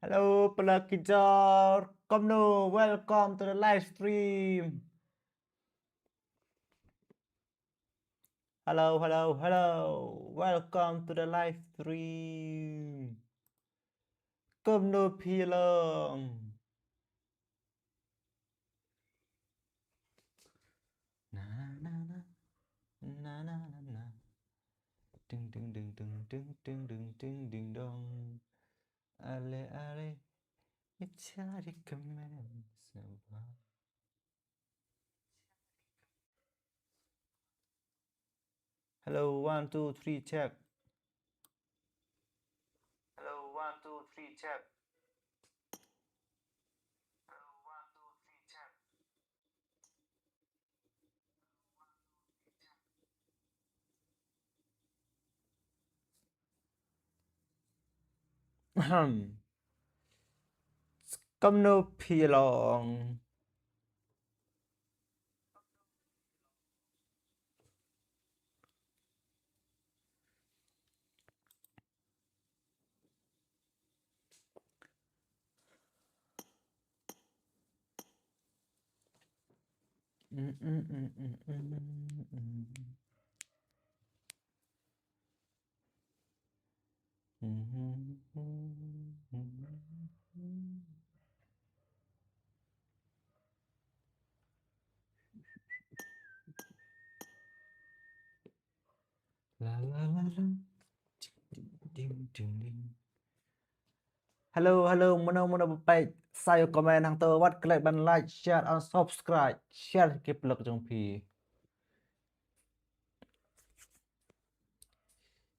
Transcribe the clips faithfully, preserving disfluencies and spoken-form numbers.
Hello, pala ki jor. Kumno, welcome to the live stream. Hello, hello, hello. Welcome to the live stream. Kumno phi long? Na, na, na, na. Na, na, na, na. Ding, ding, ding, ding, ding, ding, ding, ding, ding, dong. Ale, ale. It's a recommend. Hello, one, two, three, check. Hello, one, two, three, check. Hello, one, two, three, check. Ahem. Kumno phi long? La, la, la, la. Ding, ding, ding, ding. Hello, hello, mano, mano ba peit sa ïa u comment hangto, wat klet ban like, share and subscribe. Share ki vlog jong phi.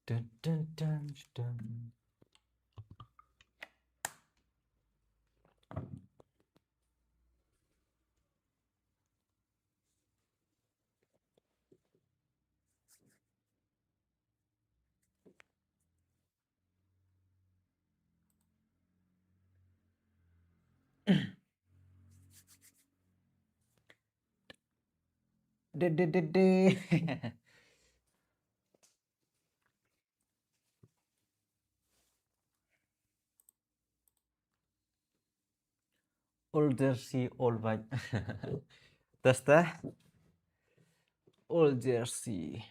Dun, dun, dun, dun. De, de, de, de. Old jersey, old white. Test, eh? Old jersey.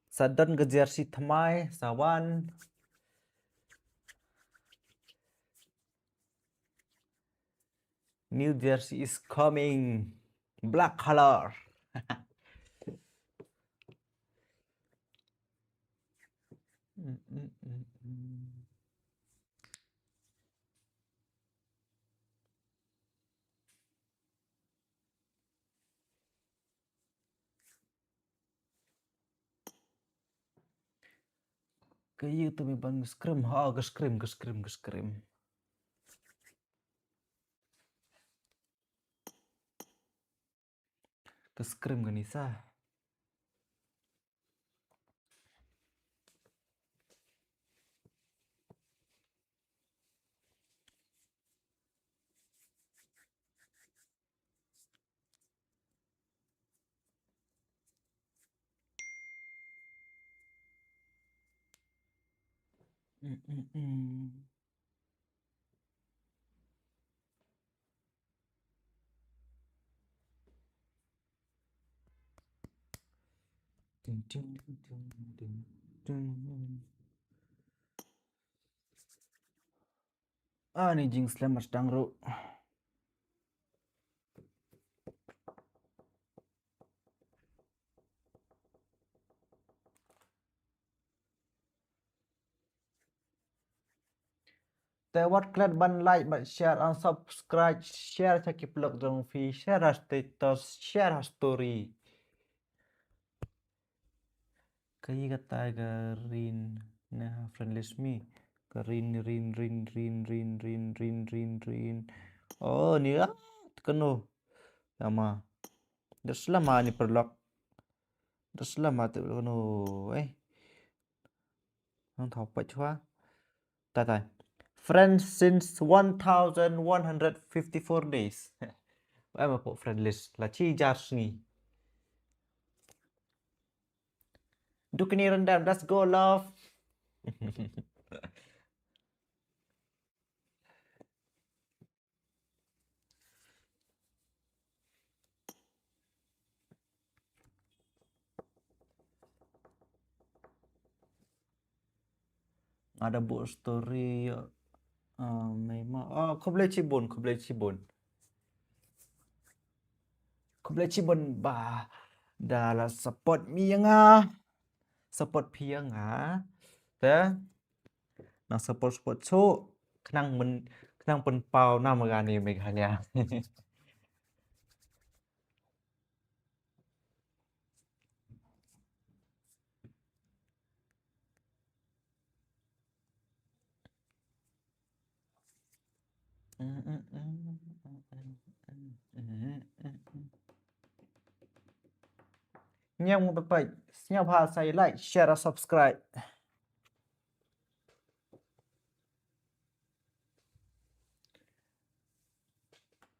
Sa don ka jersey thymmai, sa wan. New jersey is coming. Black color. Mm, mm, mm, mm. Ka ïa tu mi ban scream, ha, ka scream, ka scream, ka scream. Ka scream kane sa. Mm, mm, mm. Ding, ding, ding, ding, ding, ding. Ani jingslem mar sdang ruh. Te wat klet ban like, ban share and subscribe, share sha ki vlog jong phi, share ha status, share ha story. Kaei kata ka ring ne ha friend list me. Ka ring, ring, ring. Oh, ni ah, kano. Lama. Da slama ni paralok. Da slama tu kono, eh. Nang thaw pat chwa. Tai tai. Friends since one thousand one hundred fifty-four days. Em hapoh friend list la chi jar sngi. Dukni Rendam, let's go love. Nga da buh story ïa, ah, mei ma. Oh, khublei chibun, khublei chibun. Khublei chibun ba da la support mi ïa nga. Support phi ïa nga. Te nang support support shuh, khnang men, khnang pynpaw nam ga ni Meghalaya. Ñiam ngut peit, sngewbha sa like, share, subscribe.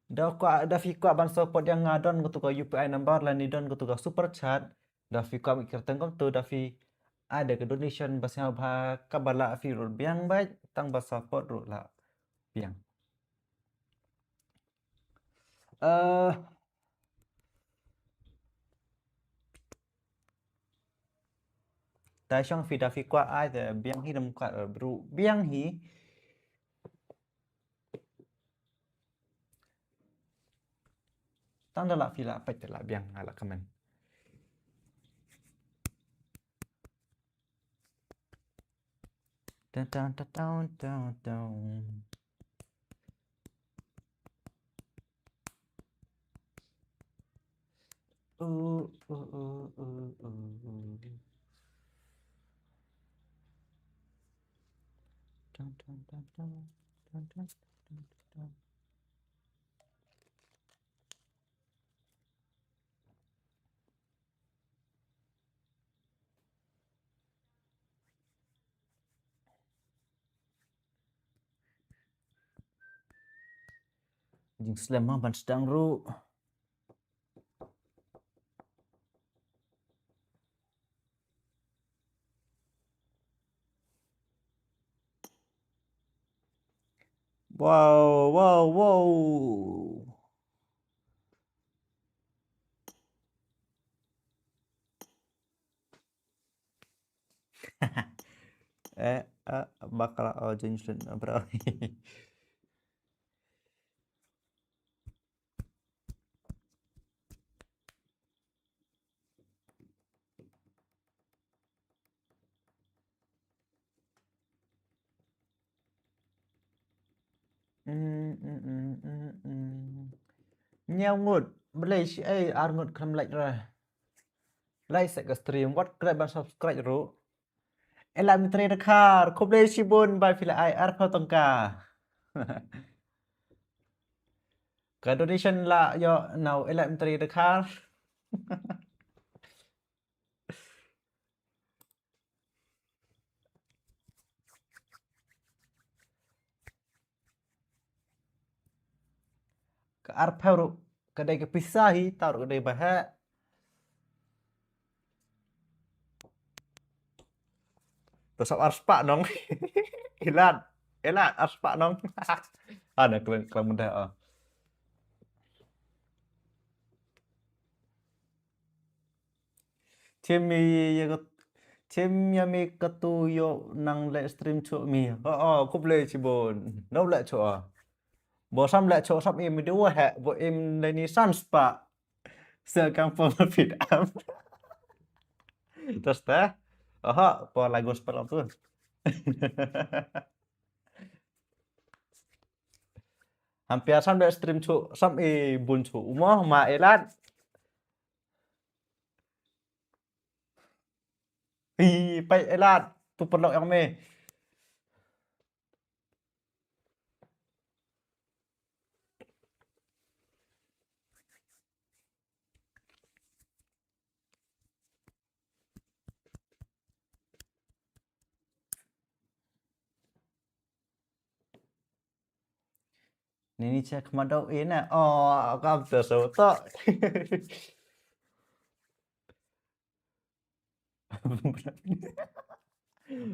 Da kwah, da phi kwah ban support ïa nga, don katu ka U P I number lane don katu ka super chat. Da phi kwah mih kyrteng kumtu, da phi ai da ka donation ba sngewbha, kaba lah phi ruh biang beit, tang ba support ruh lah biang. Eh, da shong phi, da phi kwah ai te biang hi, dam kwah ruh biang hi. Tang da lah phi lah peit, te lah biang, nga lah comment. Dun, dun, dun, dun, dun, dun. Ooh, ooh, ooh, ooh, ooh, ooh. Dun, dun, dun, dun, dun, dun, dun, dun. Jingslem ma ban sdang ruh. Wow, wow, wow. Eh, eh, bakla, oh, Jun Jun, bro. Mm, mm, mm, mm, mm. Hynñiew ngut, balei shi, eh, ar ngut khlem like re. Like sa ka stream, wat klet ban subscribe ruh. Ella Mitri Dkhar, khublei shibun ba phi la ai arphew tyngka. Ka donation la ïoh na u Ella Mitri Dkhar. Ka arphew ruh ka dei ka pisa hi, tang ruh ka dei ba heh. To sap ar spah nong. Ilat, ilat ar spah nong. Ana klang klang mudah ah. Tim ïa ka, tim ïa mi katu ïoh nang leh stream chuh mi. Oh, oh, khublei shibun. Nau leh chuh ah. Bo sam leh chuh sam im dua heh, bo im leh ni san spah. Sa kam pom fit am. Terus tah. Aha, po lagu spah tu. Hampir sam leh stream chuh, sam i bun chuh. Uma ma elat. Hi, peit elat, tu paralok ïong me. Nini check ma dau ina. Oh, kam tu so to.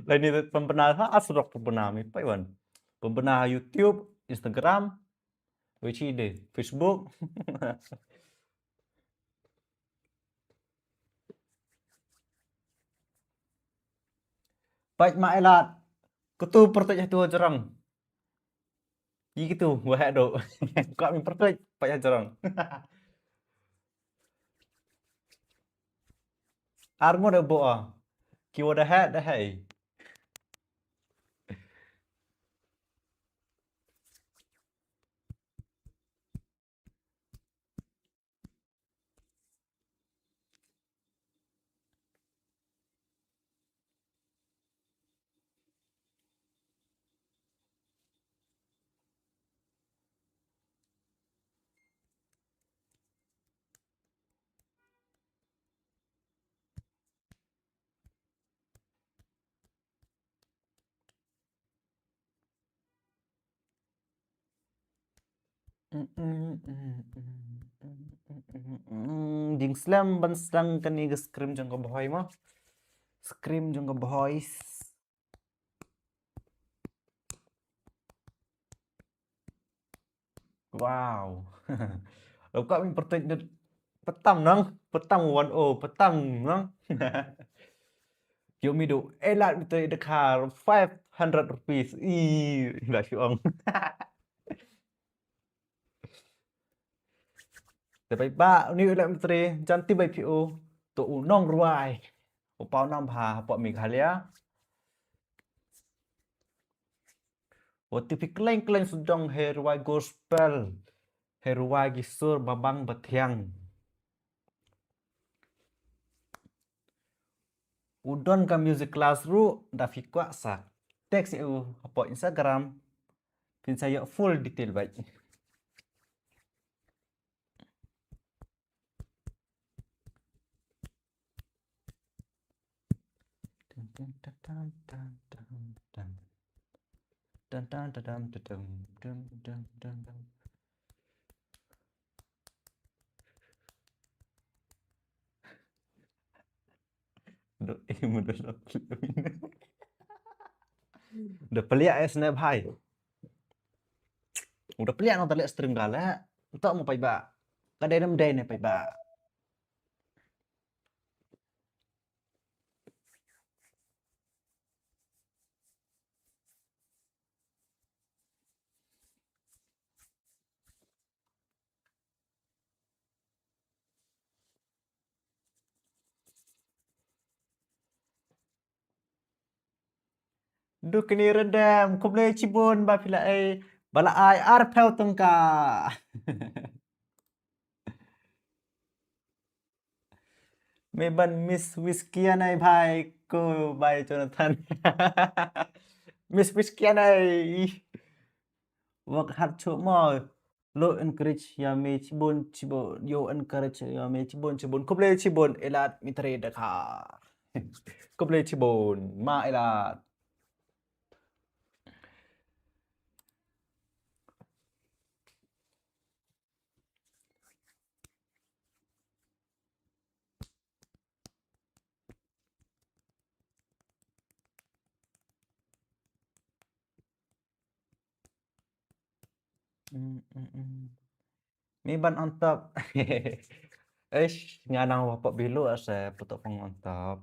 Laini pynbna ha asrok pynbna mi pai wan. Pynbna ha YouTube, Instagram, wichi de Facebook. Pait ma elat. Kutu pertek hatu jerang. Yi kitu, wahai do. Kami pertek, pait ha jerang. Armo da bo. Ki wada ha da hai. Ding slem ban sdang kani ka screen jong ka boy mo. Screen jong ka boys. Wow. Lo ka mi pertek de petam nang, petam wan o, petam nang. Yo mi do elat mi te de kar five hundred rupees. I la shu ong. Te bai ba ni elat mi tre janti bai pi o to u nong ruai. U pau nam ha po mi khalia. Wa tipi kleng kleng sudong he ruai gospel. He ruai gisur babang batiang. U don ka music class ru da fi kwah sa. Text u hapo Instagram. Pin sa yok full detail bai. Da peliak ya sene bhai. Udah peliak nang talik stream kala. Entok mau paiba. Kadai nem dai ne paiba. Dukni rendam, khublei chibun ba phi la ai, ba la ai arphew tyngka. Me ban miss wish kian ai bhai ko bai Jonathan. Miss wish kian ai. Work hard cho mo. Lo encourage ya me chibun chibun. Yo encourage ya me chibun chibun. Khublei chibun elat mitre dakha. Khublei chibun ma elat. Mm, mm, mm. Mi ban on top. Eish, nga nang wa pop bilu ase putok pang on top.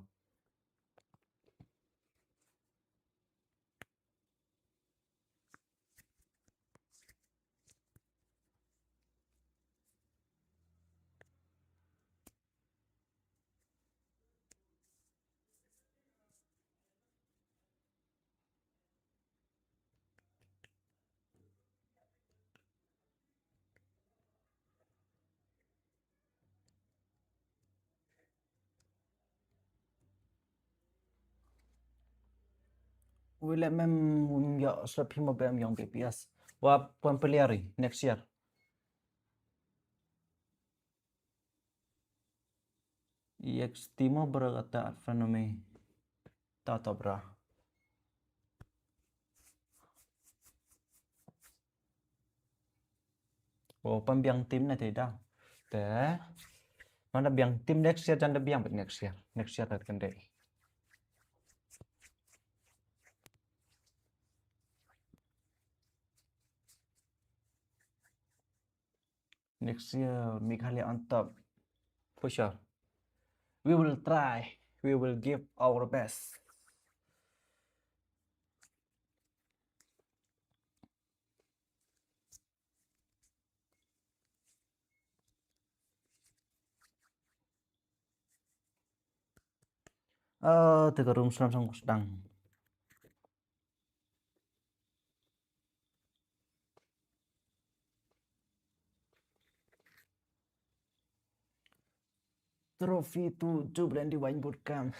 Wile mem yo slap himo bem yong B P S. Wa pwan peliari next year. Yek stimo bra kata at frenome. Tato bra. O, pynbiang team na te da. Te. Mana biang team next year, jan da biang bad next year. Next year da kan dei. Next year, Meghalaya on top. For sure. We will try. We will give our best. Ah, te ka room slam sang kusdang. Trophy to Jubilant Divine Bootcamp.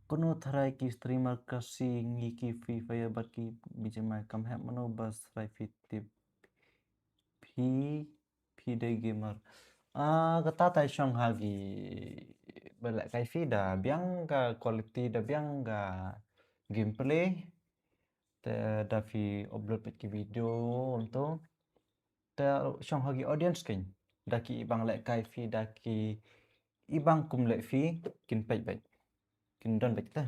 Kono tharai ki streamer Khasi ngi ki Free Fire bad ki B G M I kam hep mano ba tharai phi tip phi phi dei gamer. Ah, kata tai shong ha ki ba leh kai phi da biang ka quality da biang ka gameplay. Te da phi upload peit ki video um to. Te shong ha ki audience kin da ki ibang leh kai phi da ki ibang kum leh phi kin peit beit. Kin don beit te.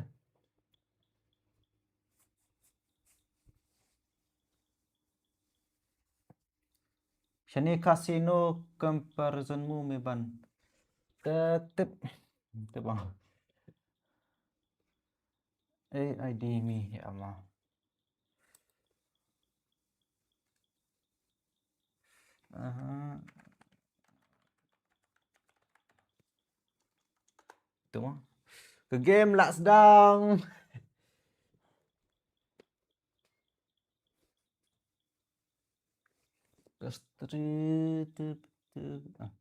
Shane Khasi no comparison mu me ban. Te tip. Tip bang. A I D me ya ma. Aha. Tu ma. Ka game lah sdang. Ka street, ah.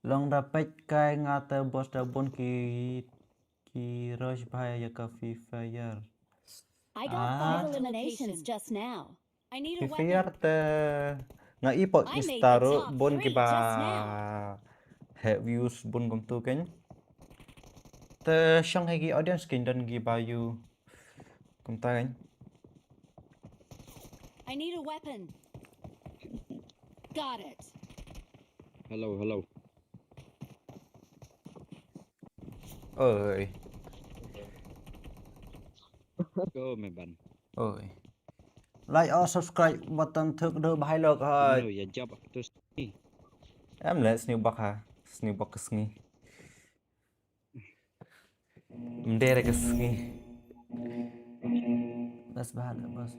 Long da peit kai nga te boss da bun ki ki rush bha ya ka Free Fire. I got five eliminations just now. I need a weapon. Free Fire te nga i pok Insta ruh bun kiba he views bun kumtu ken. Te shong he ki audience ken don kiba yu kumta ken. I need a weapon. Got it. Hello, hello. Oi. Go me ban. Oi. Like or subscribe button thuk do bahai lok hai. No, ya jab tu sini. Em le sini bak ha. Sini bak ke sini. Mdere ke sngi. Bas bahal bas.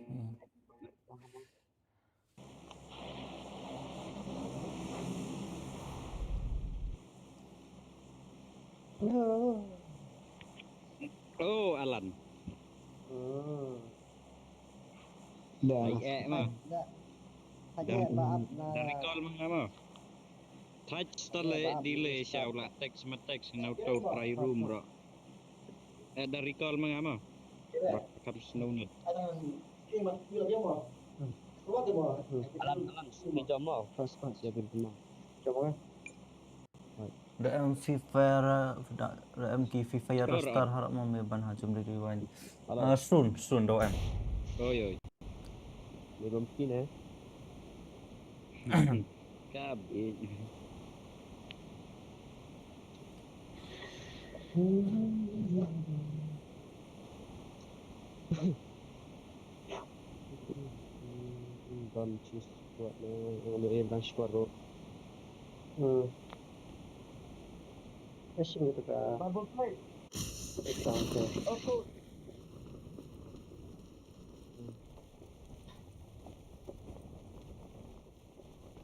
Oh, Alan. Hmm. Dah. Ai eh ma. Dah. Dah recall ma nga ma. Thait star le delay sha u la text ma text na u to try room ro. Eh, dah recall ma nga ma. Ba kam snow nut. Alam, alam, ni jom ma. Pas, pas. Siapin tu ma. Jom ma. Da em Free Fire, da, da em ki Free Fire roster harap ma me ban ha jum rewind. Ah, soon, soon da em. Oi, oi. Ni rom kin eh. Kab. Don cheese kuat na, na, na, na, squad ro. Hmm. Kasih gitu ka. Bubble play. Example. Oh, cool.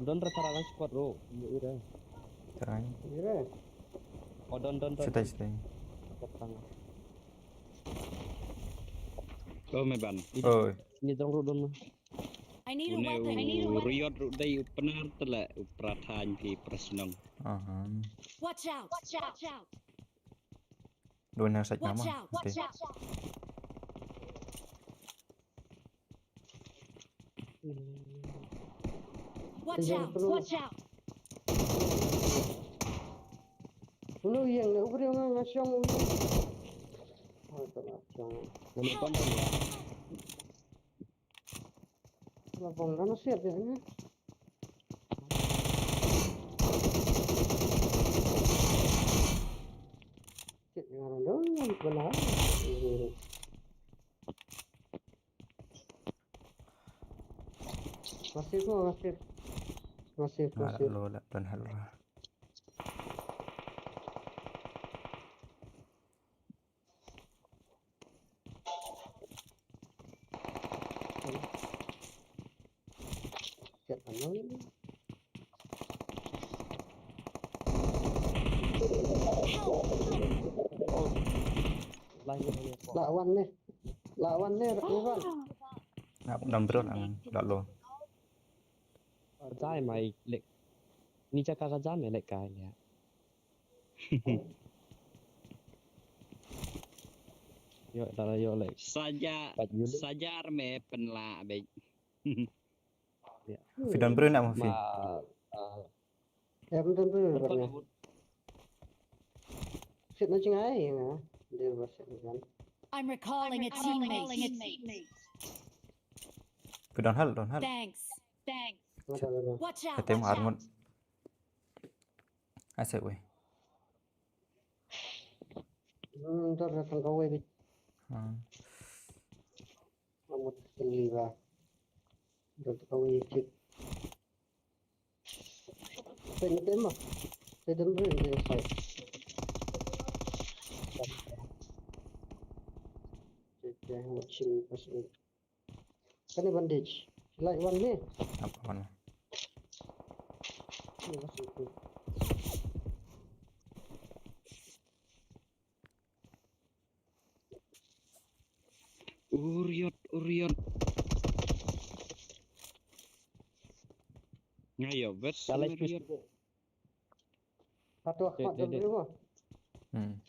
Don ra tara lang squad ro. Ira. Tara. Ira. Oh, don, don, don. Chutai, chutai. Tara. Oh, me ban. Oi. Ni dong ro don. I need a weapon. I need a weapon. Riot ro dai u pnar tele u prathan ki prasnong. Aha. Watch out. Watch out. Don yang sait nama. Watch out. Watch out. Watch out, watch out. Ulu ïeng ne u briew nga nga shong u ïeng. Ha, to la shong. Ulu pam pam. La bong na siat ïa nga. Siat ïa nga dong bala. Masih ko, masih. Masih, masih. Lo la don hal. Lah wan ne. Lah wan ne, lah wan. Ngap dam drone ang, dak lo. Ka jai mai lek. Ni jaka ka jai mai lek kai lia. Yo, dara yo lek. Saja, sajar me penla be. Phi don briew na mo phi? Em, don briew na. Sit na jingai na. Dia ba sit na. I'm recalling a teammate. Phi don hal, don hal. Thanks. Thanks. Watch out. Watch out. Ai sai wei. Hmm, tor datang kawei bit. Hmm. Amut kali ba. Datang kawei bit. Sai ni tema. Sai dan beri ni sai. Check, check, watching pas. Kane bandage. Light one ni. Apa mana? Ni masih itu. Uriot, uriot. Ngayo bes. Uriot. Satu Ahmad dan dua. Hmm.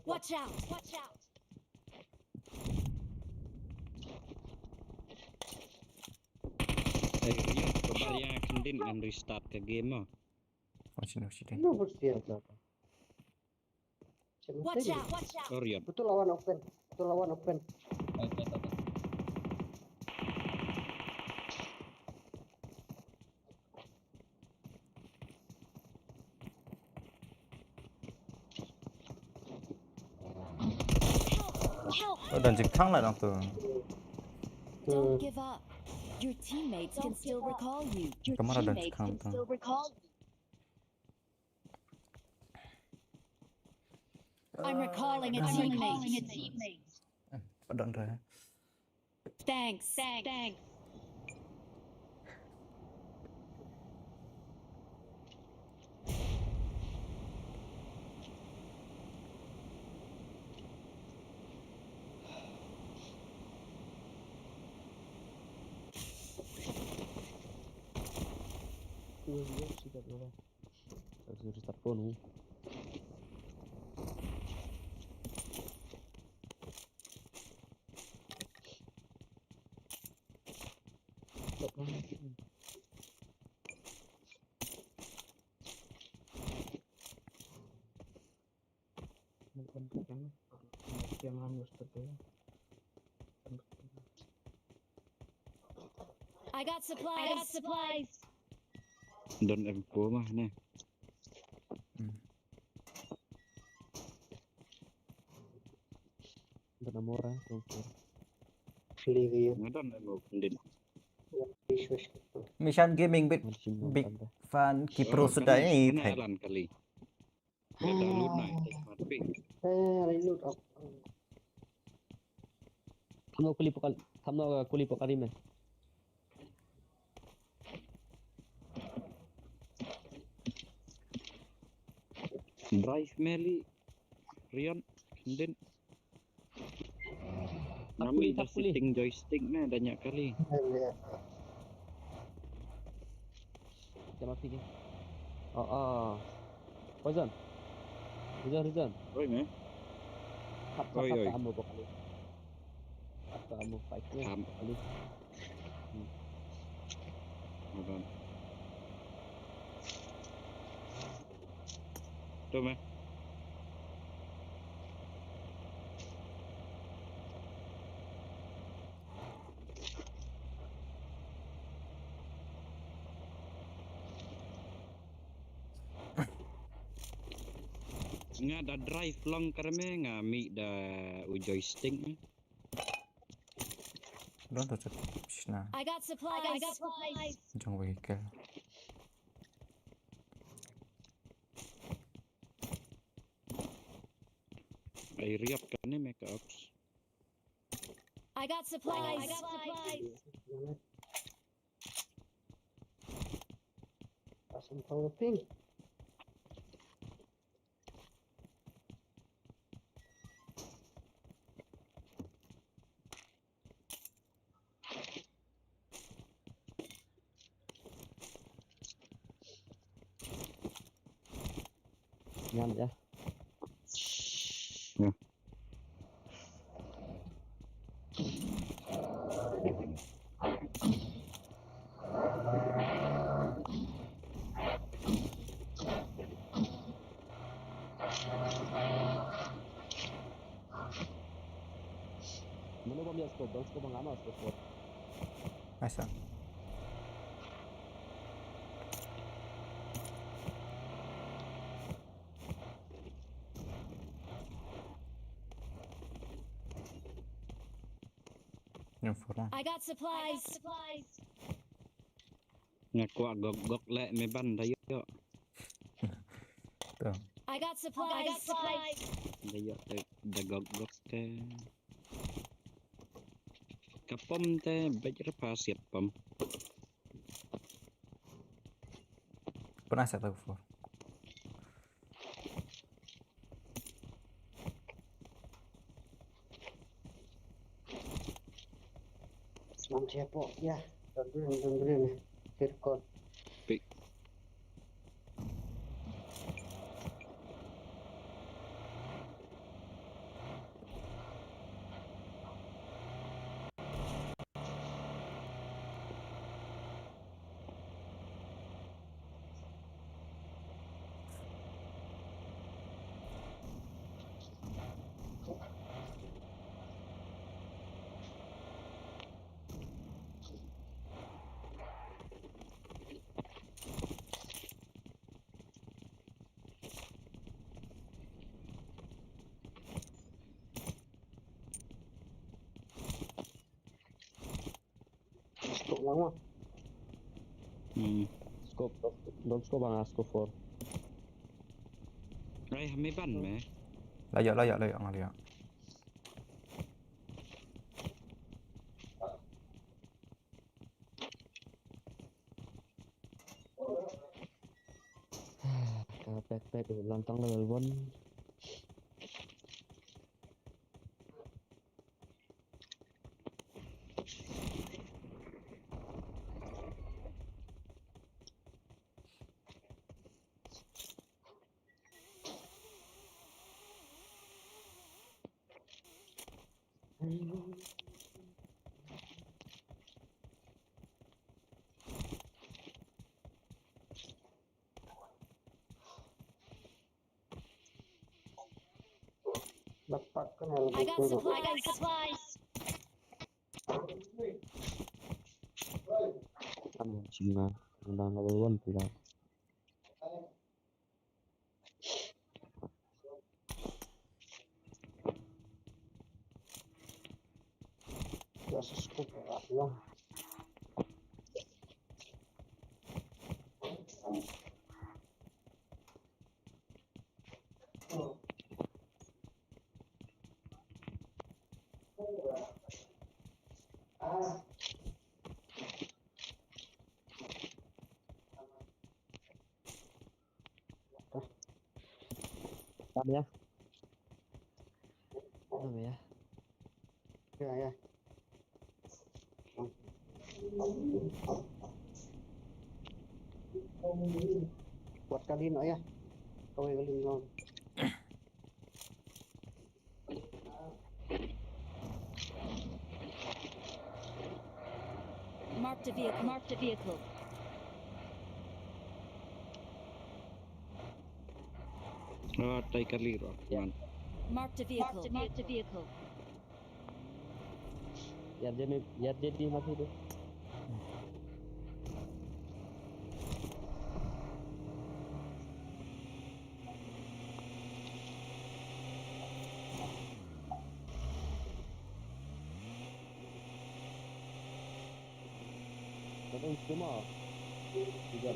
Watch out, watch out. Eh, Uriot, coba yang kendin and restart ke game ah. Oh, sini, sini. Lu bersiap. Watch out, watch out. Uriot. Betul lawan open. Betul lawan open. Help! Oh, dan jingkhang lah dong tu. Don't give up. Your teammates can still recall you. Your teammates can still recall you. I'm recalling a teammate. Pardon, Raya. Thanks. Thanks. Ui, ui, sikat dulu. Harus restart phone. I got supplies. I got supplies. Don M four mah ne. Hmm. Don amor ah, don amor. Flee view. Nga don amor kendin. Mission Gaming big, big fan ki pro suda ni. Lan kali. Dah download na, eh, mat ping. Eh, reload up. Thamno kuli pokal, thamno kuli pokal rim eh. Drive meli, Rion, din. Ngam ïohi setting joystick ne, da ñiah kali. Jangan mati ke. Oh, oh. Poison. Poison, poison. Oi, me. Hap, hap, oi, hap, oi. Ammo kali. Hap, ammo fight ne. Hap. Kali. Hmm. Hold on. To me. Nga da drive long kar me, nga mih da u joystick me. Don to chat shna. I got supplies. I got supplies. Jong vehicle. Ai riap kane me ka ops. I got supplies. I got supplies. Pasan power pink. Ngam ya. Ya. Mano bam ya scope, bam scope bang ama scope. Nice one. Yung four na. I got supplies. Nga kwah gok gok leh me ban da ïoh. To. I got supplies. Da ïoh te da gok gok te. Ka pom te bej repa siat pom. Pernah saya tahu four. Sman chepo ya. Dendrin dendrin. Circle. Pick. Scope lang ma. Hmm. Scope, dog scope bang scope four. Ai, hami ban me. Layak, layak, layak, ngaliak. Ka backpack lantang level one. Backpack kan. I got supplies. I got supplies. Ano, Cina, nang level one pula. Tam ya. Tam ya. Ya, ya. Buat kali no ya. Kawai kali no. Marked a vehicle. Marked a vehicle. No, tai kali ruh, man. Marked a vehicle. Marked a vehicle. Yar jeni, yar jeni masih tu. Kadang cuma tiga.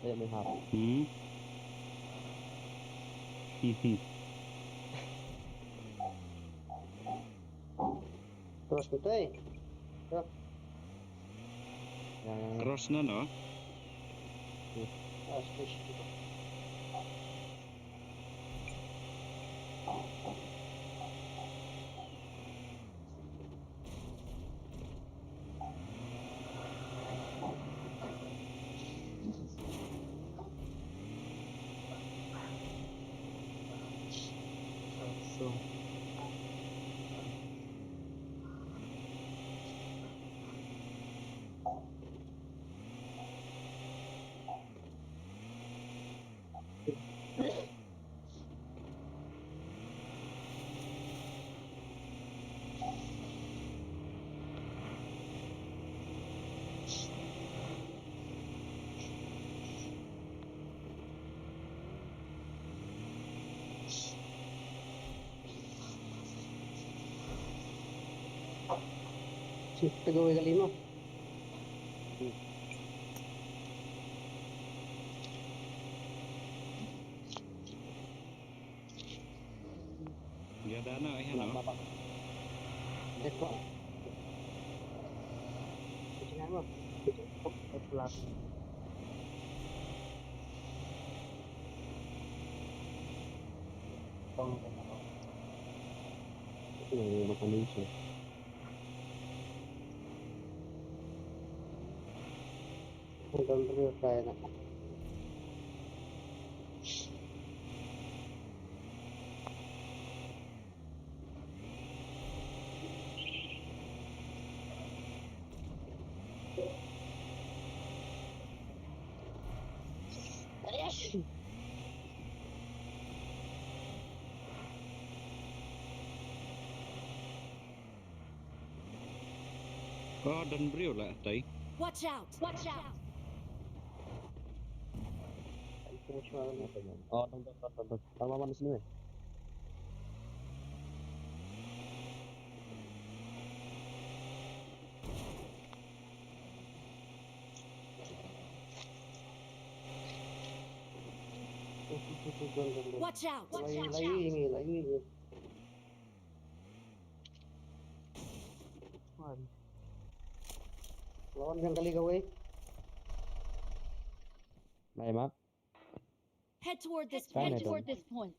Saya melihat. Hmm. Terus betul. Ya. Ya, ya, ya. Terus no, no? Terus. Ah, station. Sip, tegaw gali mo. Ïa da na ïa na. Dek ko. Kucing apa? Kucing. Kucing. Pang. Ini makan ini. Hold on, real fire na. Oh, don briew la tai. Watch out! Watch out! Oh, don, don, don, don, don. Tama man sini. Watch out! Watch out! Lagi, lagi, lagi. Lawan yang kali kawei. Nai mak. Head toward this point. Head toward this point.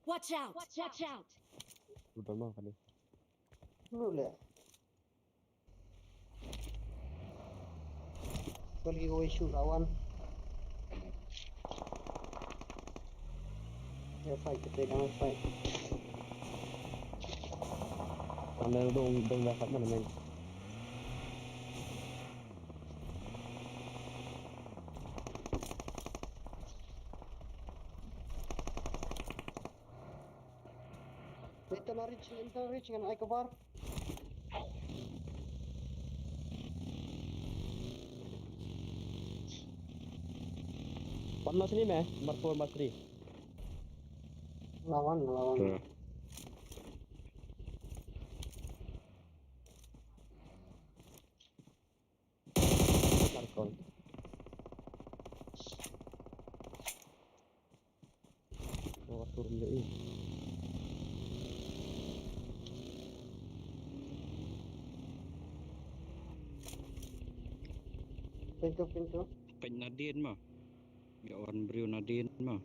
Watch out! Watch out! Udah mau kali. Lu le. Kali kawei shoot lawan. Ya, fight, kita jangan fight. Sambil dong, dong dapat mana, men? Internal reach, internal reach ngan ai cover. Pan mas ni me, mar four mas three. Lawan, lawan. Hmm. Tarkon. Oh, turun dia, eh. Pintu, pintu. Peit nadien ma. Ïa wan briew nadien ma.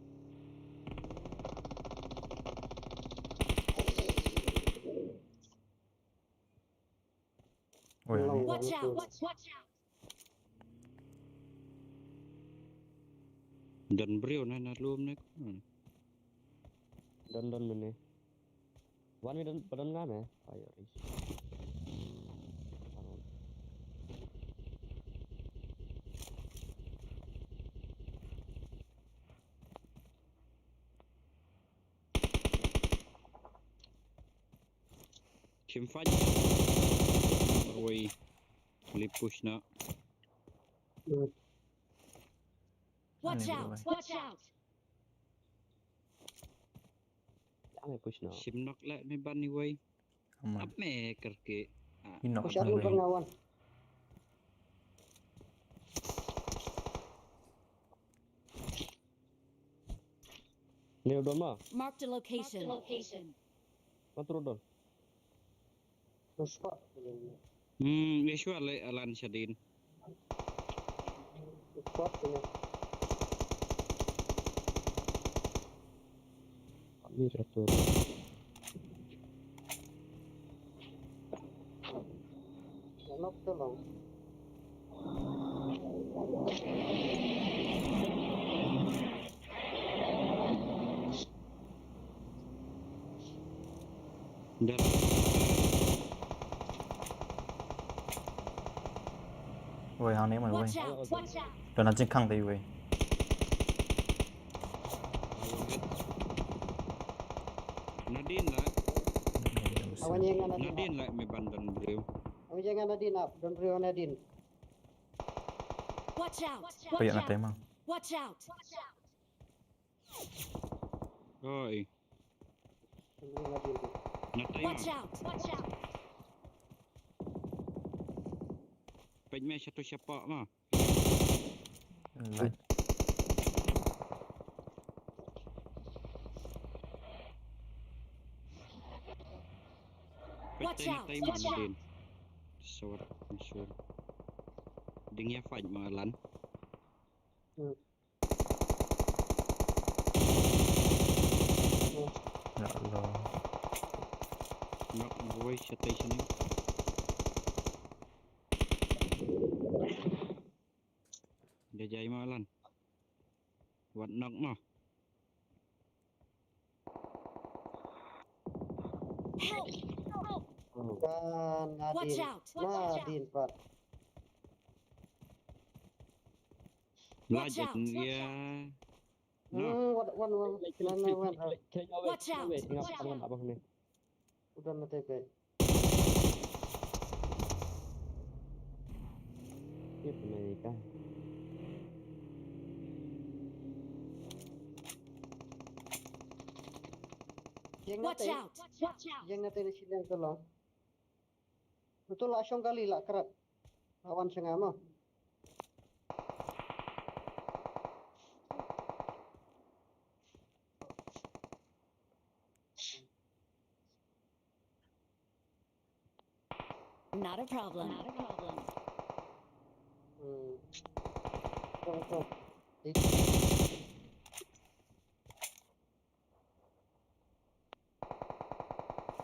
Oh, ïa ni. Watch out! Watch out! Don briew na, na lum ne. Don, don mene. Wan mi don, ba don nga me. Ayo, ris. Shim fight. Marwei. Li push na. Watch out! Watch out! Shim knock la me ban ni wei. Ap me karke. Push up na ngawan. Ni don ma. Marked a location. Ma turu don. Hmm, Yeshua le alan shadin. Kami satu. Wei, hangne ma wei. Watch out! Watch out! Don hangne khang te wei. Nadin la. Nadin la me ban don briew. Awan ïa nga nadin ap, don briew nadin. Watch out! Watch out! Watch out! Oi. Watch out! Watch out! Peit me shatu shapa ma. Watch out! Watch out! Sure, sure. Ding ïa fight ma lan. Hmm. Ya Allah. Knock boy station ni. Jajai ma lan. Wat knock ma. Help! Help! Watch out! Watch out! Nadin pat. Watch out! Watch out! Hmm, wan, wan, wan. Watch out! Watch out! Udah mati, guys. Ito na ita. Watch out! Watch out! Ïeng na te na shiliang to long. Betul la shong kali la krat. Awan sha nga mo. Not a problem. Not a problem. Hmm. Kom, kom.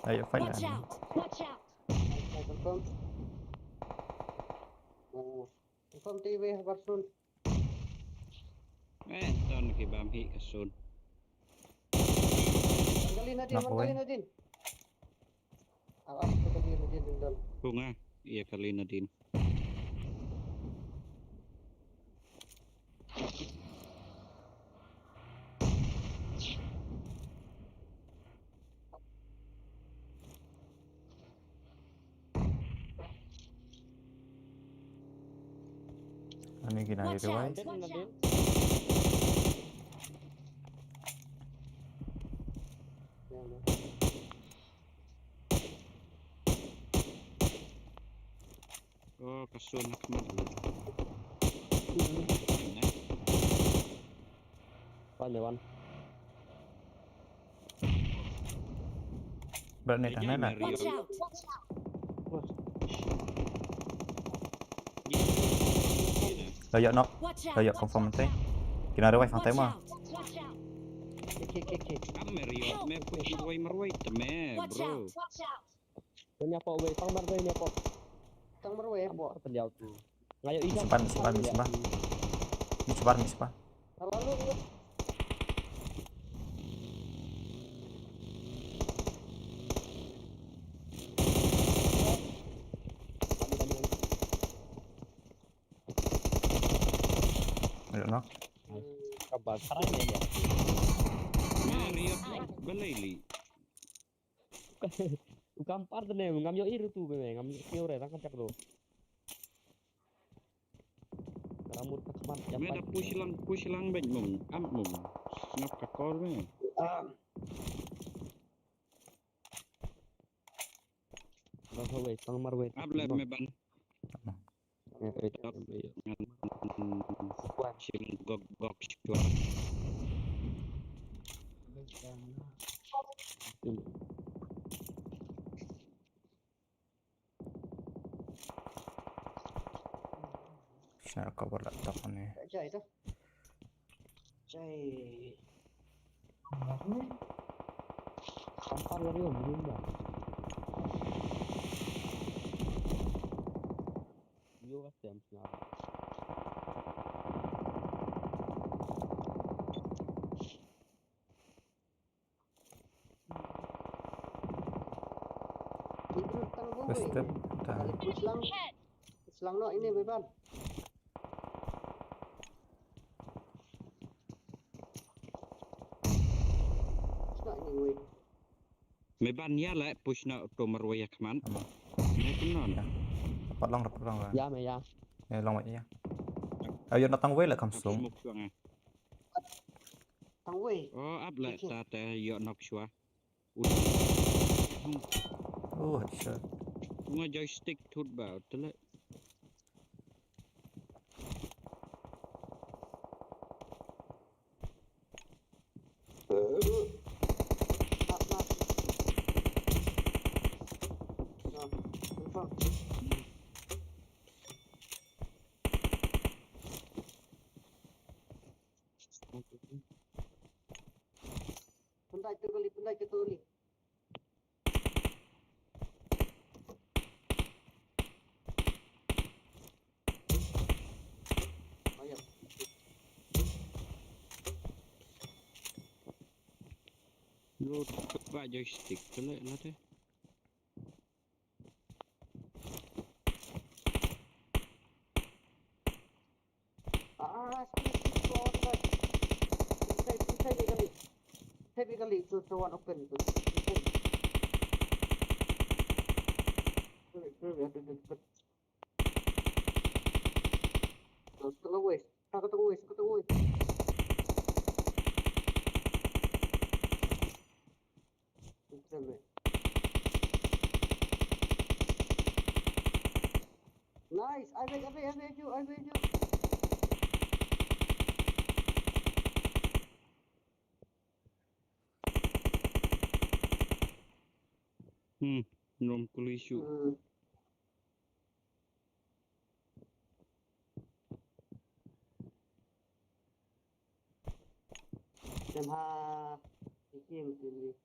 Ayo, fight. Watch out! Watch out! Confirm. Oh, confirm T V habar sun. Eh, ton ki bam hi ka sun. Kali Nadin, kali Nadin. Awas, kali Nadin, Nadin. Bunga, iya kali Nadin. Ani kina revive. Oh, ka sun ha khmat. Wan, wan. Bad ne tang ne na. Watch out! Lo ïoh knock. Lo ïoh confirm te. Kina revive hangtai ma. Watch out! Watch out! Am me ïoh me put revive marwei te me, bro. Watch out! Watch out! Nya pok wei, tang marwei nya pok. Tang marwei pok. Pendiau tu. Ngayo ijam. Simpan, simpan, simpan. Ni simpan, ni simpan. Lalu. Ayo no. Kabar sekarang ni ya. Ni ria balai li. Kam par de ne, ngam ïohi ruh tu be me, ngam ïohi re, rang kan chak do. Karam mut ka khmat, ya. Me da push lang, push lang bek mung, am mung. Ngap ka kor me. Ah. Ba ho wei, tang mar wei. Ap le me ban. Eh, eh, eh, eh. Shim gok, gok shwa. Share cover laptop ne. Jai to. Jai. Kampar lagi om, belum dah. Yo, kasem senyap. Itu tang bawah. Step dah. Balik push lang. Push lang no ini beban. Push lang ini weh. Me ban ïa la push na to marwei ïa khmat. Ama. Me kumno na. Dapat long, dapat long. Ya, me ya. Eh, long wei ya. Ayo na tang wei la kam sung. Smoke shuwa nga. Tang wei. Oh, ap la ta ta ïoh nok shuwa. Oh, headshot. Nga joystick thut ba tele. Pyndait tu kali, pyndait tu kali. Ayo. Lo, ba joystick tu le, la te. Ah, still, still, go outside. Inside, inside the gully. Inside the gully, to, to one open, to. Inside. Sorry, sorry, I didn't put. No, still away. Still away, still away. Nice. I beg, I beg, I beg you, I beg you. Hmm, nom kuli shu. Hmm. Dem ha ikim tini.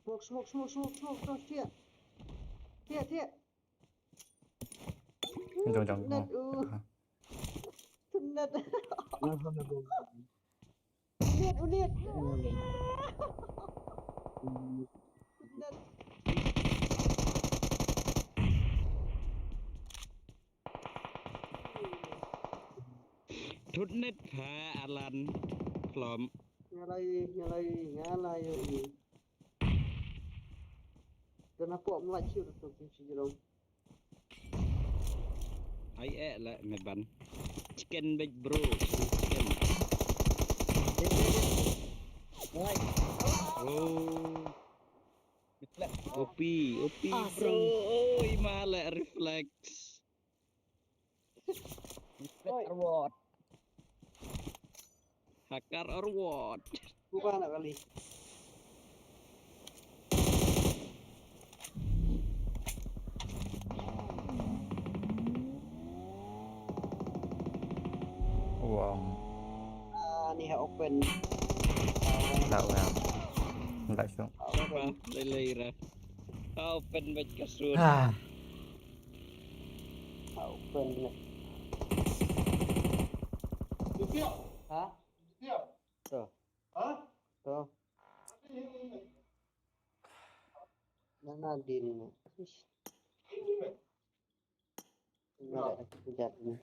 Smoke, smoke, smoke, smoke, smoke, smoke, thiah. Thiah, thiah. Jong, jong. Net, uh. Net. Net, uh, net. Net. Thut net pha Alan Klom. Nga lai, nga lai, nga lai, ïohi. Dana pok mlai chiu tu tu chiu chiu jrong. Ai eh la me ban. Chicken big bro, chicken. Why? Oh. Reflex. O P, O P, bro. Oi, ma la reflex. Reflex reward. Hacker reward. Bukan nak kali. Wrong. Ah, ni ha open. Lah, wrong. Lah, so. Ha open. Ba, lei lei ra. Ha open bad ka sur. Ah. Ha open. Ha? To. To. Na na din. Ish. Na da kejap ni.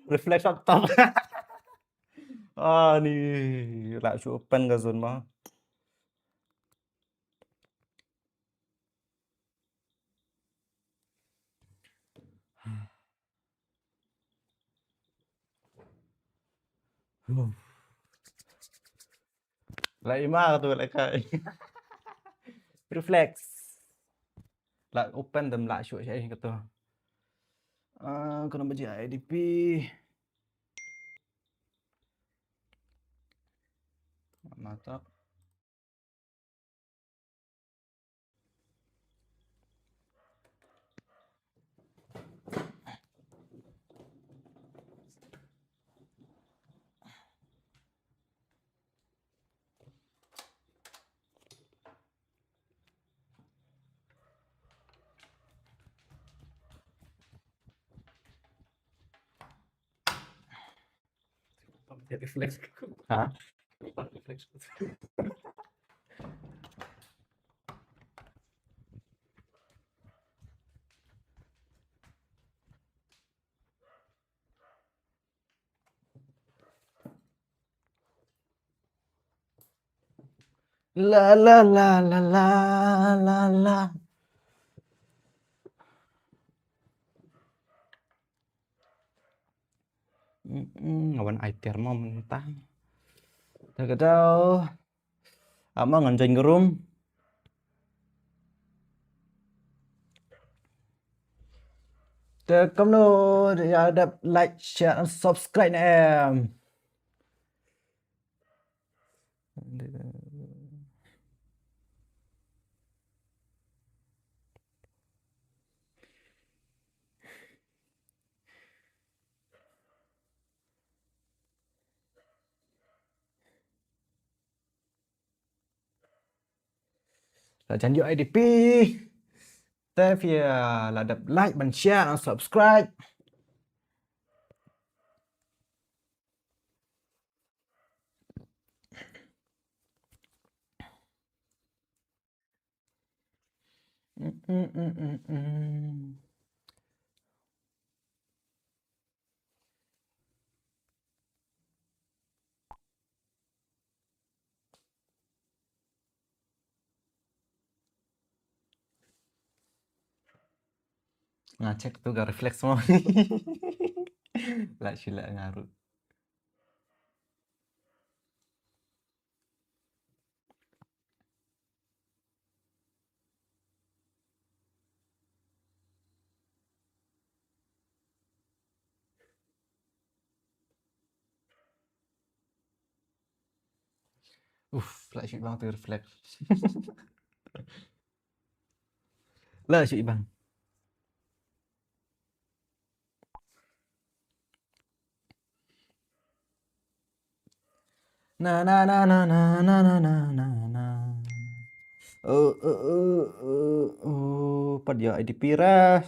Reflex up top. Ah, ni lah shu open ka zone ma. Lah ima tu lah kai. Reflex. Lah open dem lah shu shu katu. Ah, kena baji I D P. Mata. Reflex. Ha? Reflex. La la la la la la la. Mm, mm, nga wan ai tiar mo mynta. Dah ka dau. Ama ngan join ka room. Te kumno ïa dep like, share and subscribe ne em. La jan ïoh I D P. Te phi la dep like ban share and subscribe. Mm, mm, mm, mm, mm. Nga check tu ka reflex mo. Lah sila ngaru. Uf, lah shu bang tu reflex. Lah shu bang. Na na na na na na na na na. Oh oh oh oh oh. Pat ïa I D P ra.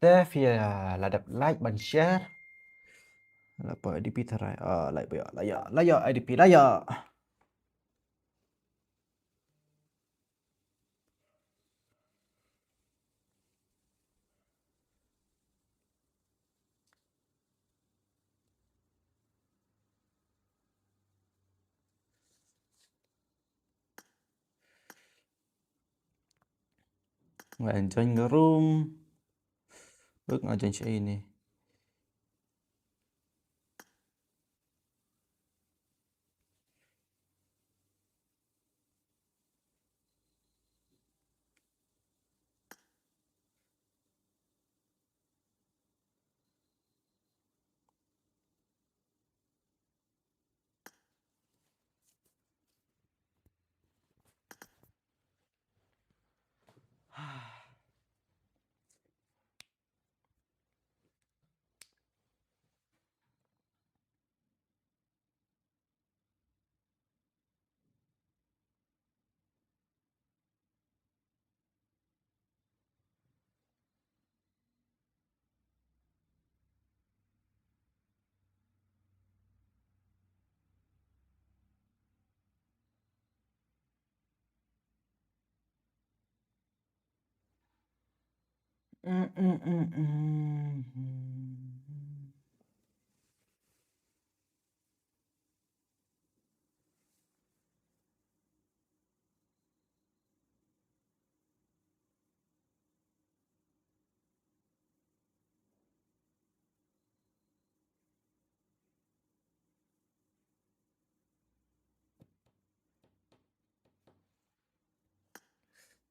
Te phi la dep like ban share. La poi I D P tharai. Ah, like poi la ïa, la ïa I D P la ïa. Nga join ka room. Bek nga join sha ini. Mm, mm, mm, mm.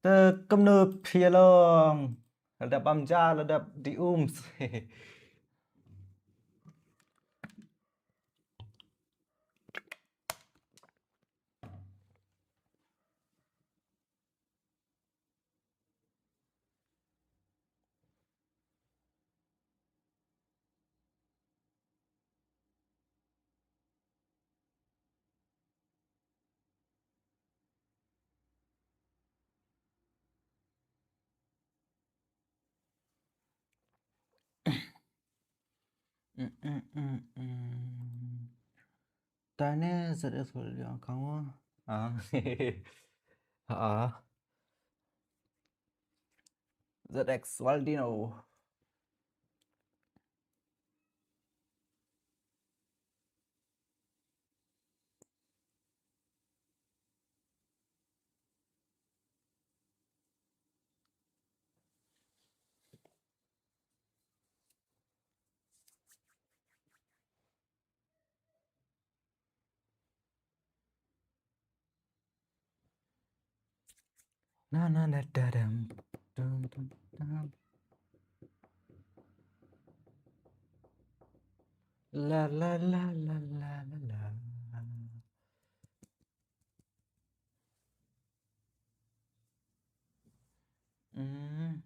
Te kumno phi ïa long? La dep bam ja, la dep die um. Mm, mm, mm, mm. Tane Z X World yang kamu. Ah. Ah. Z X Waldino. Na, na, na, da, dam, dum, dum, dam. La, la, la, la, la, la, la. Mm.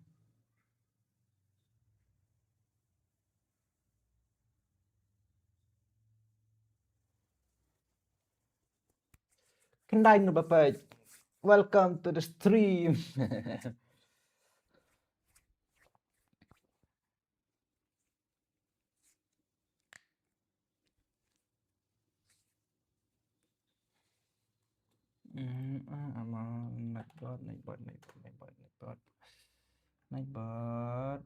Khyndai ngut ba peit. Welcome to the stream. Mm, ah, ama, Nightbot, Nightbot, Nightbot, Nightbot, Nightbot. Nightbot.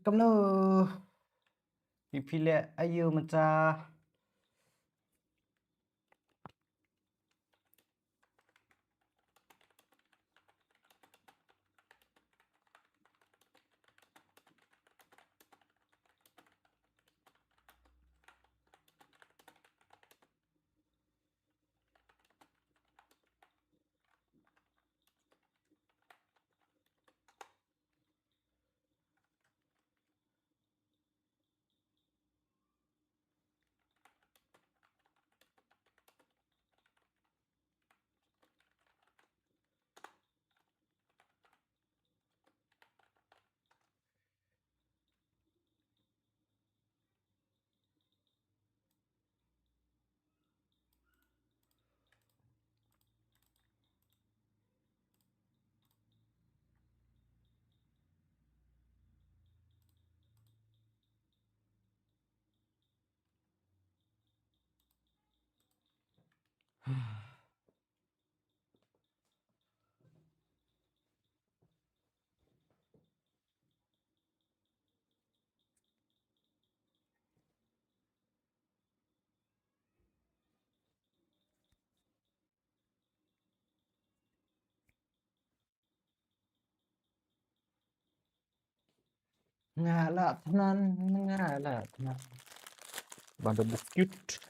Kumno? Phi phi leh aïu mynta? Nga la tnan, nga la tnan. Banda biscuit.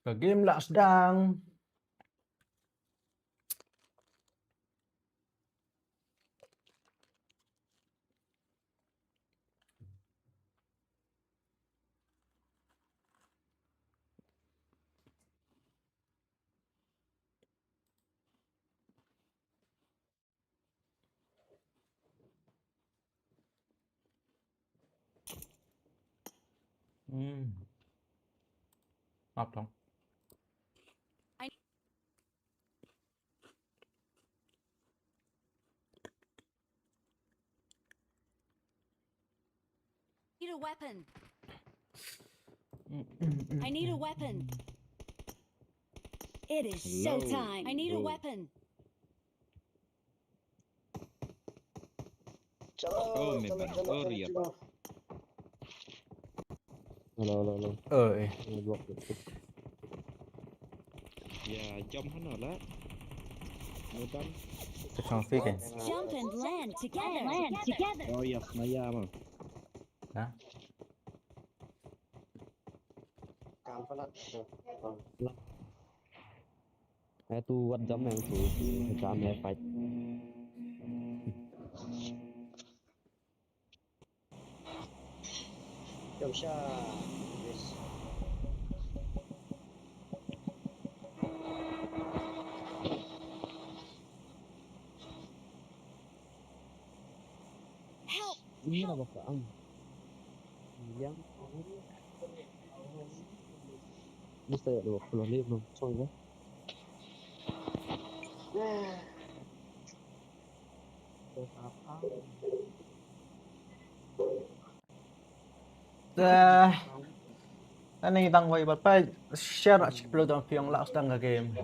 Ka game lah sdang. Hmm. Maaf dong. I need a weapon. I need a weapon. It is showtime. I need a weapon. Oh, me ban ori apa. Hello, hello, hello. Oi. Ya, jump hano lah. Mudan. Ka chong fi kan. Jump and land together. Land together. Oh ya, maya mah. Nah. Kam pala. Eh, tu wat jam yang tu, tu jam ya fight. Jam sha. Yes. Help! Ini lah baka ang. Yang. Bisa ya dua puluh lima, sorry ya. Dah. Ani tang wai bat pai share aja dulu dong piong lah sedang ke game.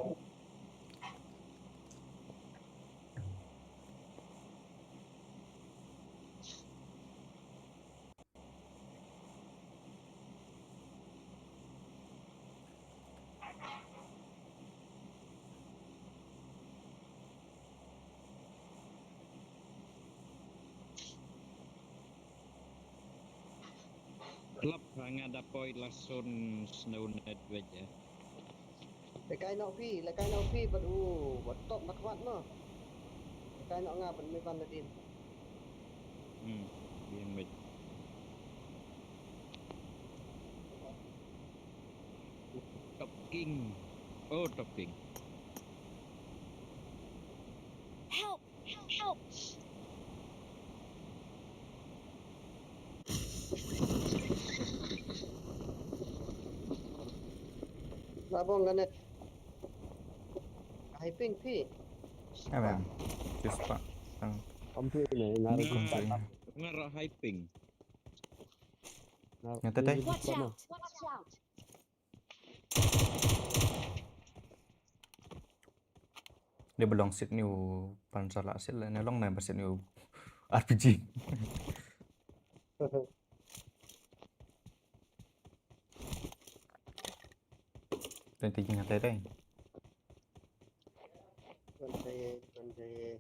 Klap nga da poi lasun snow net weja. Lekai nok pi, lekai nok pi bad u, bad top mat mat no. Ai noh nga ban mih ban nadien. Hmm, biang mih. Top King. Oh, Top King. Help! Help! Help! Labong ganet. Hyping phi. Amen. Just pa. Tang. Om phi ne, nga Nga, nga ra hyping. Nga tete. Watch out! Watch out! Dia belong sit new pansa la sit la, ne long ne ba sit new R P G. Twenty jing atai dai. Twenty, twenty.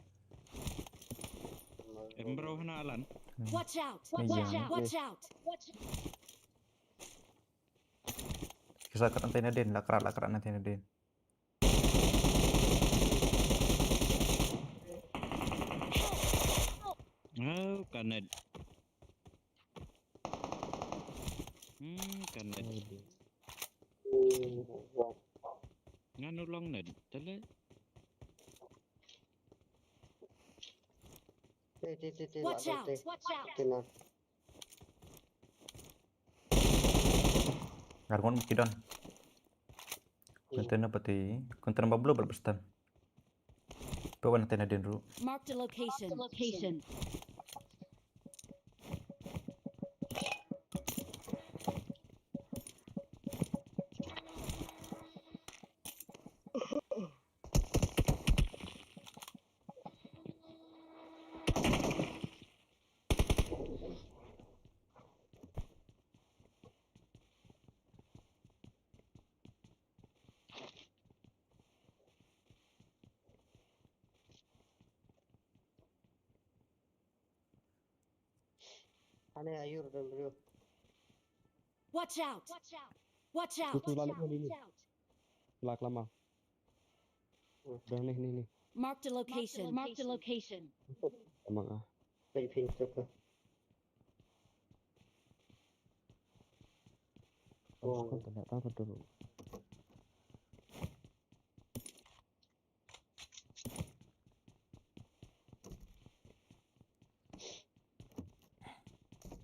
Em bro hana Alan. Watch out! Watch out! Watch out! Watch out! Kisa krat nantai nadien, la krat, la krat nantai nadien. Oh, kanet. Hmm, kanet. Ngan ulong net, tele. Watch out! Watch out! Ngar ngon ki don. Container pati, container bablo ber bestan. Ko wan tena den ru. Marked a location. Location. Ane ayur dan bro. Watch out! Watch out! Watch out! Tutu lalu ni ni. Lak lama. Dah nih nih nih. Marked a location. Marked a location. Emang ah. Baik pintu ke. Oh, kau tak tahu betul.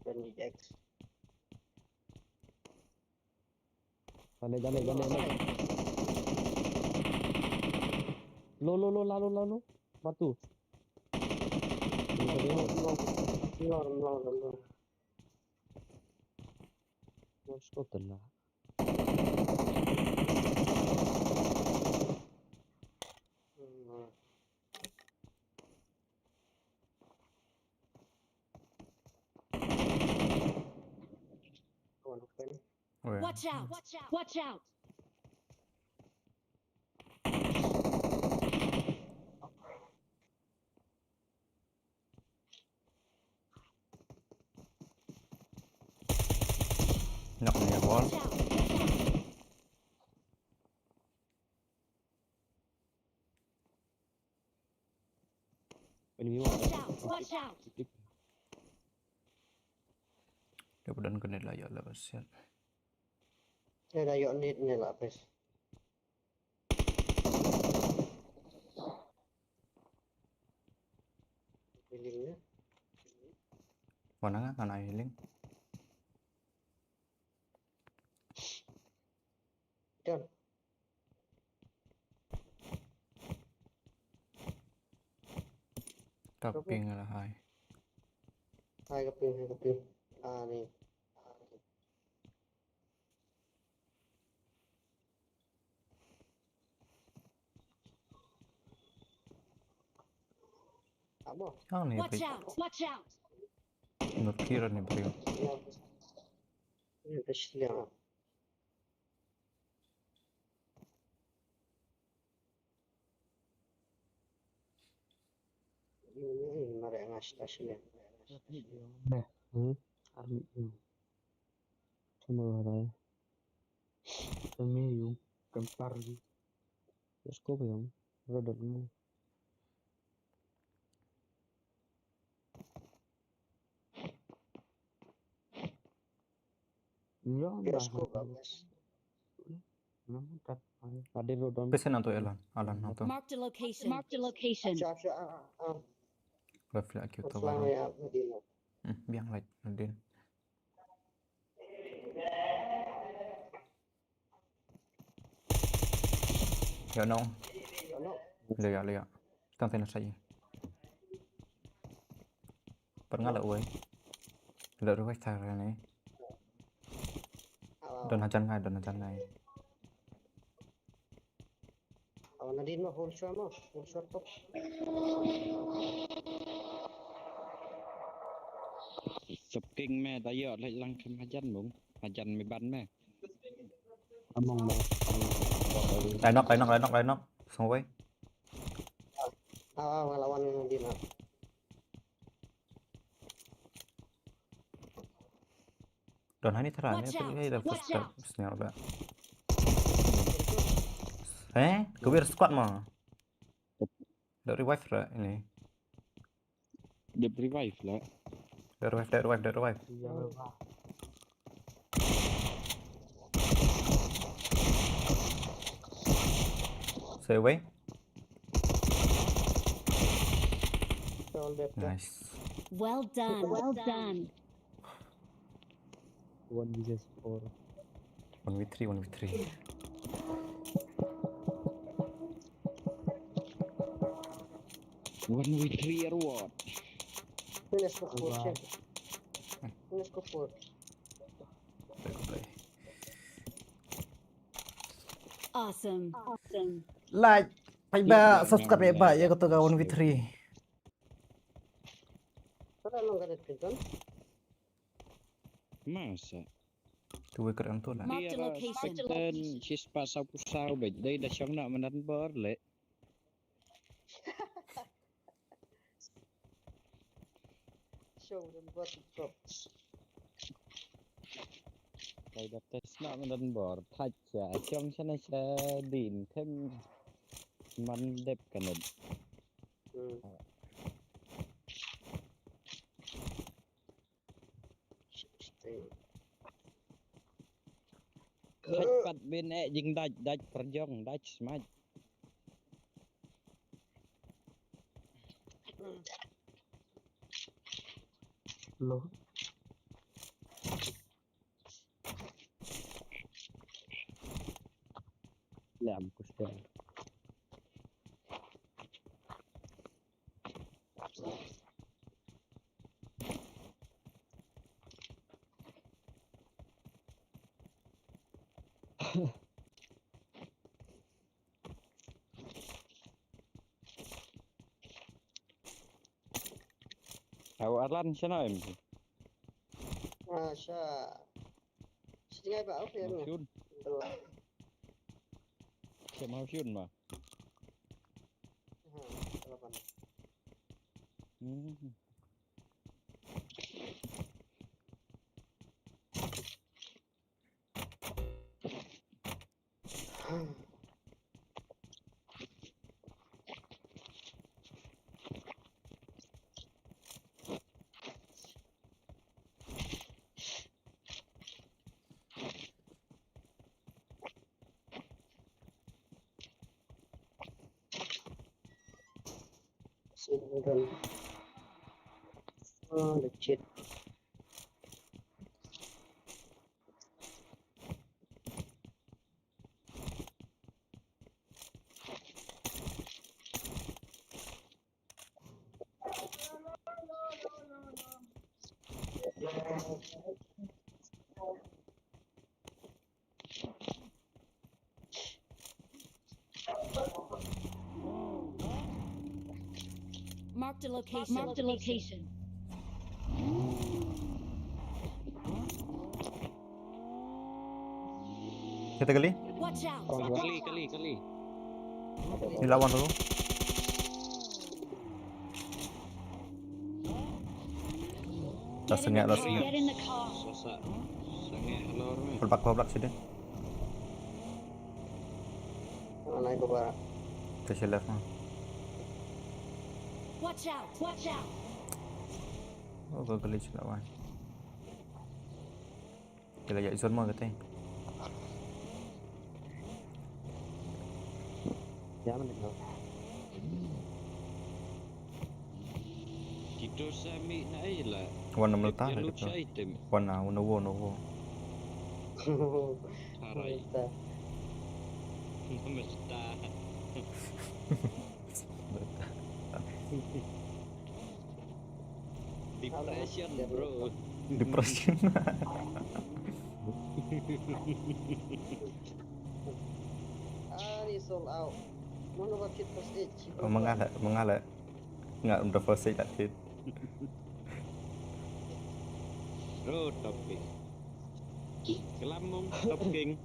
Bandit X. Dale, dale, dale, dale. Lo, lo, lo, lalu, lalu. Batu. Mlor, mlor, mlor. Mlor, mlor. Watch out! Watch out! Watch out! Knock on the wall. Watch out! Watch out! Watch out! Watch out! Dia pun kena lah ya lah kasihan. Dia dah yok ni ni lah bes. Healing ya. Mana kan anak healing? Done. Kaping lah hai. Hai kaping, hai kaping. Ah ni. Amo. Ang ni. Watch out! Watch out! Nur kira ni bro. Ini dah siang. Ini mari ngas tasnya. Nah, hmm, army ini. Sama lah. Kami yung kempar di. Let's go, bro. Bro, don't move. Yo, Let's go, guys. Nadin ruh don. Pesen nangto Alan, Alan nangto. Marked a location. Marked a location. Acha, acha, ah, ah, ah. Ba flag ki to. Flag baru. Ya, Nadin. Hmm, biang light Nadin. Yo no. Yo no. Leo ya, leo ya. Tang tena sai. Par nga la uwei. La ruwai tar ne. Don hajan ngai, don hajan ngai. Awan Nadin ma hol shwa ma, hol shwa tok. Sep king me da yo lek lang kem hajan mung, hajan me ban me. Among ma. Lai nok, lai nok, lai nok, lai nok. Song wei. Ah, ah, nga lawan Nadin ah. Don hani tara ni tu ai da first step senior ba. Eh, kawir squad ma. Da revive ra ini. Da revive la. Da revive, da revive, da revive. Say away. Nice. Well done. Well done. One versus four. One v three, one v three. One v three or what? Let's go for check. Let's go for. Play, play. Awesome. Awesome. Like, paidbah, subscribe paidbah ïa kato ka one v three. Masa. Tu wei kren tu lah. Marked a location. Shispa saw phew saw beit dei da shong na madan bor le. Shong dan bor tu. Kai da tes na madan bor thach ya shong shana sha din khem man dep kanot. Hmm. Thach pat bin eh jingdach, dach pyrjong, dach smach. Lo. Lam kusya. Aw Arlan shano em? Ah, sha. Shi ngai ba, okay, em. Shun. Shano shun ma? Ha, delapan. Hmm. Oh, the shit. Marked a location. Marked a location. Kita kali? Watch out. Kali, kali, kali. Ni lawan tu. Dah sengit, dah sengit. Get in the car. Full back, full back sini. Mana itu, Pak? Ke left mah. Watch out, watch out. Oh, ka glitch lawan. Kila ya izon ma kata. Ya mana kau? Kita sami na ai la. Wan na melta la kita. Wan na wan na wo na wo. Harai. Melta. Melta. Depression, bro. Depression. Ah, ni sold out. Mana ba kit first aid? Oh, mangala, mangala. Nga udah first aid dah kit. Bro, topping. Kelam mong, topping.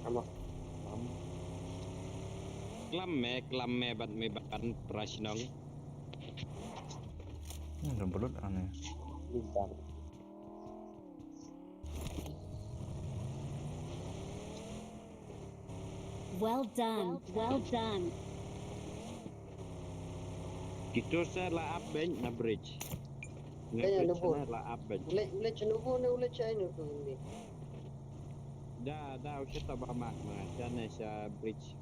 Ama. Kelam me, kelam me bat me bakan prashnong. Hmm, dah belut aneh. Bintang. Well done. Well done. Kita sa la up bench na bridge. Na bridge na la up bench. Ule ule chenubu ne ule chai nubu ni. Da da usha taba mak ma chane sa bridge.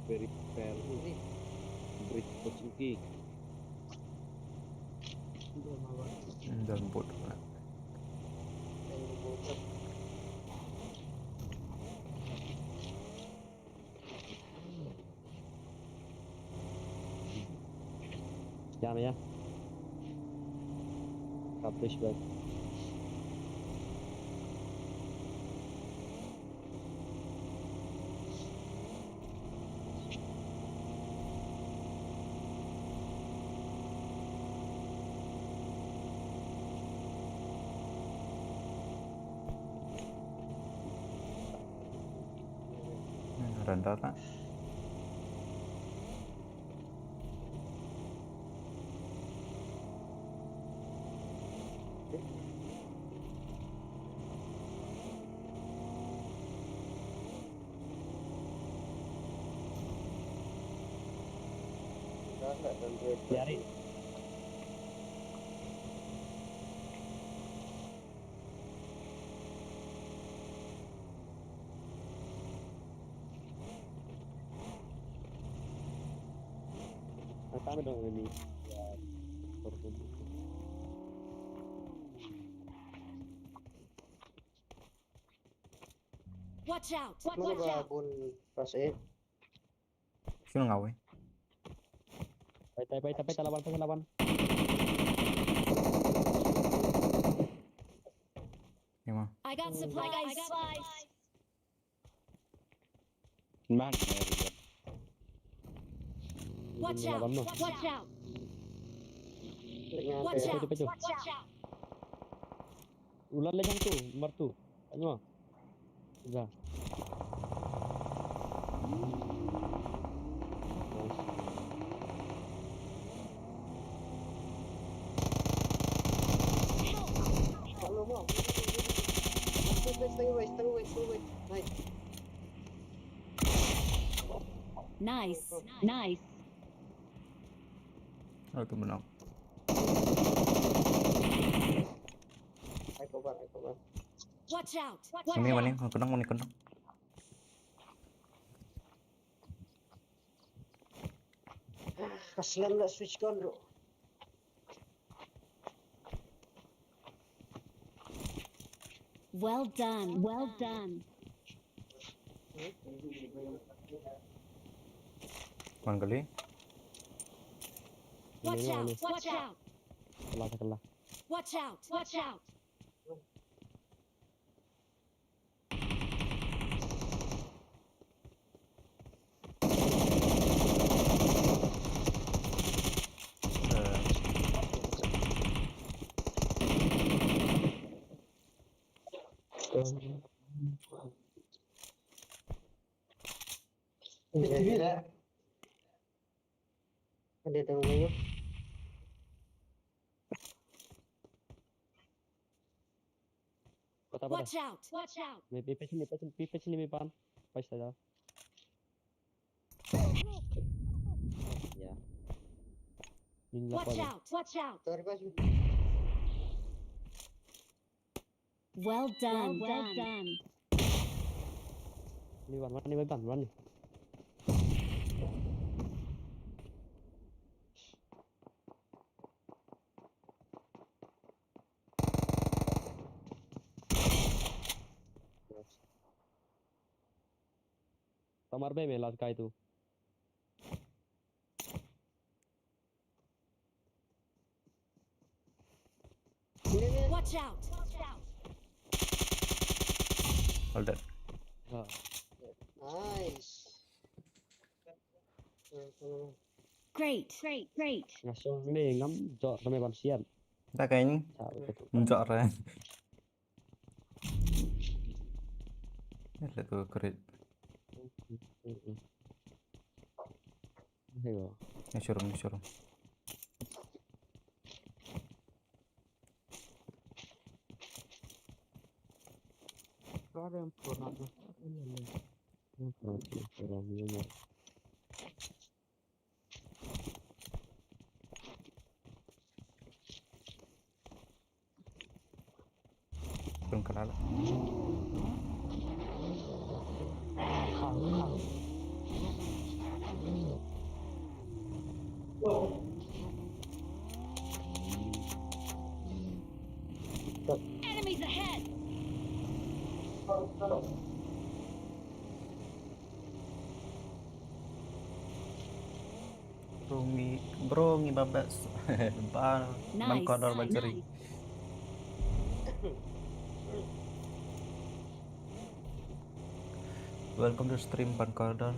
Very fair. Bridge pochinki. Dan bot. Jam ya. Publish back. Render lah. Biarin. Watch out! Watch out! Bun pas eh. Sino nga wei? Pai pai pai pai talaban pai talaban. Ni ma. I got supplies. Mang. Watch out! Watch out! Watch out! Watch out! Ulan lagi tu, martu. Ano? Udah. Stay away, stay away, stay away. Nice. Nice. Nice. Aku menang. I cover, I cover. Watch out! Watch out! Ini mana? Aku nang, ini kena. Aslan la switch on, bro. Well done. Well done. One gali. Watch out! Watch out! Kala, kala. Watch out! Watch out! Ada tahu. Pata, pata. Watch out! Watch out! May, may pichin, may pichin, may pichin, may pan. Paisa dah. Ya. Watch out! Watch out! Sorry, Pak. Well done. Well done. Ni wan, wan, ni wan, wan, ni. Tamar be me last guy tu. Watch out! All that. Ha. Nice. Great, great, great. Nga shong ne ngam jor me ban sian. Da kain. Jor re. Let's go, great. Ayo. Nga showroom, nga showroom. Turun ke laut. Enemies ahead! Bro ngi, bro ngi babes. Ba, ban kordor ban cheri. Welcome to stream, ban kordor.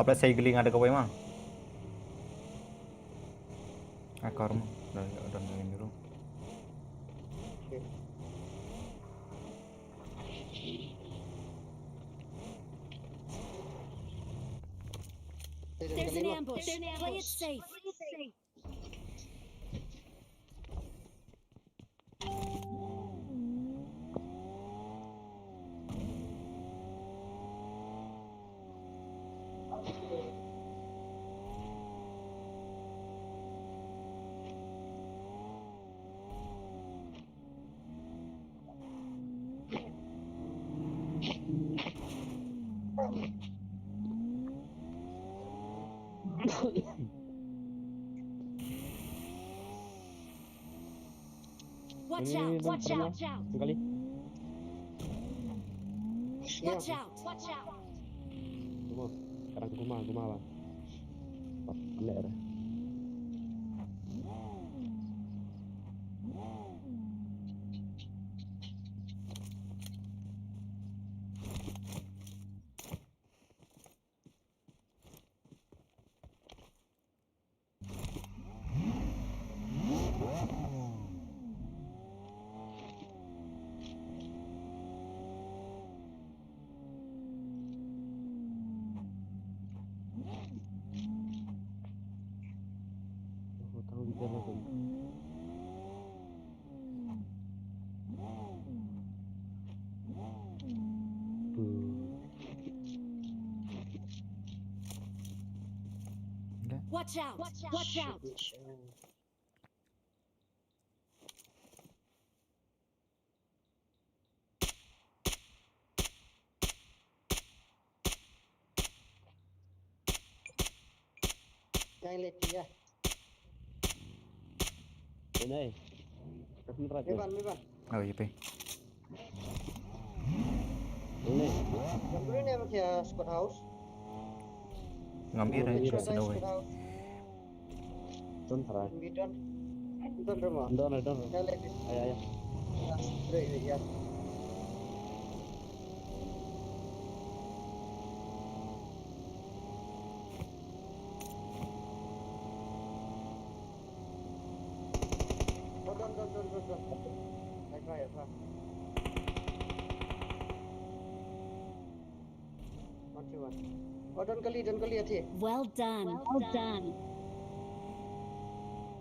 Apa saya geling ada kawai mah? Ah, karma. Dah, dah, dah, dah. There's an ambush. Play it safe. Watch out, watch out, watch out. Kali. Watch out, watch out. Guma, sekarang guma, guma bang. Pandai dah. Watch out! Watch out! Yang leti ya. Ini. Kasih terakhir. Meban, meban. Oh, iya, pe. Ini. Yang dulu ni, ya, squad house. Ngam ira. Ini ira squad house. Squad house. Don tara. Bi don. Don rema. Don, don. Ya, leti. Ayo, ayo. Ya, straight, ya. Oh, don, don, don, don, don. Hai, hai, hai. One two one. Oh, don kali, don kali, athi. Well done. Well done.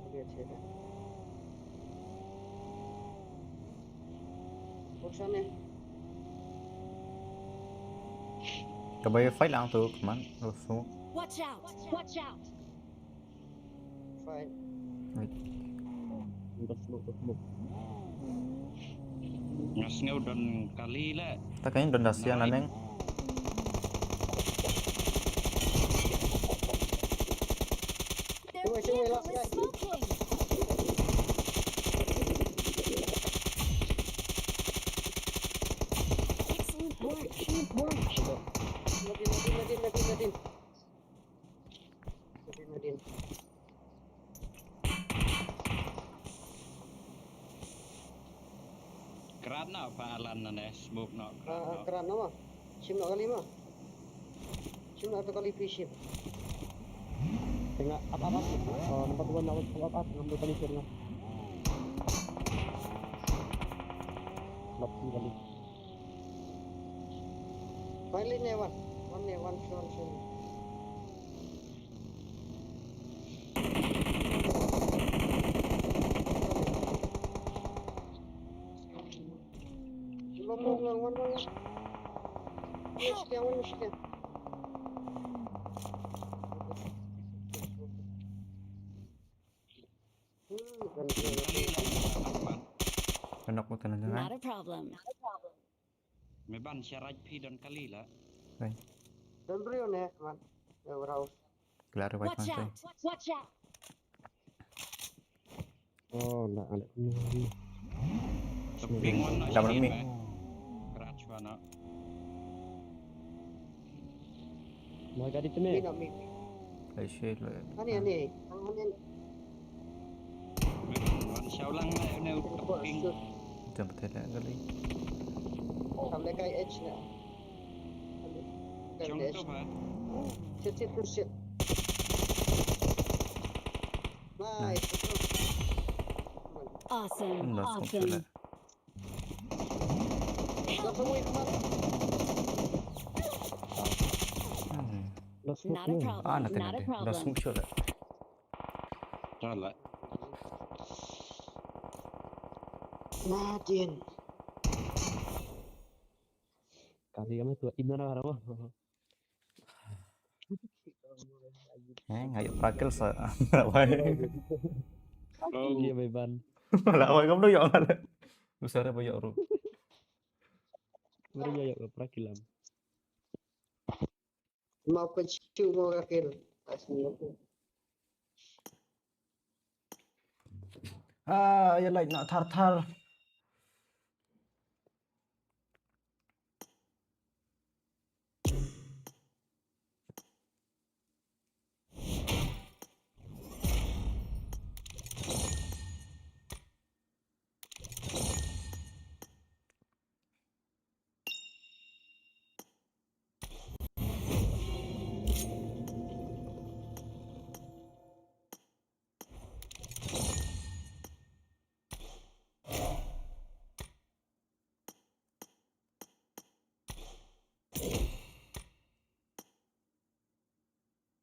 Kali, athi, athi. Bok sane. Ka bai fight lang tu, man. Lo smoke. Watch out! Watch out! Fine. Right. Dah smoke, dah smoke. Nga sngew don kali le. Ta kan don da sian la neng. They're carefully smoking. Excellent work. Excellent work. Nadin, nadin, nadin, nadin, nadin. Nadin, nadin. Krat na pa Alan na ne, smoke na, krat na. Ah, krat na ma. Shim na kali ma. Shim na to kali pi shim. Tengah, up, up, up. Oh, nampak tuan, up, up, up, up. Ngambil kali shim na. Lap kali. Finally, ne one. One ne one, one, one. Anak mo tanah. Not a problem. Me ban sharai phi don kali la. Right. Don brio ne, man. Ya, bravo. Claro, watch out! Watch out! Oh, la, ale. Ping wan na. Double me. Krat shwa na. Mai gari tene. Mina, mina. Ai, shit, le. Ani, ani. Ang ani. Wan shaw lang na, ne, ping. Jam te le kali. Kam le kai edge na. Kam le edge. Shit, shit, shit. Nice. Awesome. Awesome. Not a problem. Not a problem. Nadin. Kali kami tu ina na rama. Eh, nga ïoh prakil sa. Wai. Iya, Beban. Lah, wai, kamu ïoh ngal. Besar apa ïoh ru? Baru ïoh, ïoh prakil lam. Mau kunci mau rakil. Ah, ya, like, nak thar-thar.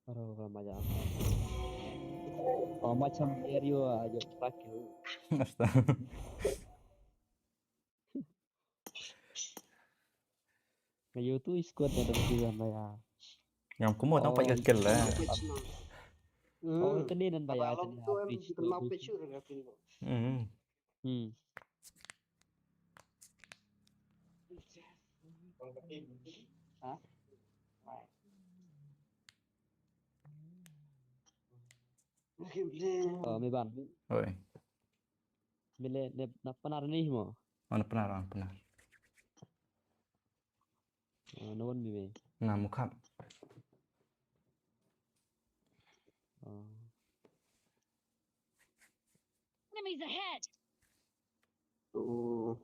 Aro, ora maja. Oh, macam area aja pakai. Astaga. Ayo tu squad ada bertiga maya. Yang kumut nampak ikat kill lah. Oh, tene nan ba ïa tene ha pitch. Hmm. Hmm. Ha? Oh, me ban. Oi. Me le ne na Pnar ni mo. Oh, na Pnar, na Pnar. Oh, na wan me me. Na Mukhap. Oh. Enemies ahead. Oh.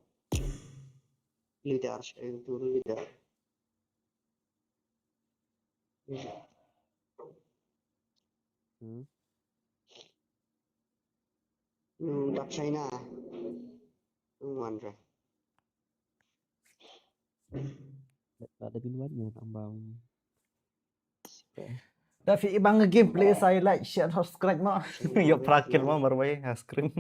Leader, eh, tu leader. Hmm. Hmm, dak China. Hmm, wan re. Da, da bin wan ïa nang bang. Da phi i bang gameplay sa i like, share, subscribe mo. Ïoh pra kill mo marwei ha screen.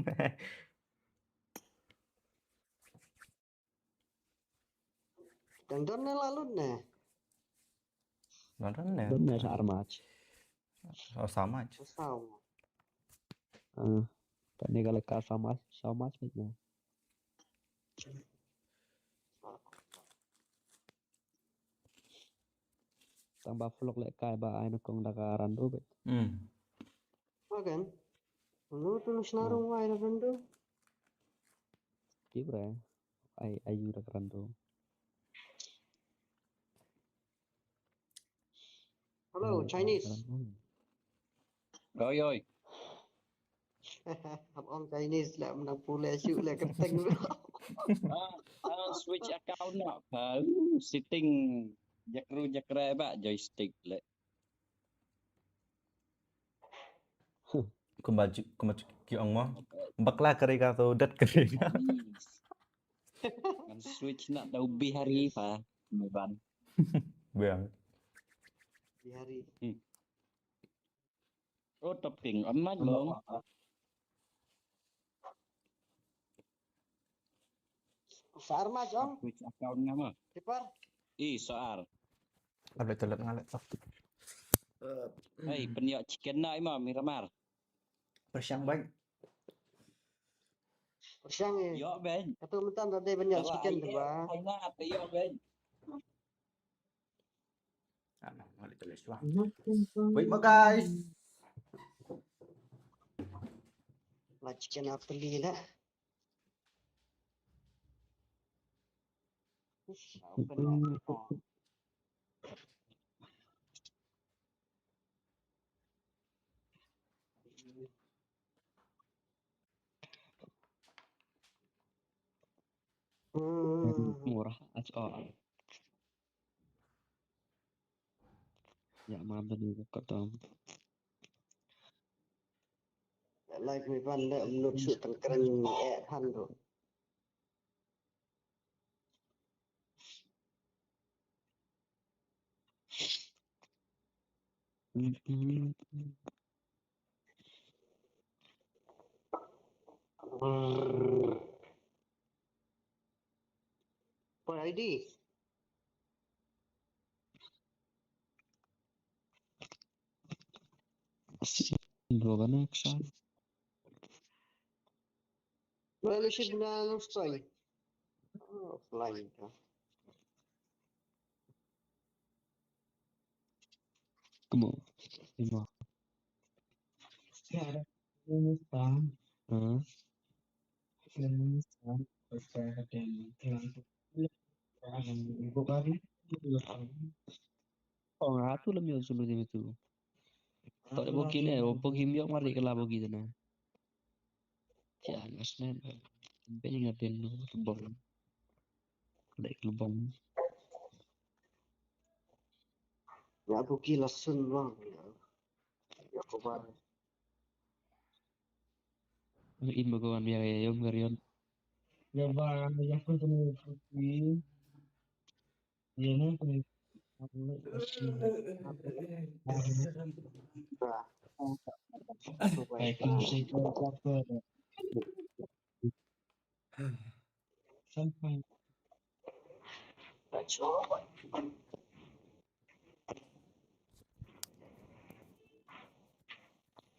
Dang don ne la lut ne. Don ne. Don ne sa ar match. Oh, sa match. Sa. Ah, ta ne ka la ka sa match, sa match ne. Tang ba flok le kai ba ai na kong da ka Rando bet. Hmm. Magan. Lu tu nus naru ai na Rando. Ki bre. Ai, ai yu da ka Rando. Hello, Chinese. Oi, oi. Hap ong Chinese la, menang pule shu le kenteng. Ah, ah, switch account na. Baru setting jakru jakre ba joystick le. Kumba ju-, kumba ju-, ki ong mo. Bakla kare ka to dat kare ka. Kan switch na da ubi hari pa. Meban. Biang. Di hari. Hmm. Oh, topping. Amat long. Sa ar match ong. Which account nga ma? Keeper. I sa ar. Ada telat ngalet. Hey, pynïoh chicken na ima Miramar. Pyrshang bang. Pyrshang eh. Ïoh bang. Katu mentan tadi pynïoh chicken tu ba. Hai na, ïoh bang. Wait mo, guys. Lah chicken apa ni dah? Murah aja. Ya, maaf tadi kata. Live mi pan da mlut su tengkeren eh han tu. Brrr. Poi I D. Dua connection. Wala shi na nang stoi. Oh, offline ka. Come on. Come on. Huh? Oh, nga tu lem ïoh sulu di tu. Tak ada bogi ne, bogi miok mari ke la bogi tu ne. Ya, ngas ne. Beng ada nu lubang. Lek lubang. Ya bogi lasun bang. Ya. Ya ko ba. Im ba ko an biar ya yom karion. Ya ba ya ko tu ni.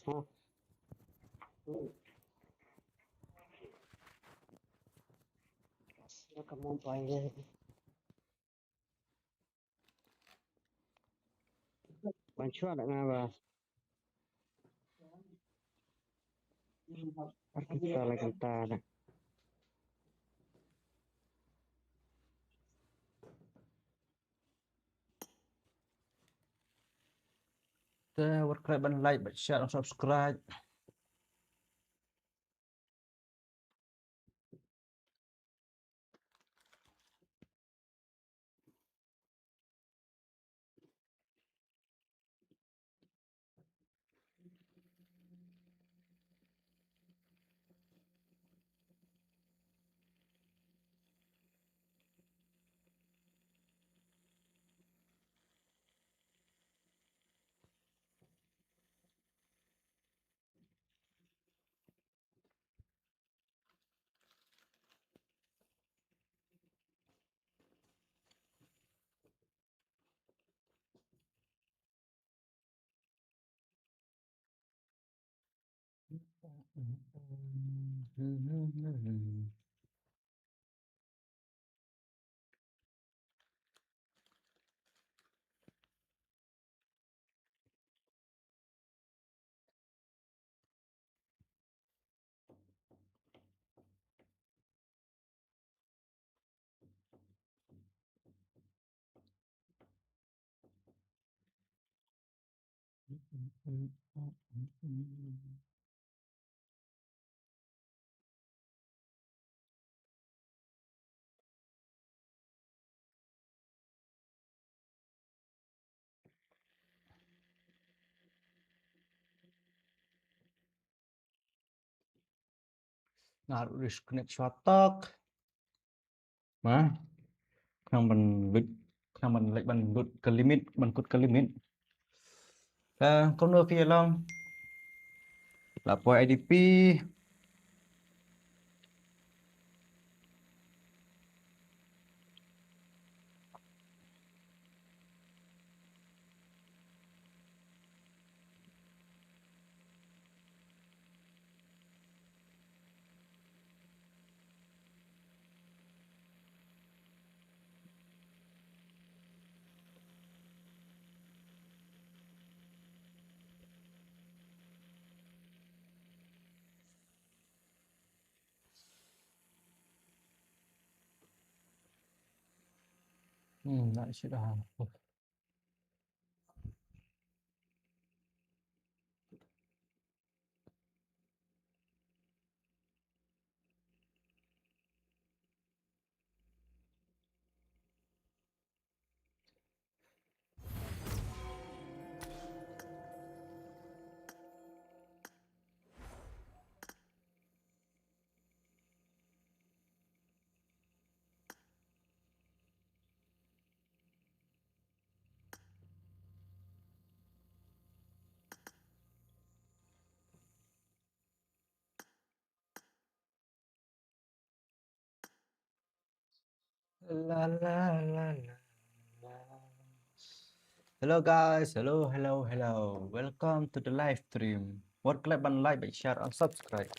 Huh. Hmm. Welcome on, Pine. Ban shuwa da nga ba. Ar kita la kanta da. Te wat klet ban like, ban share, ban subscribe. Nga ruh disconnect shwa tok. Ma. Khnang ban lut, khnang ban leh ban lut ka limit, ban kut ka limit. Ka kumno phi ïa long? La poi I D P. Hmm, that should have. La, la, la, la, la. Hello guys, hello, hello, hello. Welcome to the live stream. Wat klet ban like, ban share, and subscribe.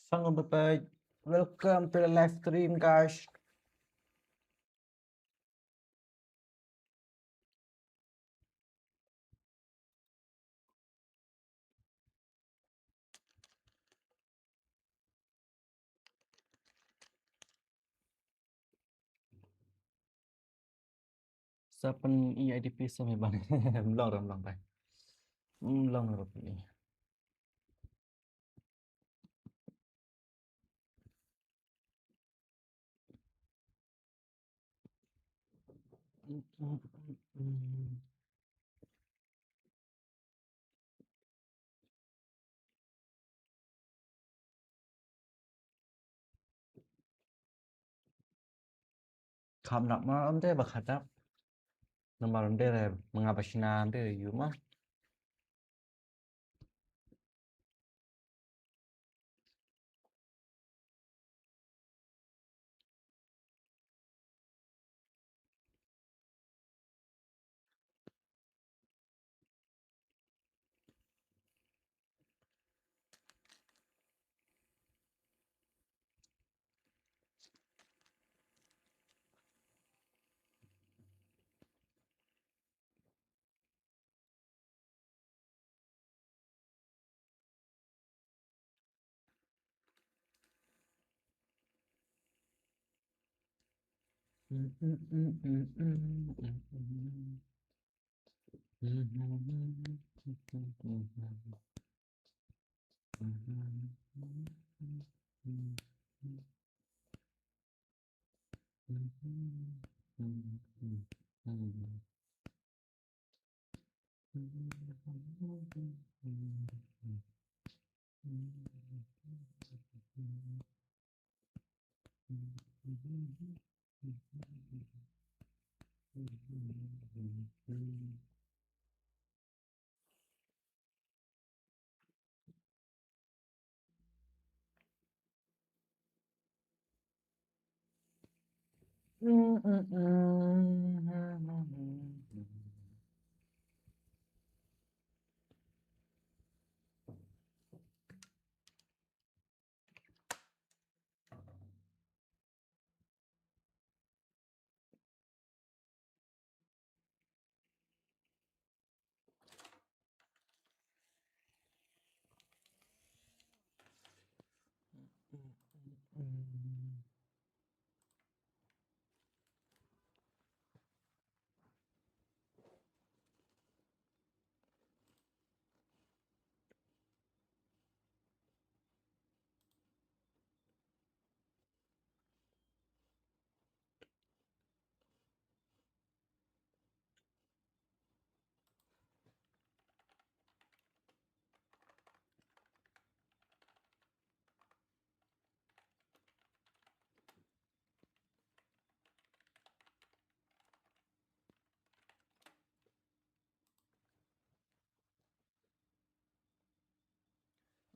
Sangam Babai, welcome to the live stream, guys. Sa pyn-i I D P sa me ban. Mlong ram long bai. Mlong ram pyn-i. Kham nap ma ym dei ba khadap. Namar ym dei re manga ba shna ym dei re yu ma.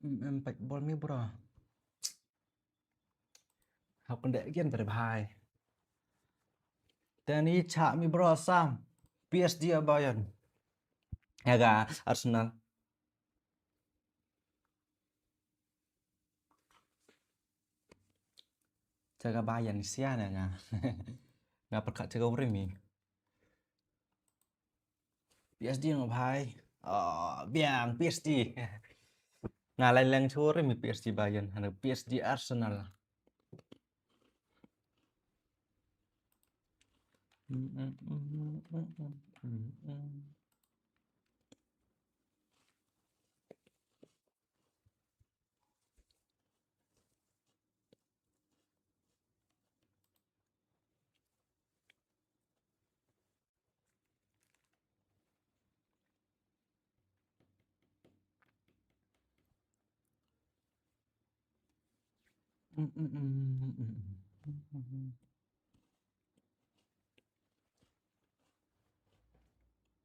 Em, em, pek bol mi bro. Hap kynduh again tare bhai. Tani chah mi bro Sam. P S G a Bayern. Ïa ka Arsenal. Cha ka Bayern sia na nga. Nga pyrkhat cha ka Urimi. P S G nga bhai. Oh, biang P S G. Nga lai leng churi mi P S G Bayern, hana P S G Arsenal.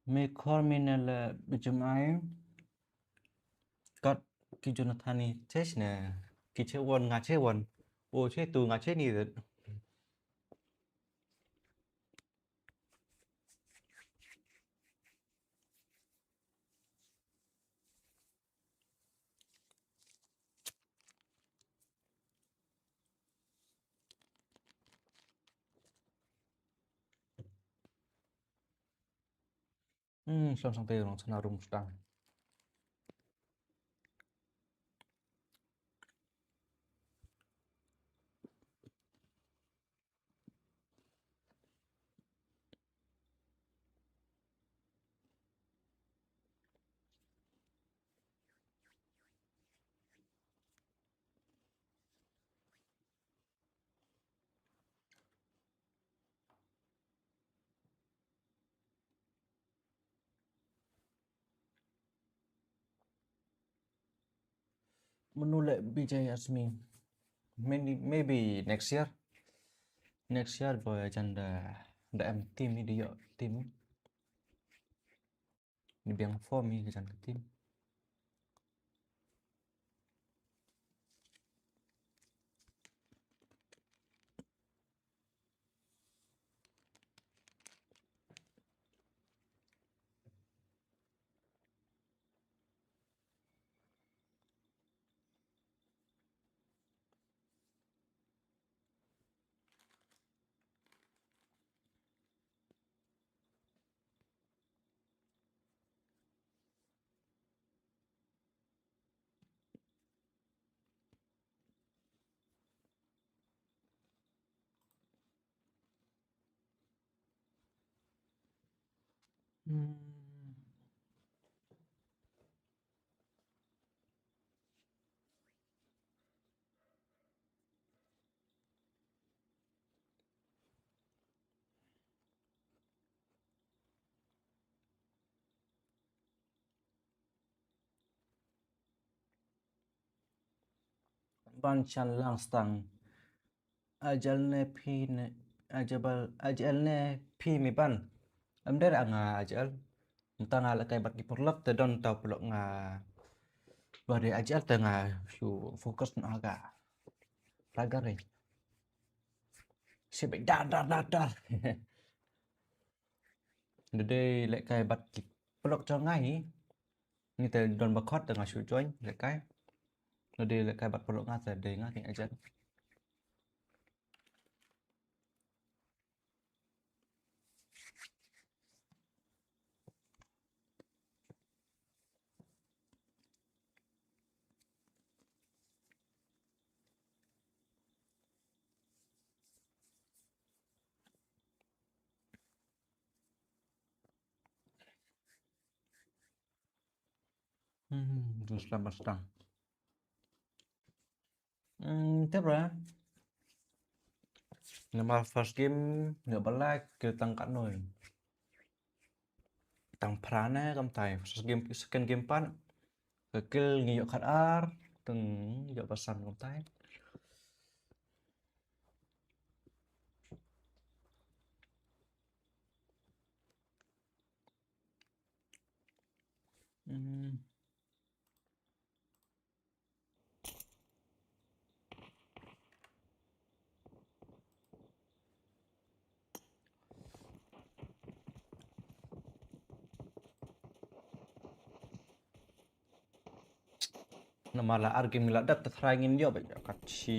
Me khor me na la bijim ai. Kat ki Jonathan ni ches na ki che won nga che won. O che tu nga che ni. Hmm, sang sang te rong sana rum stang. Manu le B J Asmi. Maybe, maybe next year. Next year boy jan da da em team ni da ïoh team. Ni biang form ni ka jan ka team. Hmm. Ban chan lang stang. Ajal ne phi ne ajabal ajal ne phi mi ban. Em der anga ajal. Mynta nga la kai bad ki paralok te don tau paralok nga. Ba dei ajal te nga shu focus noh ha ka. Plagar eh. Sibek dar dar dar dar. Dei lehkai bad ki paralok jong nga hi. Ngi te don ba khot te nga shu join lehkai. Dei lehkai bad paralok nga te dei nga ki ajan. Hmm, tu selamat datang. Hmm, te bra. Namar first game nga ba like ki tang katno. Tang phra ne kam tai. First game, second game pat. Ka kill ngi ïoh khat ar, tang ïoh ba san kam tai. Hmm. Namar la ar game la dep, te tharai ngin ïoh bad ka shi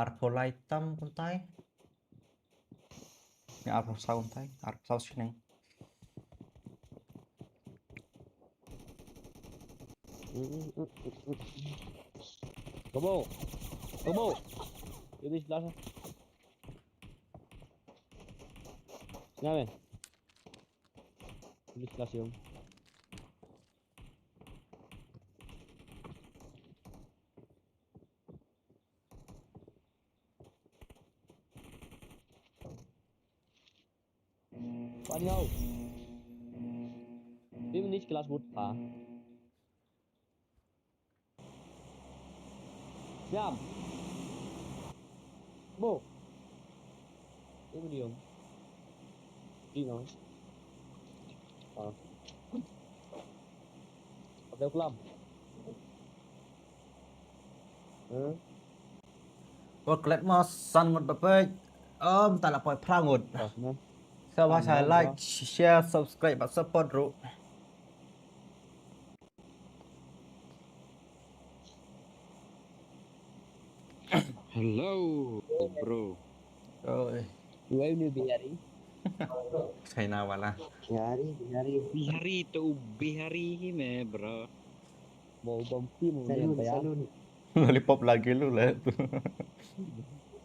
arphew lai tam kumtai. Ngi arphew saw kumtai, arphew saw shaneng. Kabo. Kabo. Ini sebelah sana. Sini, men. Ini sebelah siung. Pan yau. Bi mini kelas mut pa. Siam. Bo. Ini medium. Di no. Ah. Ada kelam. Hmm. Ko klet mo san ngut ba peit. Om ta la poi phra ngut. Sa ba sa like, share, subscribe bad support ruh. Hello, bro. Oi. Where you Bihari? China wala. Bihari, Bihari. Bihari to Bihari hi me, bro. Mau bom ti mau salon, salon. Lollipop lagi lu lah tu.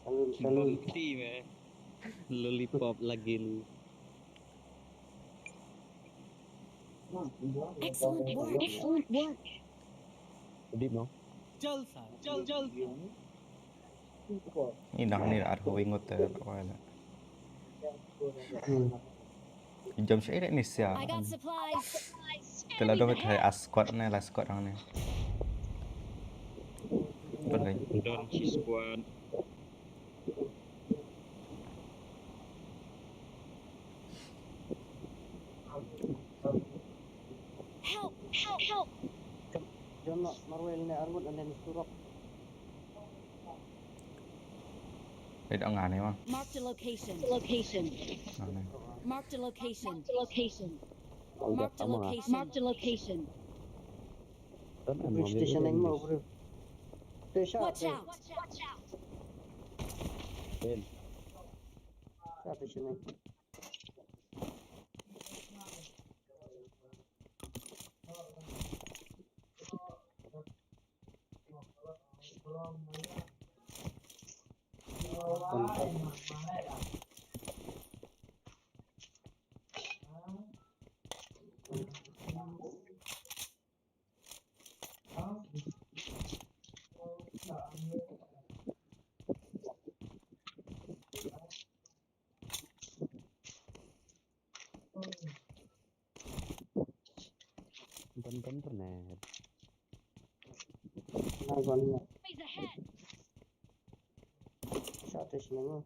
Salon, salon. Bom ti me. Lollipop lagi lu. Excellent work. Excellent work. Deep, no? Jalsa, jal, jalsa. Ni dang ni ar ko ingot te wala. Hmm. Jam sha ire ni sia. I got supplies. Te la dong kai a squad ne la squad ang ne. Don kai. Don chi squad. Help! Help! Help! Jon no marwel ne armut and then surok. Wait, ang ane ma. Marked a location. Location. Ane. Marked a location. Location. Marked a location. Marked a location. Police station ang mo, bro. Watch out! Watch out! Station. Ban ban internet. Ban ban. Enemies ahead. Sha te shnong.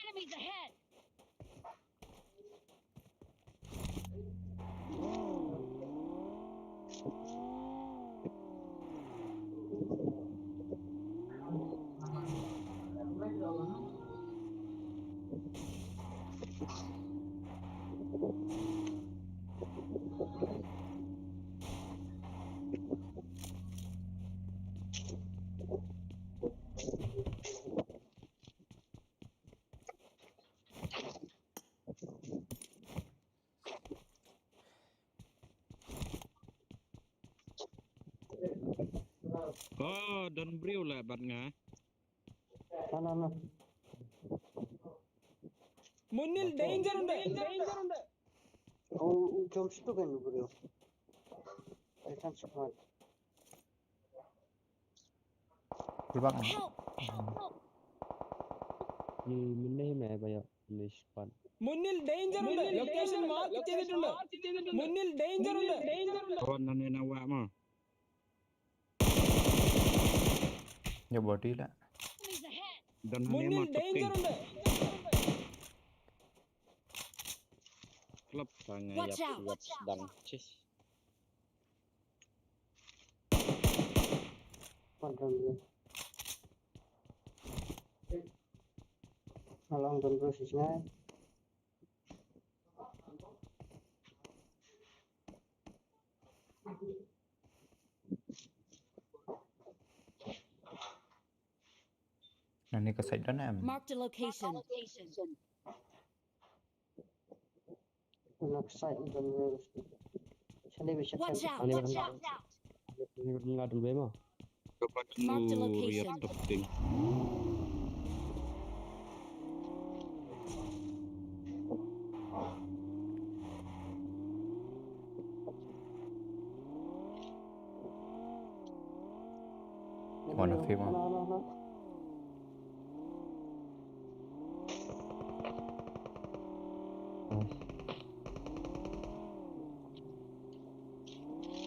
Enemies ahead! Oh, don briew la bad nga. Ano, ano. Munil danger unde, danger unde. Oh, jump to kan briew. I can't spot. Help! Help! Help! Ni minne hi me ba ïa ni squad. Munil danger unde. Location mark kiti unde. Munil danger unde. Kawan nane na wa ma. Ïa body la. Munil danger unde. Klop ka nga. Watch ïap out. Ïap sdang. Chis. Pantang dia. Along don bro sis ngai. Nani ka side don em? Marked a location. Watch out! Watch out! Marked a location. One of you.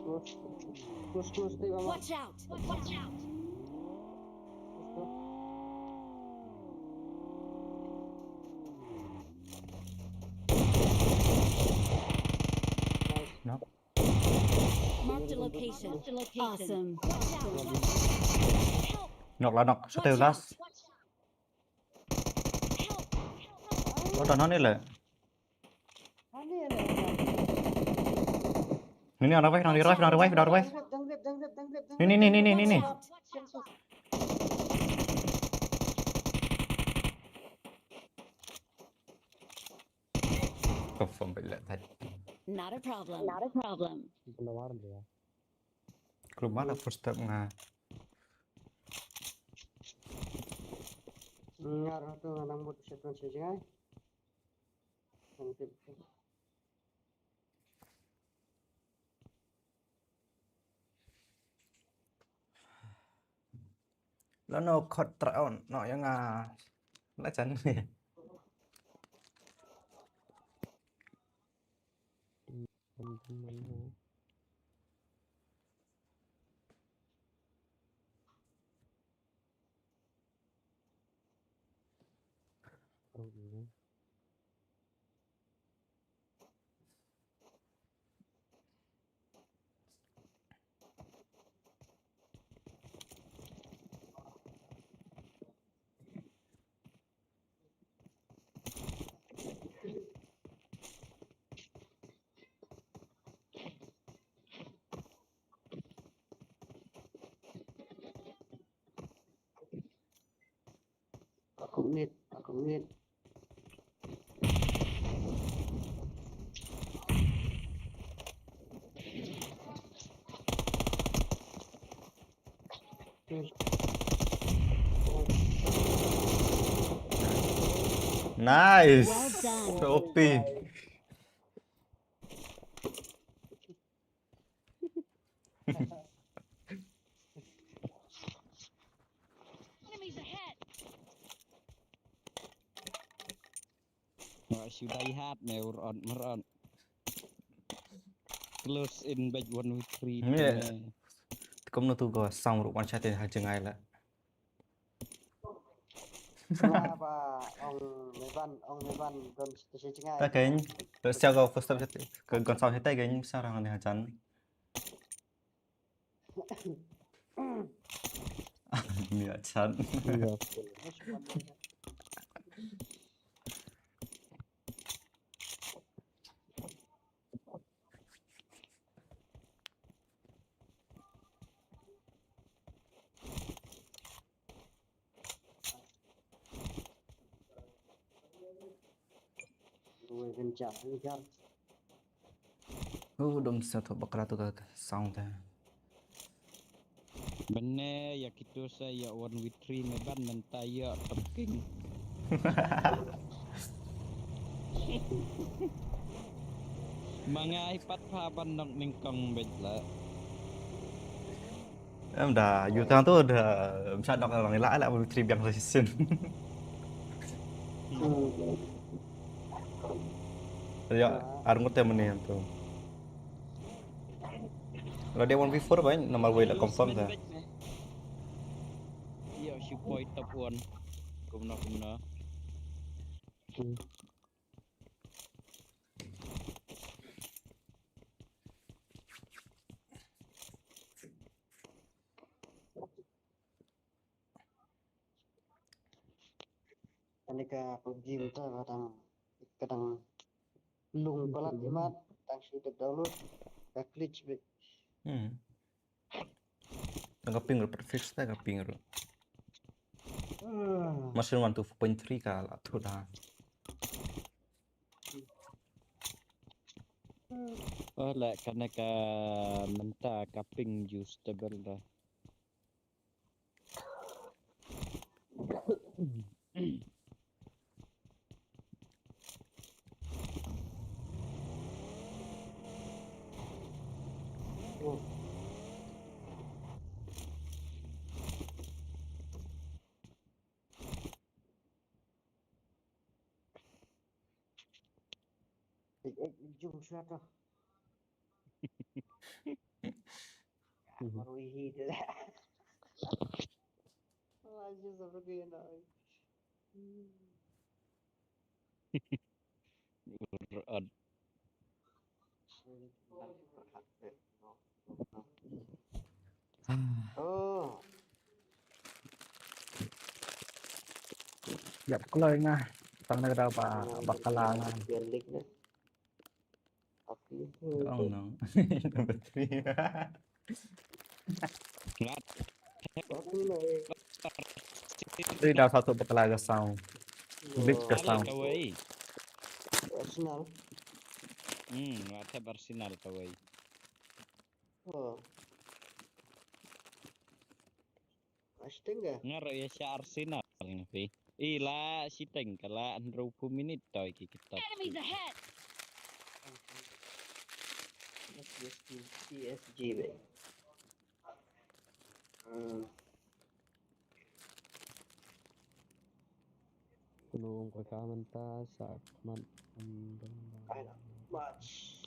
Close, close, close, stay, mama. Watch out! Watch out! Knock. Marked a location. Awesome. Knock la knock. Satu last. Ota nani le? Ni ni, on the way, on the right, on the right, on the right. Ni ni ni ni ni ni ni. Confirm balik tadi. Not a problem. Not a problem. Keluar lah first step nga. Ngar tu nang mut setan sejai. Lano kot traon no yang ah la chan ni. Aku ngit, aku ngit. Nice. Well done. O P. Enemies ahead. Wa shu die hard ne ur on mer on. Close in bad one with three. Kum no tu go sang ru wan shot ha jngai la. Ba ong Meban, ong Meban don station chngai. Ta kein, ta sia go first step ka gon sound hita kein sa rang ni hajan. Ni hajan. U dum sa to bakra to ka sound ta. Bene ya kito sa ya one with three Meban mynta ya top king. Mangai pat pha ban nok nyngkong bej la. Em da yu tang tu da msa nok lang la la one with three biang sa shisien. Ya arngut te mene tu. Lada one v four ba number wei la confirm ta. Ïa shi poi top one. Kumno kumno. Ani ka PUBG mynta ka dang, ka dang lung palat imat, tang shu dep download, ka glitch bit. Hmm. Ka ping ruh fix ta ka ping ruh. Hmm. Machine one two four point three ka la thut da. Oh, la kane ka mynta ka ping ju stable da. Eh, eh, jump shot. Baru hi tu. Wah, just baru dia nak. Ur-, ad- Oh. Yap, kloi nga. Tang na ka ba, bakala nga. Oh no. Number three. Ngat. Three da satu bakala ka sound. Big ka sound. Kawei. Arsenal. Hmm, ngat Arsenal kawei. Oh. Ashteng ka? Nga ruh ïa sha Arsenal nga phi. I la shiteng ka la hynriewphew minit toi ki kitab. Enemies ahead! P S G, P S G be. Hmm. Kunu ong ka mynta sa khmat. Ai la, match.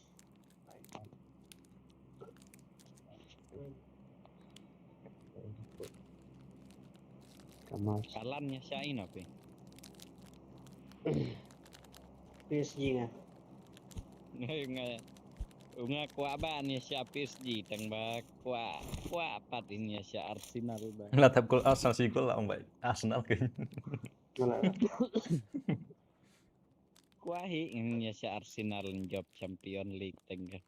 Ka match. Kalan ïa sha ina phi. P S G nga. Nga, nga, nga kwah ban ïa sha P S G tang ba kwah, kwah pat ïa sha Arsenal ba. La thap gol Arsenal shi gol la ong ba Arsenal ke. Kwah hi ïa sha Arsenal jop Champion League teng ka.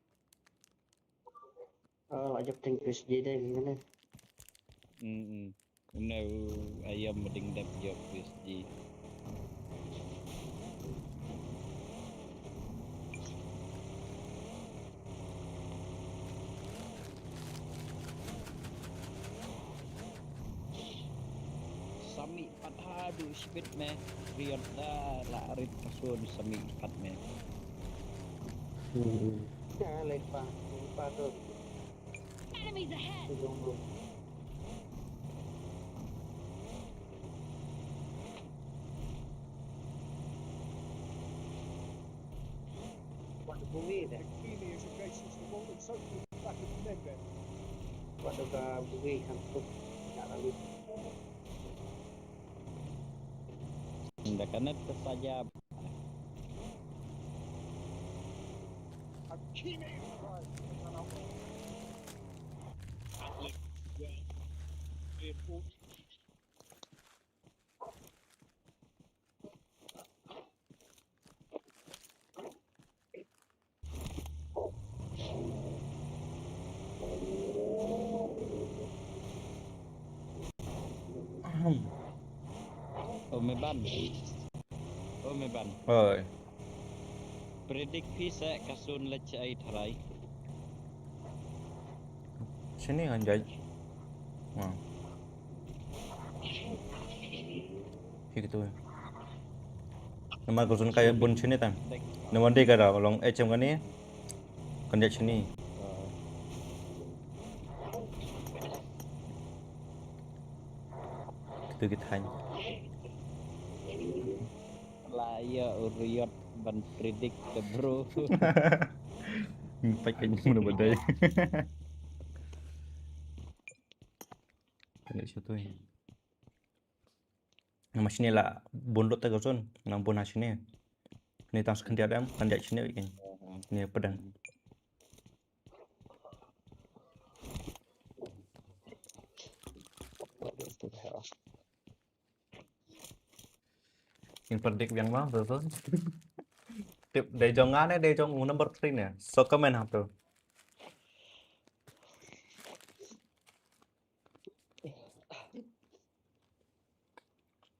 Oh, la jop teng P S G dei ngane. Hmm. Une u ayom ding dep jop P S G. Sami pat haduh shibit me, riot da la rit pasun sami pat me. Hmm. Ya, lepa, lepa tu. Enemies ahead! What the movie there? What the movie? Nda kanet ka saja. O me ban. O me ban. Oi. Predict phi sa ka sun leit shaei tharai. Shane ngan jai. Hi kitu. Namar ka zone ka bun shane tang. Namar dei ka da long H M kane. Kan jai shane. Kitu ki thaiñ. La ïa u riot ban predict te bro. Pat ka nyum na badai. Kane shatoi. Namar shane la bun lut te ka zone, nang bun ha shane. Ni tang sa khyndiat em, khyndiat shane wi ken. Ni pdeng. Kin predict biang ma, betul. Tip dei jong nga ne, dei jong u number three ne. So comment ha tu.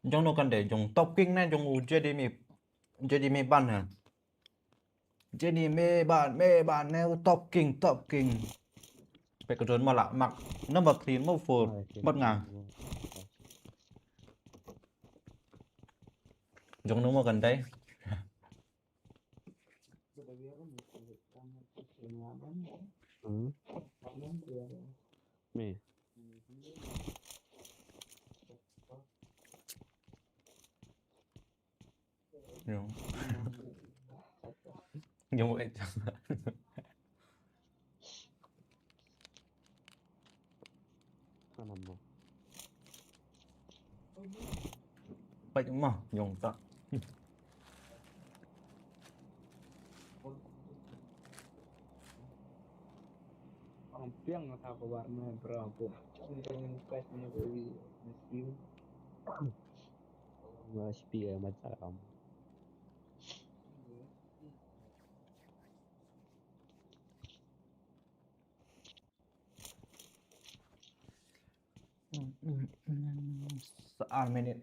Jong no kan dei, jong Top King ne, jong u J D me, J D me ban ne. J D me ban, me ban ne, u Top King, Top King. Pek ka drone ma la, mak number three, number four, bad nga. Jong no mo kan dei. Hmm. Me. Yung. Yung eh. Kanam mo. Pait ma, yung ta. Ang piang nga ta ko war na bra ko. Ang piang nga ta ko war na bra ko. Nga H P ay mataram. Sa minit.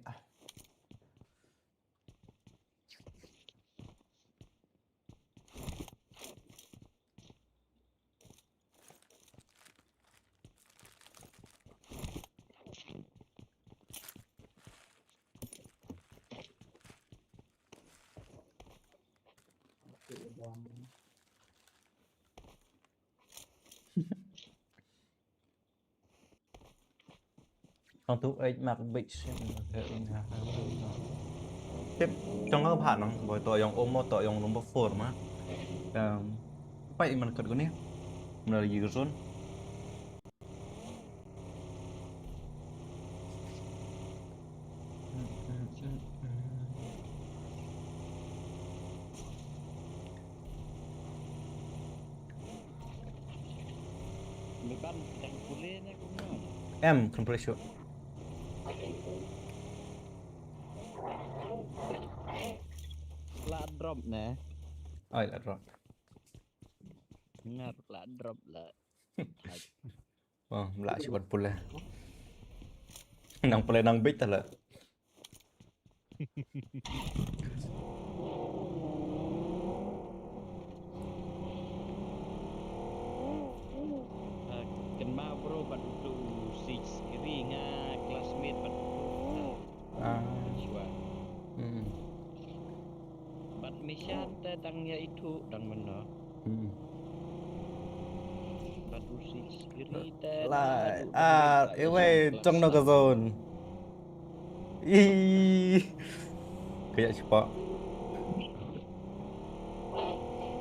Kong tu ej mak bit sin. Tip, chong ka pha nang, boi to yong um mo to yong number four ma. Em, pai iman kat guni. Mula lagi gersun. Em, kan pule shu. La drop ne. Ai, la drop. Ngar la drop la. Oh, mla shu ban pule. Nang pule nang bit ta la. Ah, kynmaw bro, bad utu u Six Kiri nga classmate bad utu. Ah. Joshua. Hmm. Bad Mishan te dang ïa ithuh dang mynno. Hmm. Bad u Six Kiri te. Lai, ah, iwei tong no ka zone. Ih. Kaya cepat.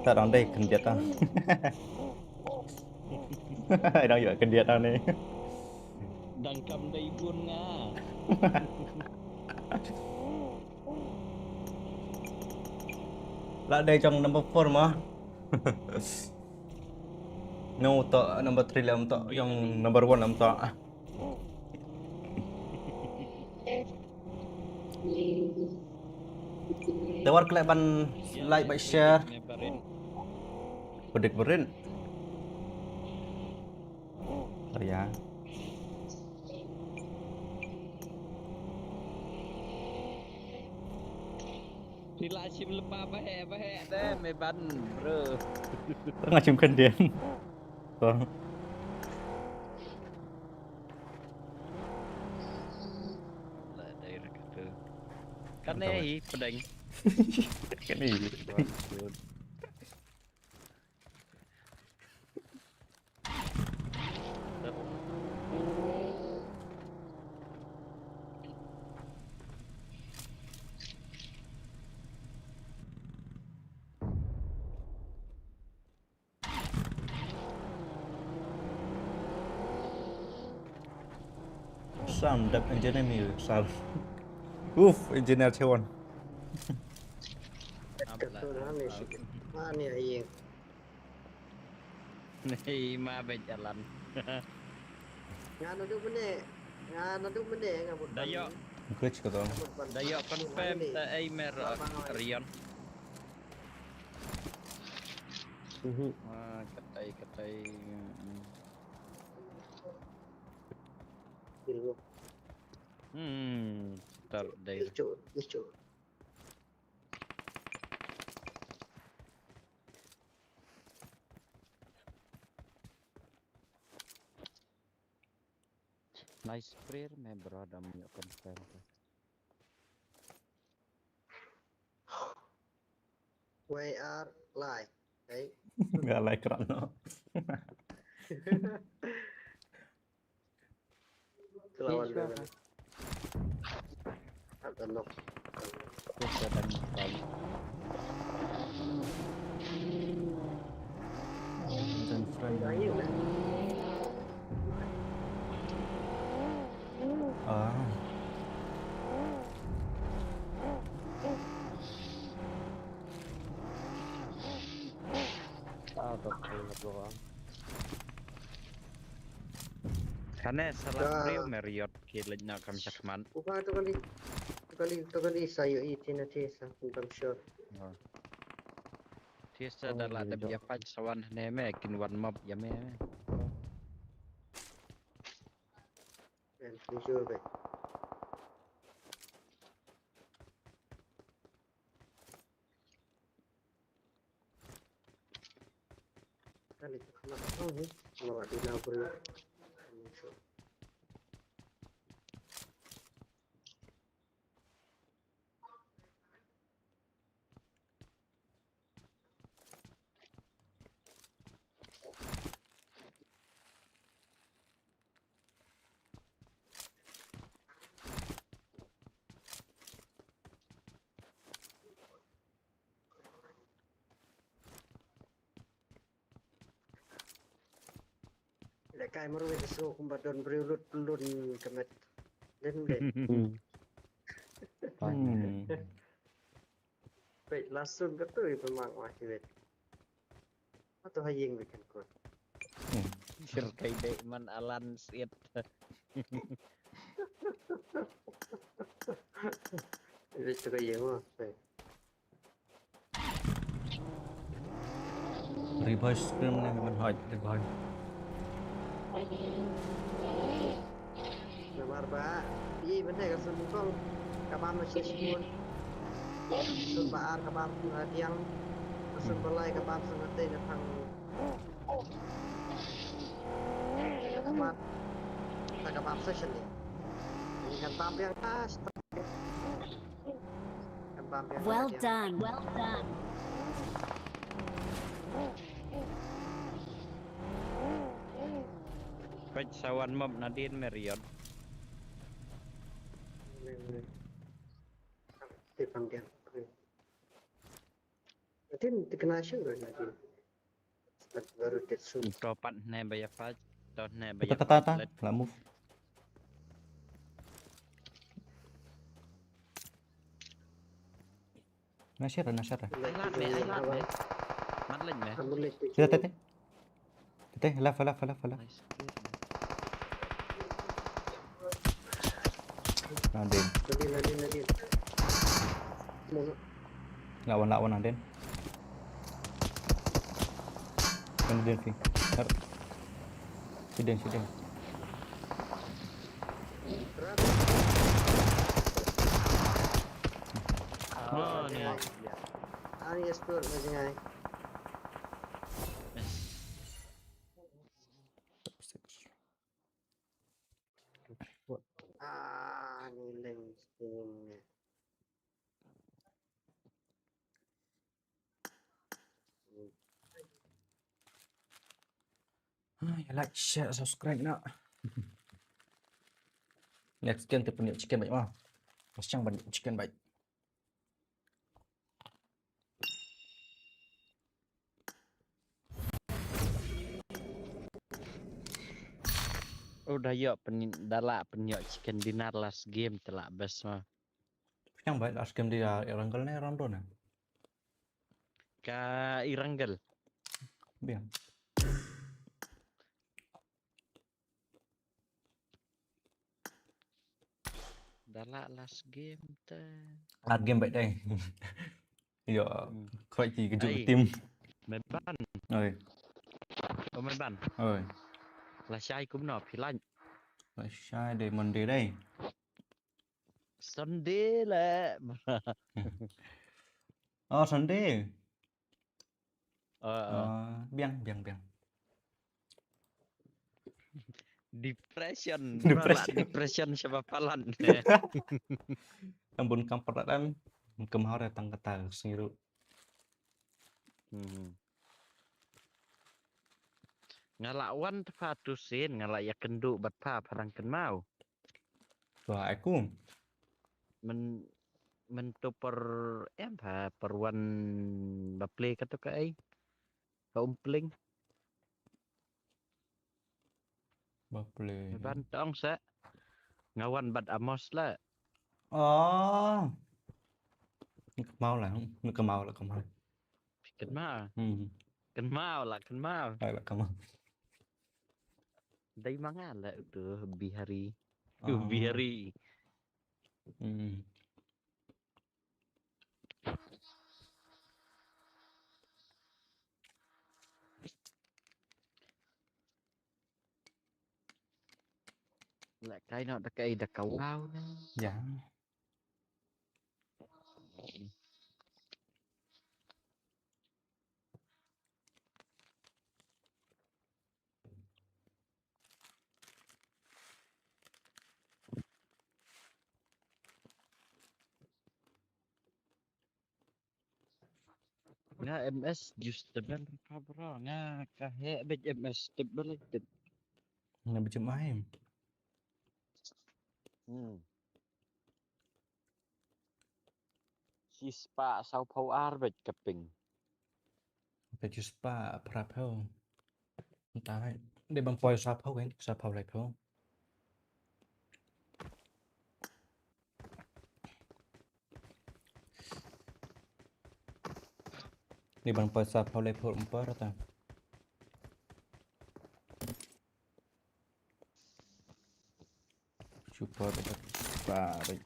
Tak dang dei khyndiat ah. Dang ïoh khyndiat ah ni. Dang kam dei bun nga. La dei jong number four ma. No to number three lam to, jong number one lam to. Te wat klet ban like, ban share. Bedik berin. Oh ya. Phi la shim lypa ba heh ba heh te me ban bro. Nga shim khyndiat. To. La dei ra katu. Kane hi pdeng. Kane hi. Sam dap engineer mi Sam. Uf, engineer Chewon. Ani aye. Nei ma be jalan. Nga naduh mene, nga naduh mene nga buat. Dayo. Glitch ka dong. Da ïoh confirm ta ei mer Rion. Mhm. Ah, katai, katai. Hmm. Hmm, tar dai. Ichu, ichu. Nice prayer, my brother, me confirm. We are live, okay? Nga live kerana. Kelawan dia. Ada nok. Terus ada nok. Dan friend. Ayo lah. Ah. Ah, doktor doang. Kane salah briew Marriott ki leit na kam shakman. Uba to kali. To kali, to kali sa ïohi tina te sa kum kam sure. Te sa da la da bia pach sa wan ne me kin wan map ïa me. Em, kin sure be. Kali ka khana ka thong hi, ngawat di na bri. Lehkai marwei te sngewbha kumba don briew lut lun ka met. Dei ne em dei? Hmm. Hmm. Peit la sun ka tu i pynmang ma ki wet. Atu ha ïing bad kan kot. Hmm. Sir kai dei man Alan siet. Wet tu ka ïing ma. Revive screen ne ban hide, revive. Namar ba ïa ban hide ka sun kong ka bam na shi shi. Sun ba ar ka bam na tiang. Ka sun ba lai ka bam sun na tei na thang. Ka bam. Ka bam session ni. Ni kan bam yang as. Well done. Well done. Peit sa wan map nadien Marriott. Nadien te kena shu nadien. To pat ne ba ïa fight, to ne ba ïa fight. Ta, ta, ta, ta. La move. Na share, na share. Ai lad me, ai lad me. Mat leh me. Te, te, te. Te, te, left, left, left, left. Nice. Nadien. Nadien, nadien, nadien. Lah wan, lah wan, nadien. Nadien, Fi. Har. Sidin, sidin. Oh, ni. Ah, yes, tu, nadien ai. Ah, ni leng sini. Ah, ïa like, share, subscribe noh. Next game te pynïoh chicken bait mo. Pas chang ban chicken bait. Oh, da ïoh pyn-, da lah pynïoh chicken dinner last game te lah best ma. Yang baik last game dia Erangel ne Rondo ne? Ka Erangel. Biang. Da la last game te. Last game bad dei. Yo, hmm, khoi ki kejut. Ai, team. Meban. Oi. Oh, Meban. Oi. La shai kumno, phi lain? La shai dei Monday dei. Sunday le. Oh, Sunday. Ah, ah. Ah, biang, biang, biang. Depression. Depression. Depression sha ba palat. Em bun kam palat em. Kemhar datang kata sngi ruh. Hmm. Nga la wan te pha tu sien, nga la ïakynduh bad pha, pha dang kynmaw. Ba ai kum. Men, men to per, em pha, per wan ba plie kato kaei. Ka Umpling. Ba plie. Ban tong sa. Nga wan bad Amos la. Oh. Kynmaw la, kynmaw la, kynmaw. Kynmaw. Hmm. Kynmaw la, kynmaw. Ai la, kynmaw. Dei ma nga la utu Bihari. Ah. Bihari. Hmm. Lehkai noh da kaei, da ka wow ne. Ya. Nga M S just tebel rupa bro. Nga ka heh bad M S tebel tip. Nga bejam ai. Hmm. Shispah sawphew ar bad ka ping. Ka shispah phraphew. Nta dei ban poi sawphew kan, sawphew laiphew. Dei ban poi sawphew laiphew ym poi rata. Super super.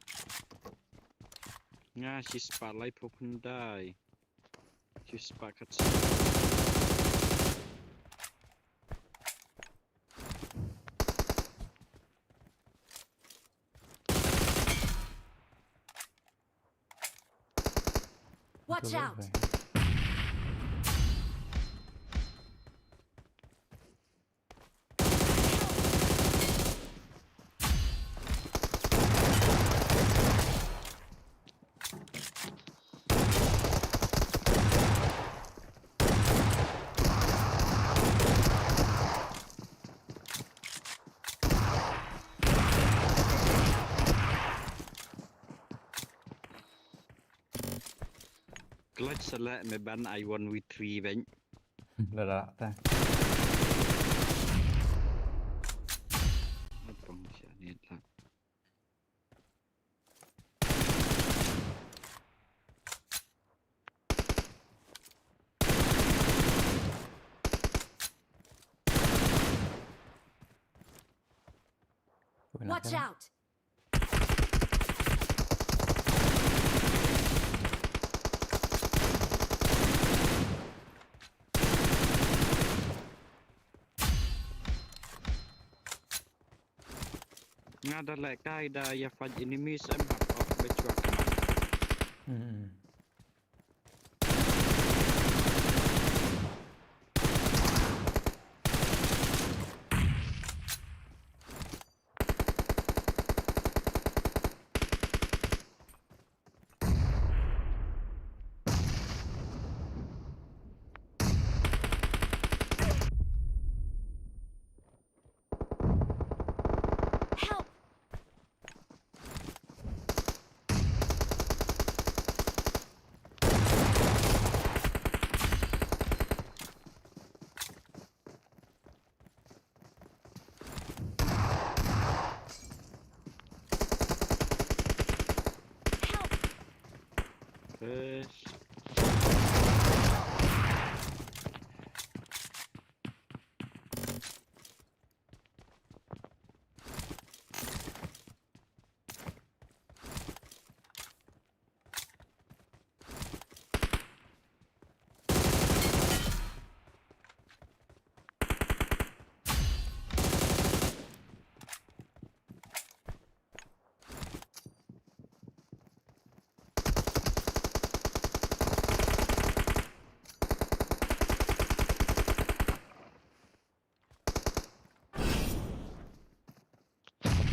Nga shispah laiphew khyndai. Shispah khat. Watch out! Clutch sa leh me ban ai one v three bad. La la ta. Apang siya ni la. Watch out! Nga da lehkai da ïa fight enemies em hap off bad shuwa. Hmm. Help! Help! Yes.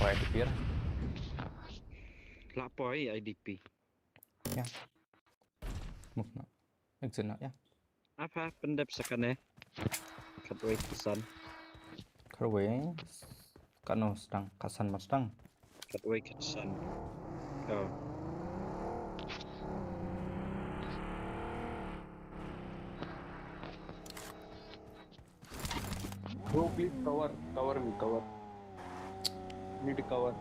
I D P lah. La poi I D P. Ya. Move na. Exit na ya. Apa pendep sakane? Katwei kasan. Katwei. Kano sedang kasan mustang. Katwei kasan. Oh. Bro, please cover, cover me, cover. Need cover.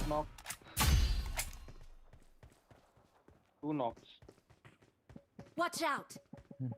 Knock, knock. Two knocks. Watch out! Hmm.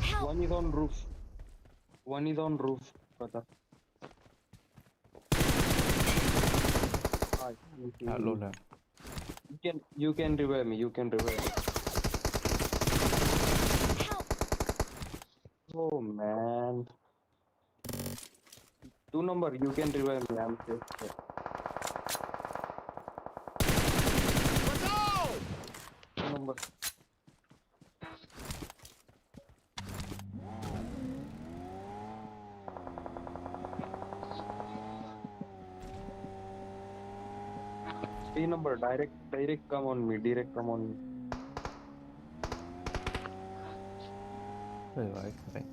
Help! One is on roof. One is on roof, brother. Hi, you can, Ah, low lah. You can, you can revive me. You can revive me. Help! Oh man. Two number, you can revive me. I'm safe. Two number. Three number, direct, direct come on me, direct come on me. Wait, wait, wait.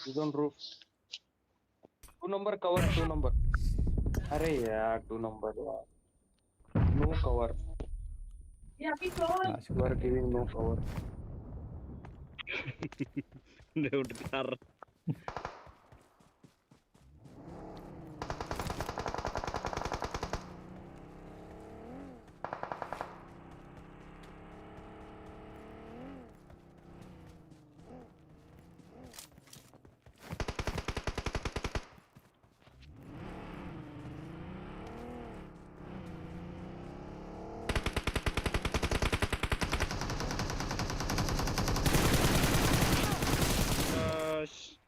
He's on roof. Two number cover, two number. अरे यार, two number यार. No cover. You are giving no cover. They would car. Gosh.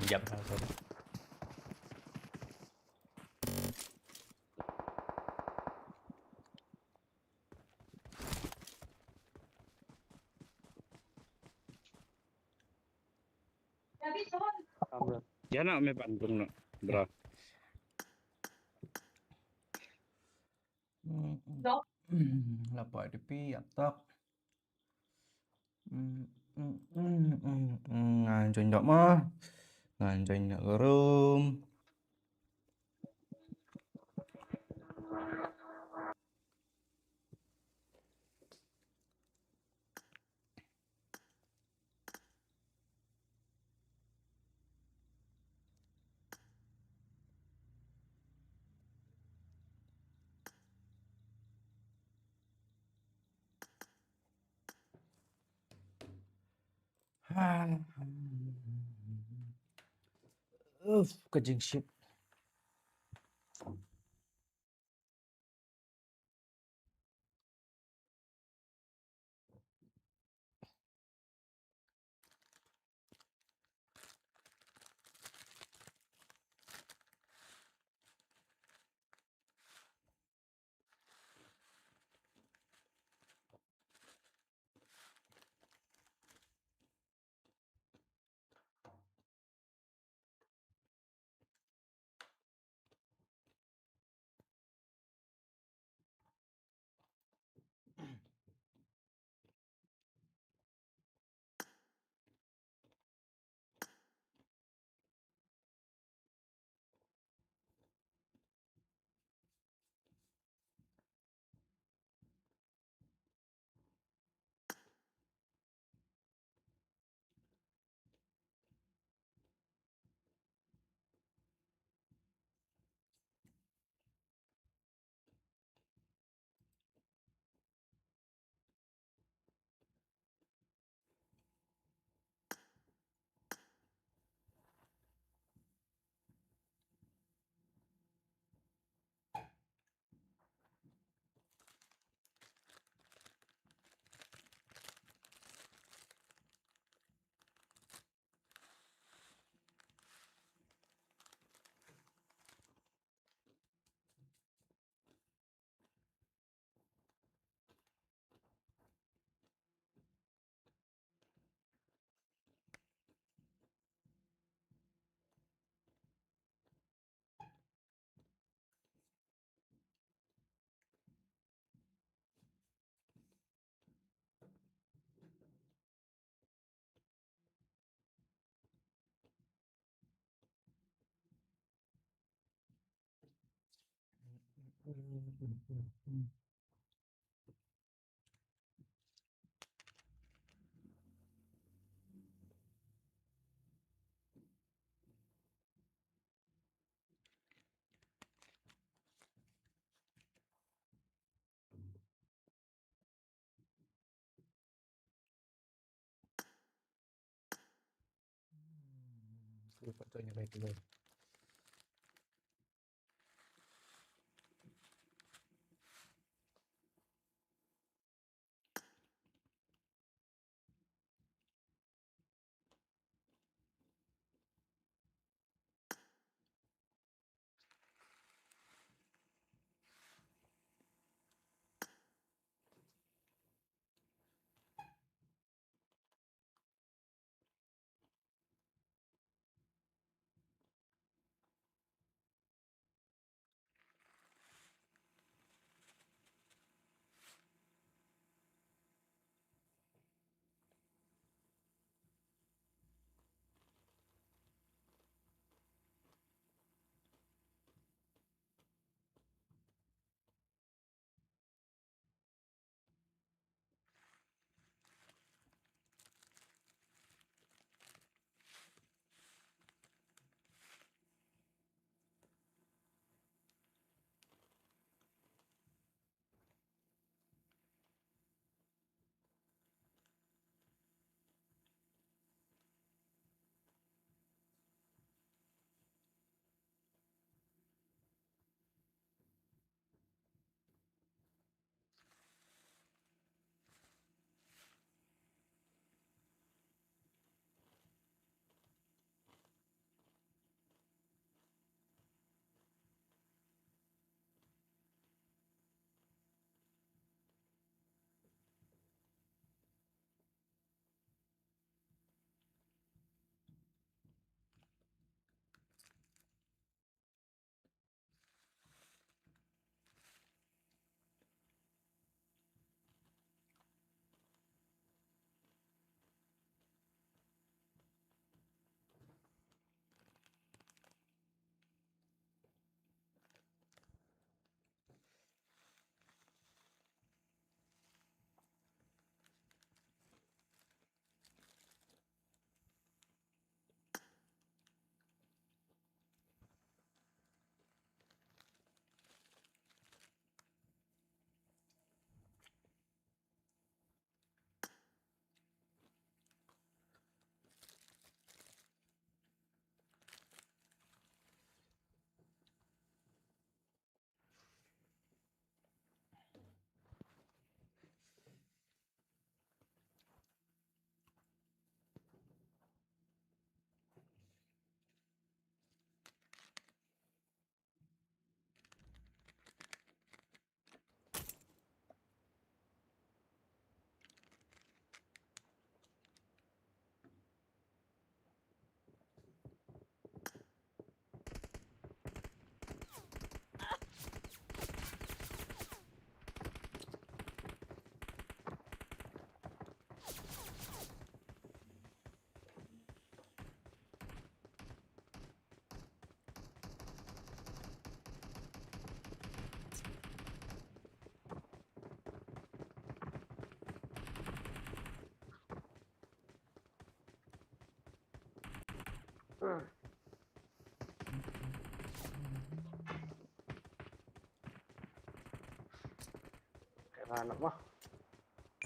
Jump lah, sorry. Ïa na me ban dung na, bro. Mm, mm. La poi I D P ïa tak. Mm, mm, mm, mm, mm. Ngan join dok ma. Ngan join dok room. Uff, ka jingshit.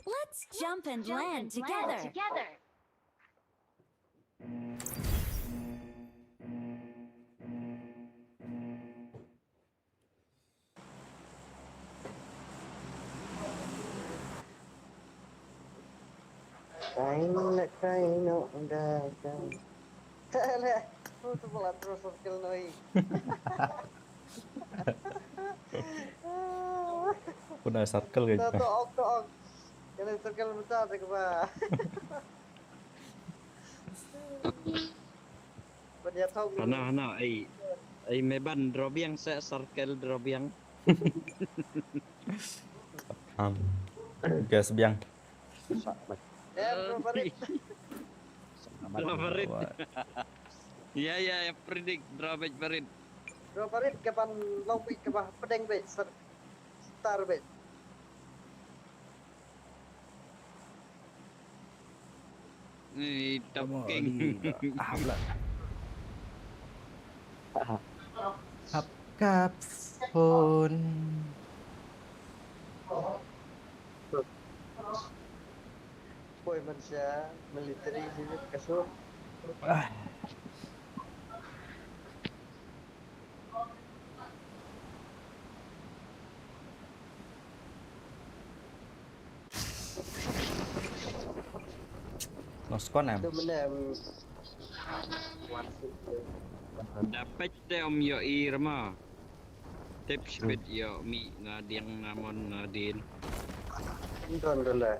Let's jump and land together. Kain na kain no da kain. Tele, tu tu pula terus circle noi. Puna circle ka. Tu tu ok tu ok. Kena circle muta tak ba. Hana, hana, ai, ai, meban drobiang se circle drobiang. Am. Gas biang. Eh, bro, barit. Bro, barit. Ya, ya, ya, predict, bro, barit, barit. Bro, barit, kaban long bit, kaban pedeng bit, sir. Tar bet. Ni top Come on, king. Lee. Ah, pula. Hap kap phone. Boy, man sha military unit ka sur. Ah. Lost kon em. Tu mana em? Da peit te ym ïohi re ma. Tip shibit ïoh mih na diang na mon na din. Don don da.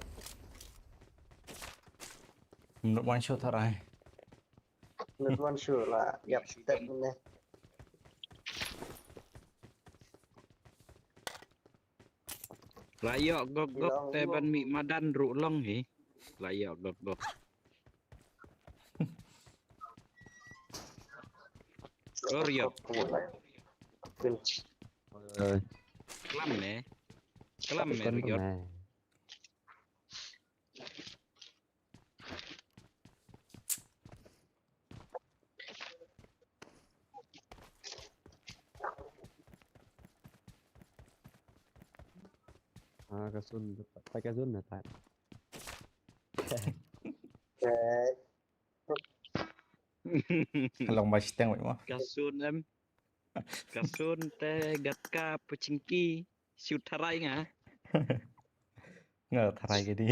Not one shot tharai. Not one shot la. Yap step ni. La ïoh gok gok te ban mih madan ruh long hi. La ïoh gok gok. Or ïoh. Klam ne. Klam ne ïoh. Ah, ka sun, ta ka sun na ta. Okay. Ka long ba shiteng wei mo. Ka sun em. Ka sun te gat ka pachingki. Shoot tharai nga. Nga tharai ke di.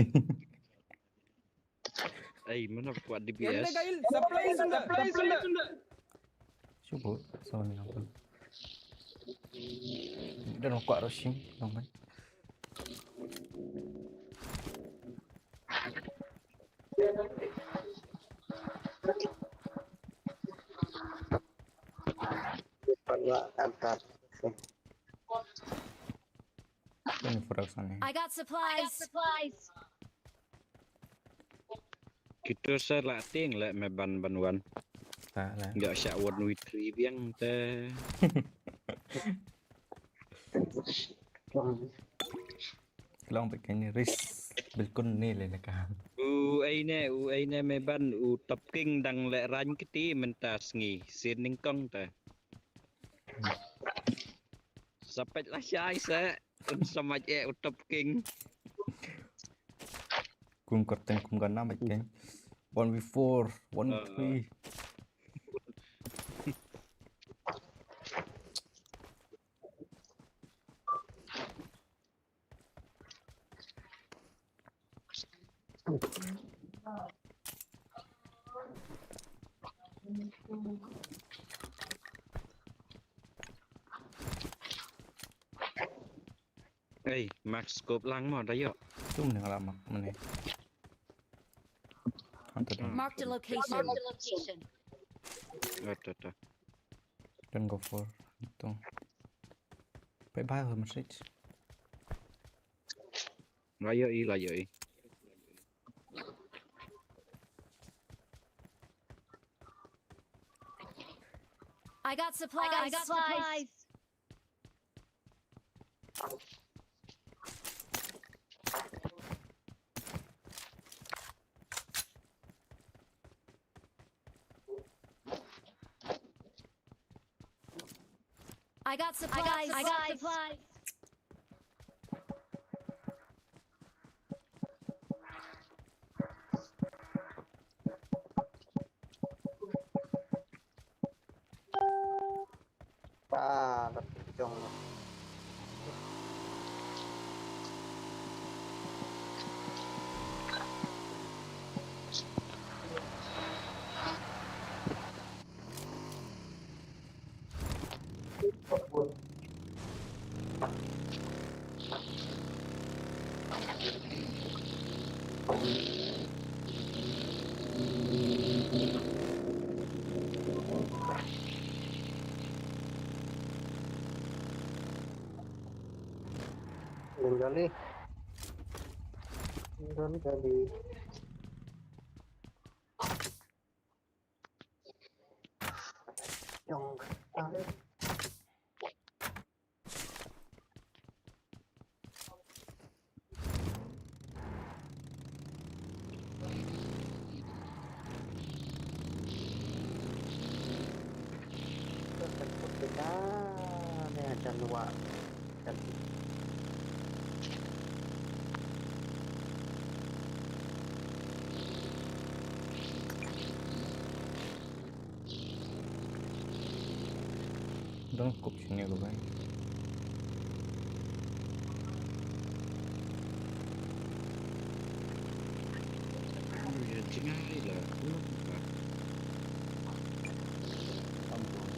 Ai, mana kuat D P S. Supply sunda, supply sunda. Shubu, so ni apa? Dan kuat rushing, long mai. Pala antar. Ini production ni. I got supplies. Kita sa la ting la me ban ban wan. Tak lah. Nggak syak wan witri biang te. Long bek ni risk bilkul ni le ka. U ai ne, u ai ne me ban u top king dang le ran kiti mentas ngi sin ningkong te. Sapet la shai se. Un samaj e u top king. Kum kyrteng kum gana mai keng. One v four, one v three. Ei, max scope lang mo da yo. Tum ne ngala mak mane. Hunter. Marked a location. Ata ta. Don't go for. Tung. Bye bye, Herman Rich. Layo i, layo i. I got supplies. I got supplies. I got supplies. I got supplies. Ah, dah pecong. Gali. Gali, gali. Yang. Kita ne ajan luar. Dang kup sini ko bai. Anu ya, jingai la. Ampun.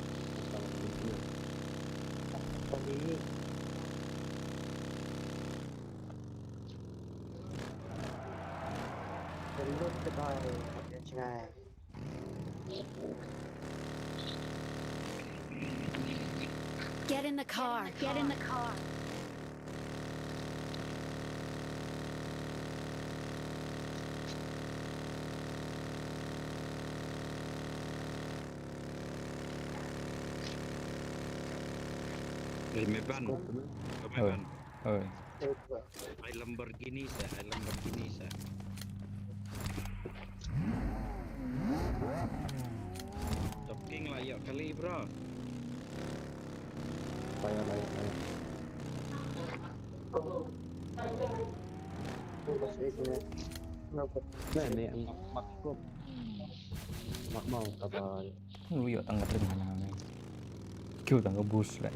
Tadi. Gendut ke bai, jingai. Get in the car. Get in the car. Oi, me ban. Oi, me ban. Oi. Ai Lamborghini sa, ai Lamborghini sa. Top King la ïoh kali, bro. Paya, paya, paya. Nah, ni ang mak ko. Mak mau kata. Lu ïoh tang ka tring mana ni. Kyu tang ka boost lah.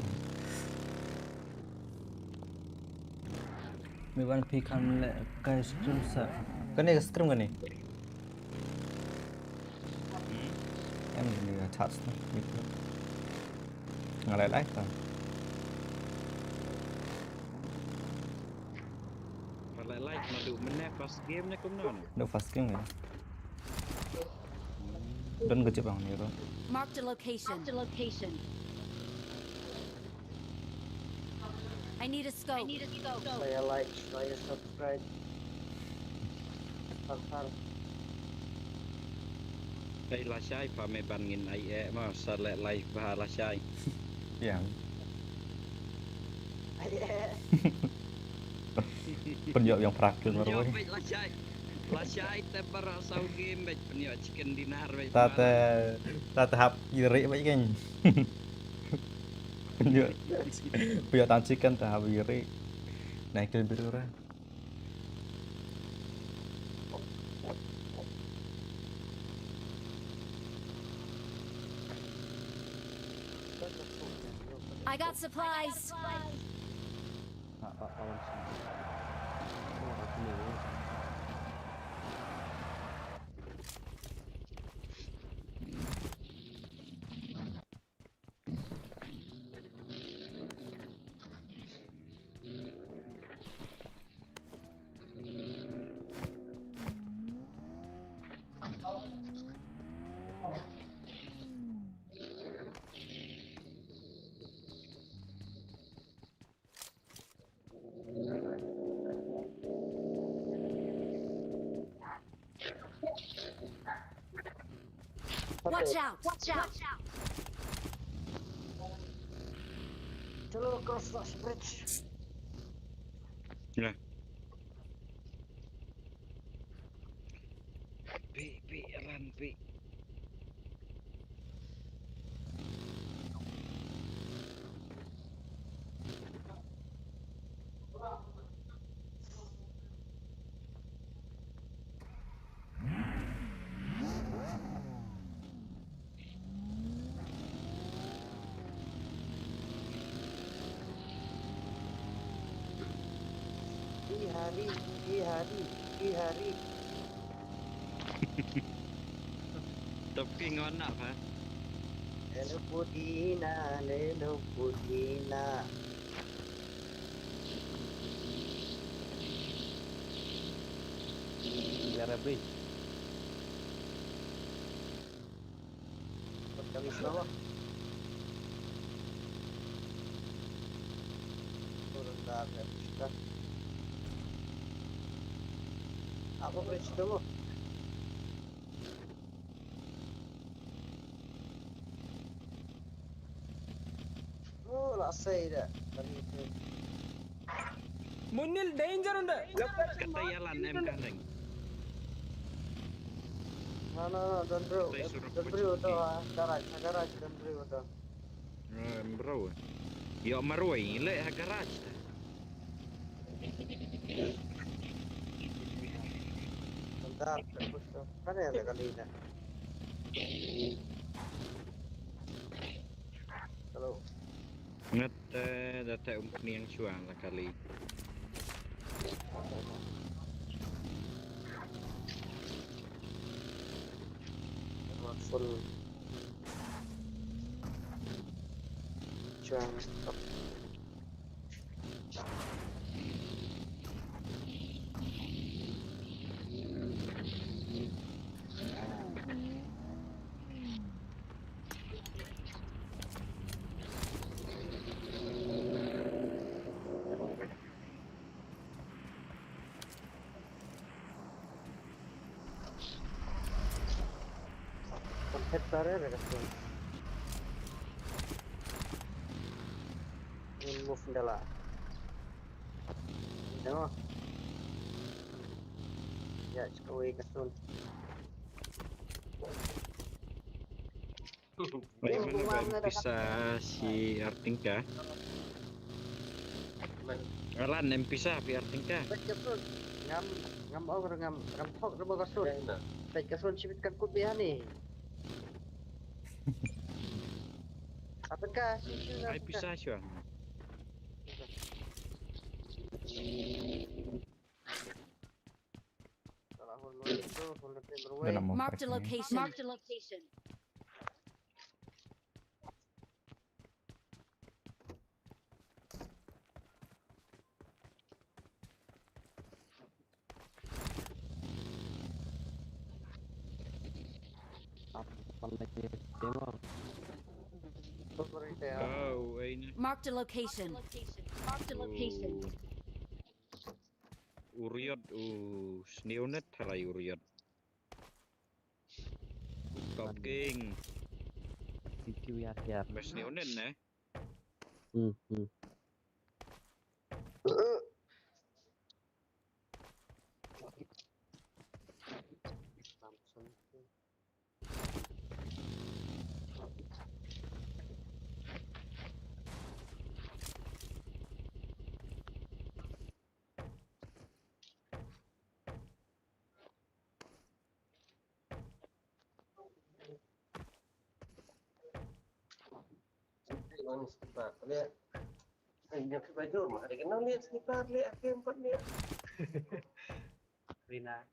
Me ban phi kham leh ka scrim sa. Kane ka scrim kane. Em ni ka chat tu. Nga leh live ta. Nga leh live naduh mynne first game ne kumno? Naduh first game ne. Don ka jep ang ni ro. Marked a location. Marked a location. I need a scope. I need a scope. Saya like, saya subscribe. Subscribe. Ai lashai pha me ban ngin ai eh ma sa leh live bha lashai. Ïa. Ai eh. Pynïoh ïa prak tu. Pynïoh beit lashai. Lashai te para saw game beit pynïoh chicken dinner beit. Ta te, ta te hap ïa ri beit kan. Pynïoh, pynïoh tang chicken te hap ïa ri. Na kil biru ra. I got supplies. Watch out! Watch out! Chalo, cross the bridge. Yeah. Pi, pi, run, pi. Ihari, ihari, ihari. Top King wan na pha. Lelo pudina, lelo pudina. Biar habis. Kami selamat. Turun dah, habis dah. Apa boleh cerita lu? Oh, la sei dah. Kami tu. Munil danger unde. Kata jalan em kandeng. No, no, no, don't bro. Don't bro to, ah, garage, garage, don't bro to. No, Bro. Ïoh marwei leh ha garage ta. Bentar, terus tu. Mana ada kali dah. Hello. Ngat, eh, da te um kniang shuang la kali. Full. Shuang. Konfet tare re ka sun. Ngin move dala. Demo. Ya, chika wei ka sun. Wei, mana ba M P sa shi artingka? Alan, M P sa phi artingka? Peit ka sun. Ngam, ngam ong, ngam, ngam thok ruh ba ka sun. Peit ka sun shibit kan kut biang ni. Apa ka shi shi? Ai pisa shuwa. Salah hol lo itu, hol itu berwei. Marked a location. Marked a location. Apa lagi demo? Oh, ai na. Marked a location. Marked a location. Oh. U Riot, u Sneonet, halai u Riot. Top King. T Q ya, ya. Mas Sneonet, eh? Hmm, hmm. Ini sniper. Lihat. Ini sniper jom. Ada kena lihat sniper, lihat aku empat ni. Rina.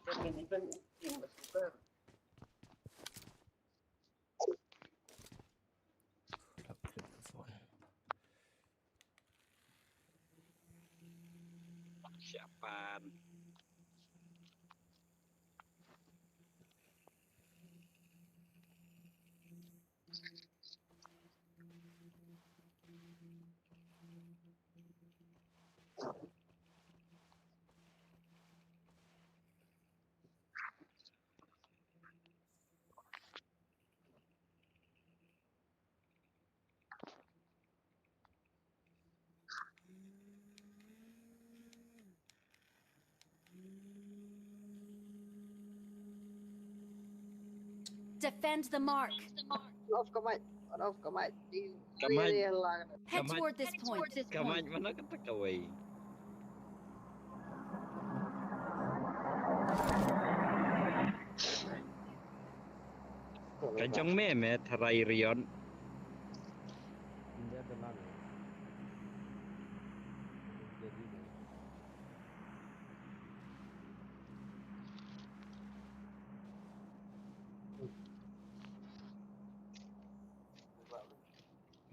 Kan ini kan tim sniper. Siapan. Defend the mark. Off ka mic. Off ka mic. Ka mic. Head toward this point. Ka mic mana kata kawei. Ka jong me, me tharai Riot. India te lang. Jadi deh.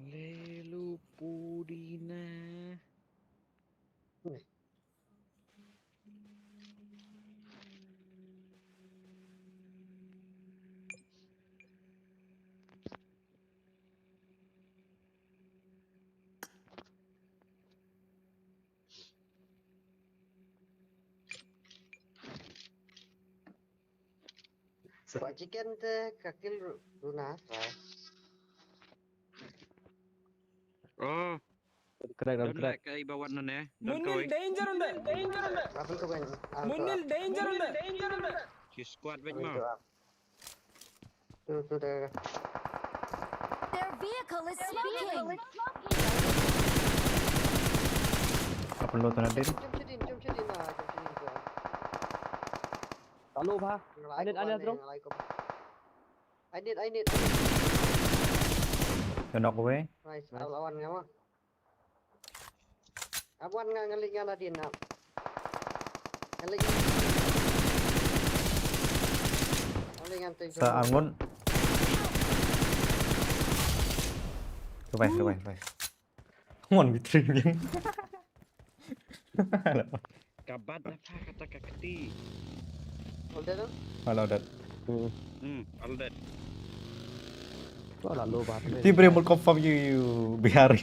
Lelu pudina. Ba chicken te ka kill ru-, runa, ba. Oh. Correct, correct. Don lek ka iba wan nane. Don kawei. Munil danger unde, danger unde. Apa kau main? Ah, Munil danger unde, danger unde. Ki squad bek ma. Tu, tu dah. Their Vehicle is smoking. Upload na diri. Jump shadin, jump shadin, ah, jump shadin ko. Alo ba. Anit, anit, bro. I need, I need. Knock away. Nice, lawan nga ma. Abuan nga ngali nga nadin na. Ngali. Ngali ngan tu. Sa angun. Revive, revive, revive. One v three. Ka bat da pha kata ka kti. Order na? Hello, dad. Hmm, all that. Ko la lo ba. Ti bre mul confirm you, you Bihari.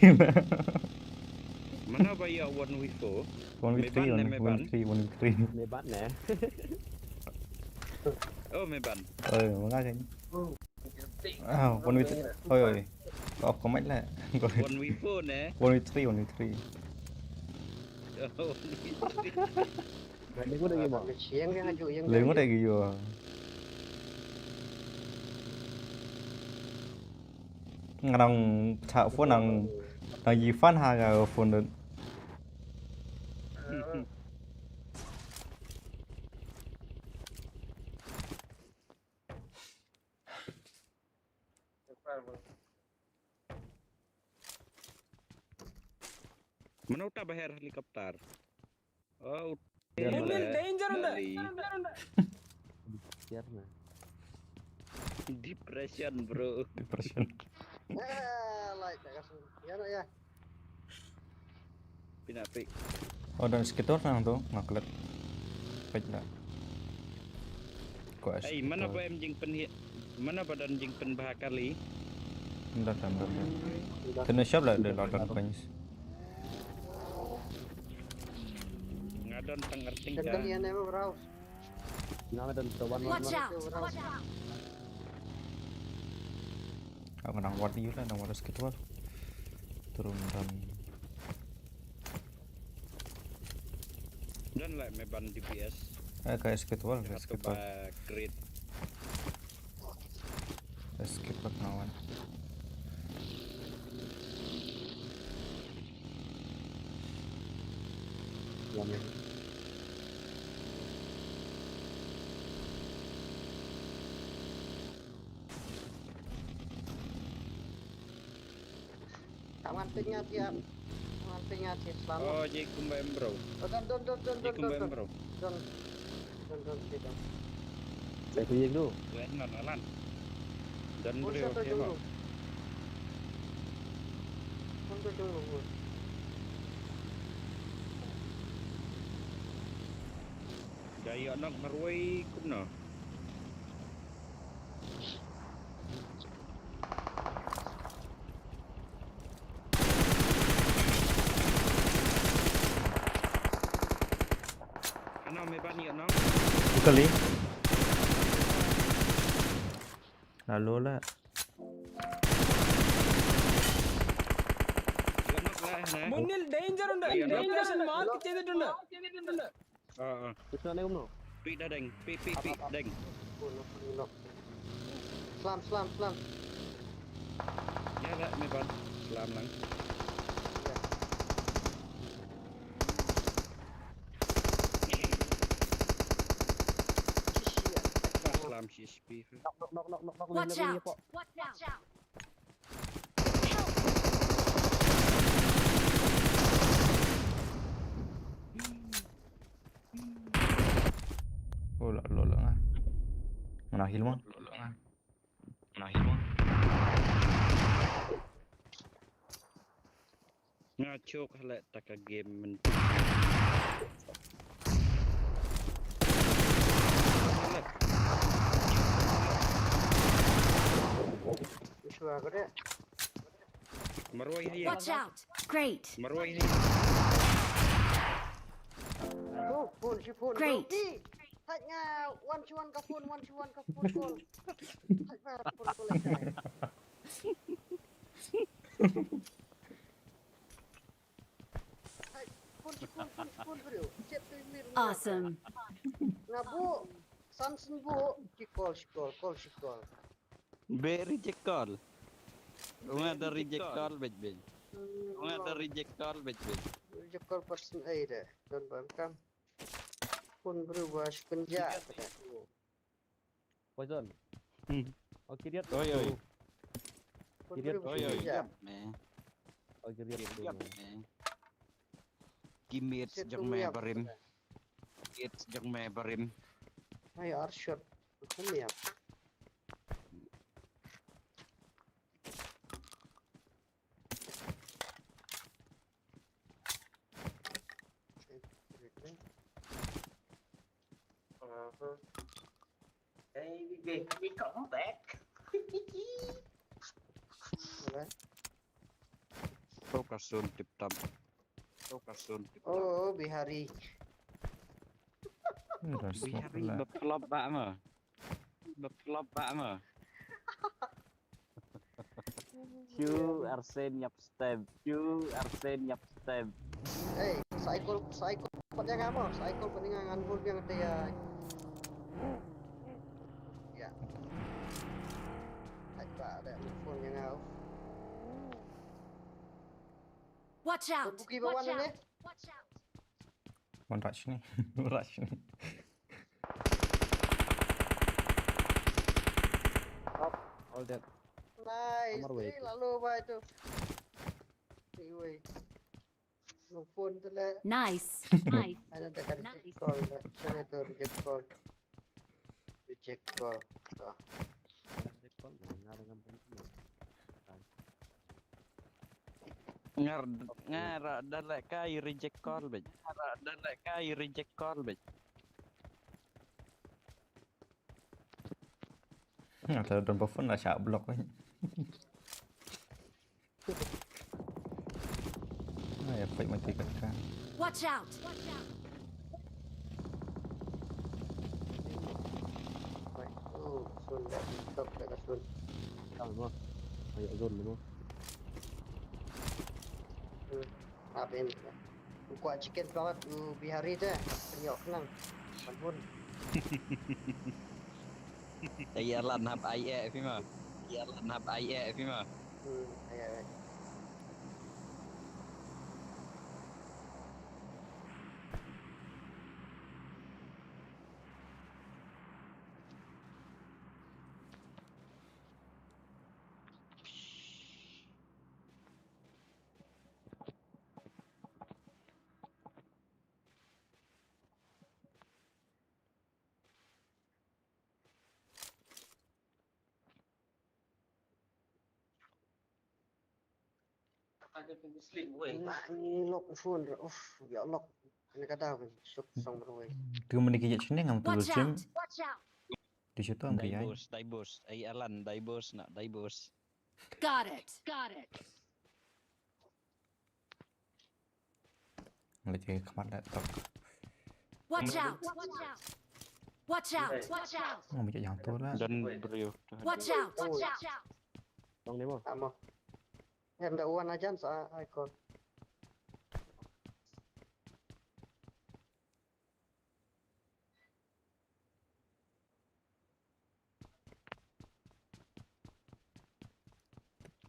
Mana ba ya one v four? One v three, Meban, one, meban. One v three, one v three. Me bat ne. Oh, meban. Oh, mga kan. Ah, one v three. Oi, oi. Oh, comment lah. One v four ne. One v three, one v three. Oh, one v three. Berani ko lagi mo. Siang dia ngaju yang. Lain mo tak gitu. Ngarang tak phone nang nang Yifan ha ga phone tu. Mana uta baher helikopter? Oh, Dia uta mana? Danger. Biar na. Depression, bro. Depression. Eh, like tak kasih. Ya nak ya. Pina pi. Oh, dan sekitar nang tu, maklet. Pek dah. Kau Hey, mana ba em jingpynhit? Mana ba don jingpynbha kali? Dah tambah. Kena siap lah, dah lockdown coins. Nga don tang arting Kali ka. Yang ni browse. Nga don to one one. Watch out! Aku nang wat ni lah, nang wat sekitar. Turun dan Don lah meban D P S. Eh, kayak sekitar, kayak Satu sekitar. Ba great. Skip lah kawan. Kawan tengah dia. Kawan tengah dia selamat. Oh, je kumbai bro. Oh, don don don don Je don kumbai don. Bro. Don don don don. Saya tu je tu. Gue nan alan. Dan Pun bro, satu okay, jumpa. Bro. Pun satu jumpa. Jaya nak marwai kumno. Ano me ban yo no. Kali. Lalu lah. Yo no lah na. മുന്നിൽ ഡേഞ്ചർ ഉണ്ട്. അയ്യോ. ഡേഞ്ചർ മാർക്ക് ചെയ്തിട്ടുണ്ട്. Ah, ah. Kita ni umno. Pi dah deng. Pi pi pi deng. Pun pun no. Slam slam slam. Ya lah me ban. Slam lang. Slam si H P. Knock knock knock knock knock. Watch out! Watch out! Oh, la lo la. Mana heal mo? Mana heal mo? Nga chok halak taka game men. Isu aku deh. Marwai hai. Watch out! Great! Marwai hai. Oh, phone si phone. Great. Di. Hai nga one si one ka phone, one si one ka phone call. Hai ba phone call. Hai phone si phone phone bro. Chat tu mir. Awesome! Nga bu. Samson bu. Ki call si call, call si call. Very check call. Nga da reject call bej bej. Nga da reject call bej bej. Reject call person ai da. Don bam kam. Phone bru ba shukun ja. Poison. Hmm. Oh, kiriat. Oi, oi. Phone Kiriat. Bru ba Oi, shukun oi. Ja. Yap, me. Oh, kiriat. Yap, me. Kimit jong me barim. Kimit jong me barim. Ai, arshot. Kum yap. Hey, we, we, we come back. Focus on tip top. Focus on tip top. Oh, Bihari. Bihari bad flop ba ma. Bad flop ba ma. Chu Arsen nyap step. Chu Arsen nyap step. Hey, cycle, cycle. Pat yang amo, cycle pat yang ngan hol yang dia. Ya. Hai ba da phone yang au. Watch out! Buki ba wan ne? Watch out! One rush ni. One rush ni. Up, all dead. Nice. Amar wait. Eh, lalu ba itu. Iwei. Nung phone tu le. Nice. Nice. Ada dekat call. Sana tu reject call. Reject call. Ngar ngar da leh kai reject call bej. Ngar da leh kai reject call bej. Nga ta don ba phone la shah block bej. Ai, fight mati ka ka. Watch out! Oh, sun dah stop dah sun. Tang mo. Ayo zone mo. Hmm. Apa ini? Kuat chicken banget u Bihari tu. Penyok kenang. Ampun. Ai Alan hap ai eh phi ma. Ai Alan hap ai eh phi ma. Hmm, ai ai. Ni lock phone re. Uf, ya lock. Ni kata kan suk song berwei. Tu mani kejap sini ngam tu Watch gym. Out! Watch out! Di situ am kejap. Daibos, daibos. Ai Alan, daibos nak daibos. Got it. Got it. Ngi te khmat da tok. Watch out! Watch out! Watch out! Watch out! Ngam kejap yang tu lah. Dan brio. Watch out! Watch out! Tong ni mo. Amo. Em da wan ajan sa ai ko.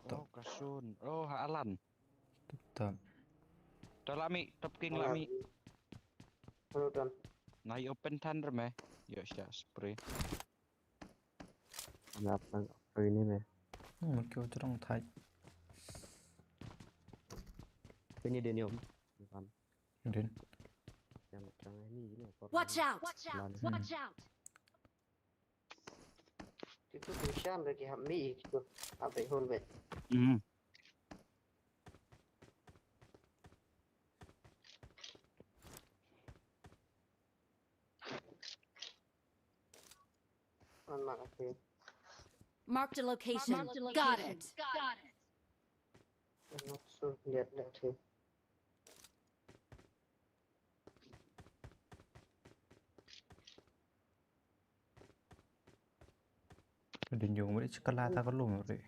Top. Oh, kasun. Oh, ha Alan. Top, top. To lami, top king lami. Hello, Don. Nai open thunder me. Yo, sha spray. Nap nang spray ni me. Hmm, kyo terang thai. Ini Daniel. Bukan. Din. Watch out! Watch out! Watch out! Kitu tu shan lagi hami kitu. Apa hol bet? Hmm. Marked a location. Got it. Not sure yet that he. Din yung mo, it's kalata ka lum re.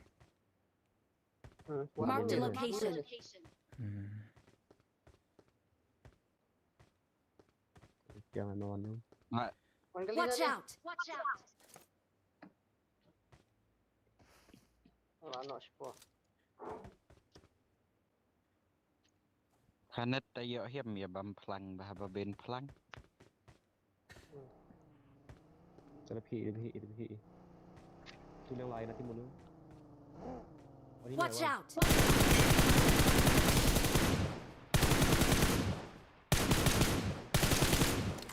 Marked a location. Hmm. Watch out! Watch out! Wala no spo. Hanet ta ïoh hiam ïa bam phlang ba haba ben phlang. Sa la phi, la phi, la phi. Tu nang lai na ti munu. Watch out!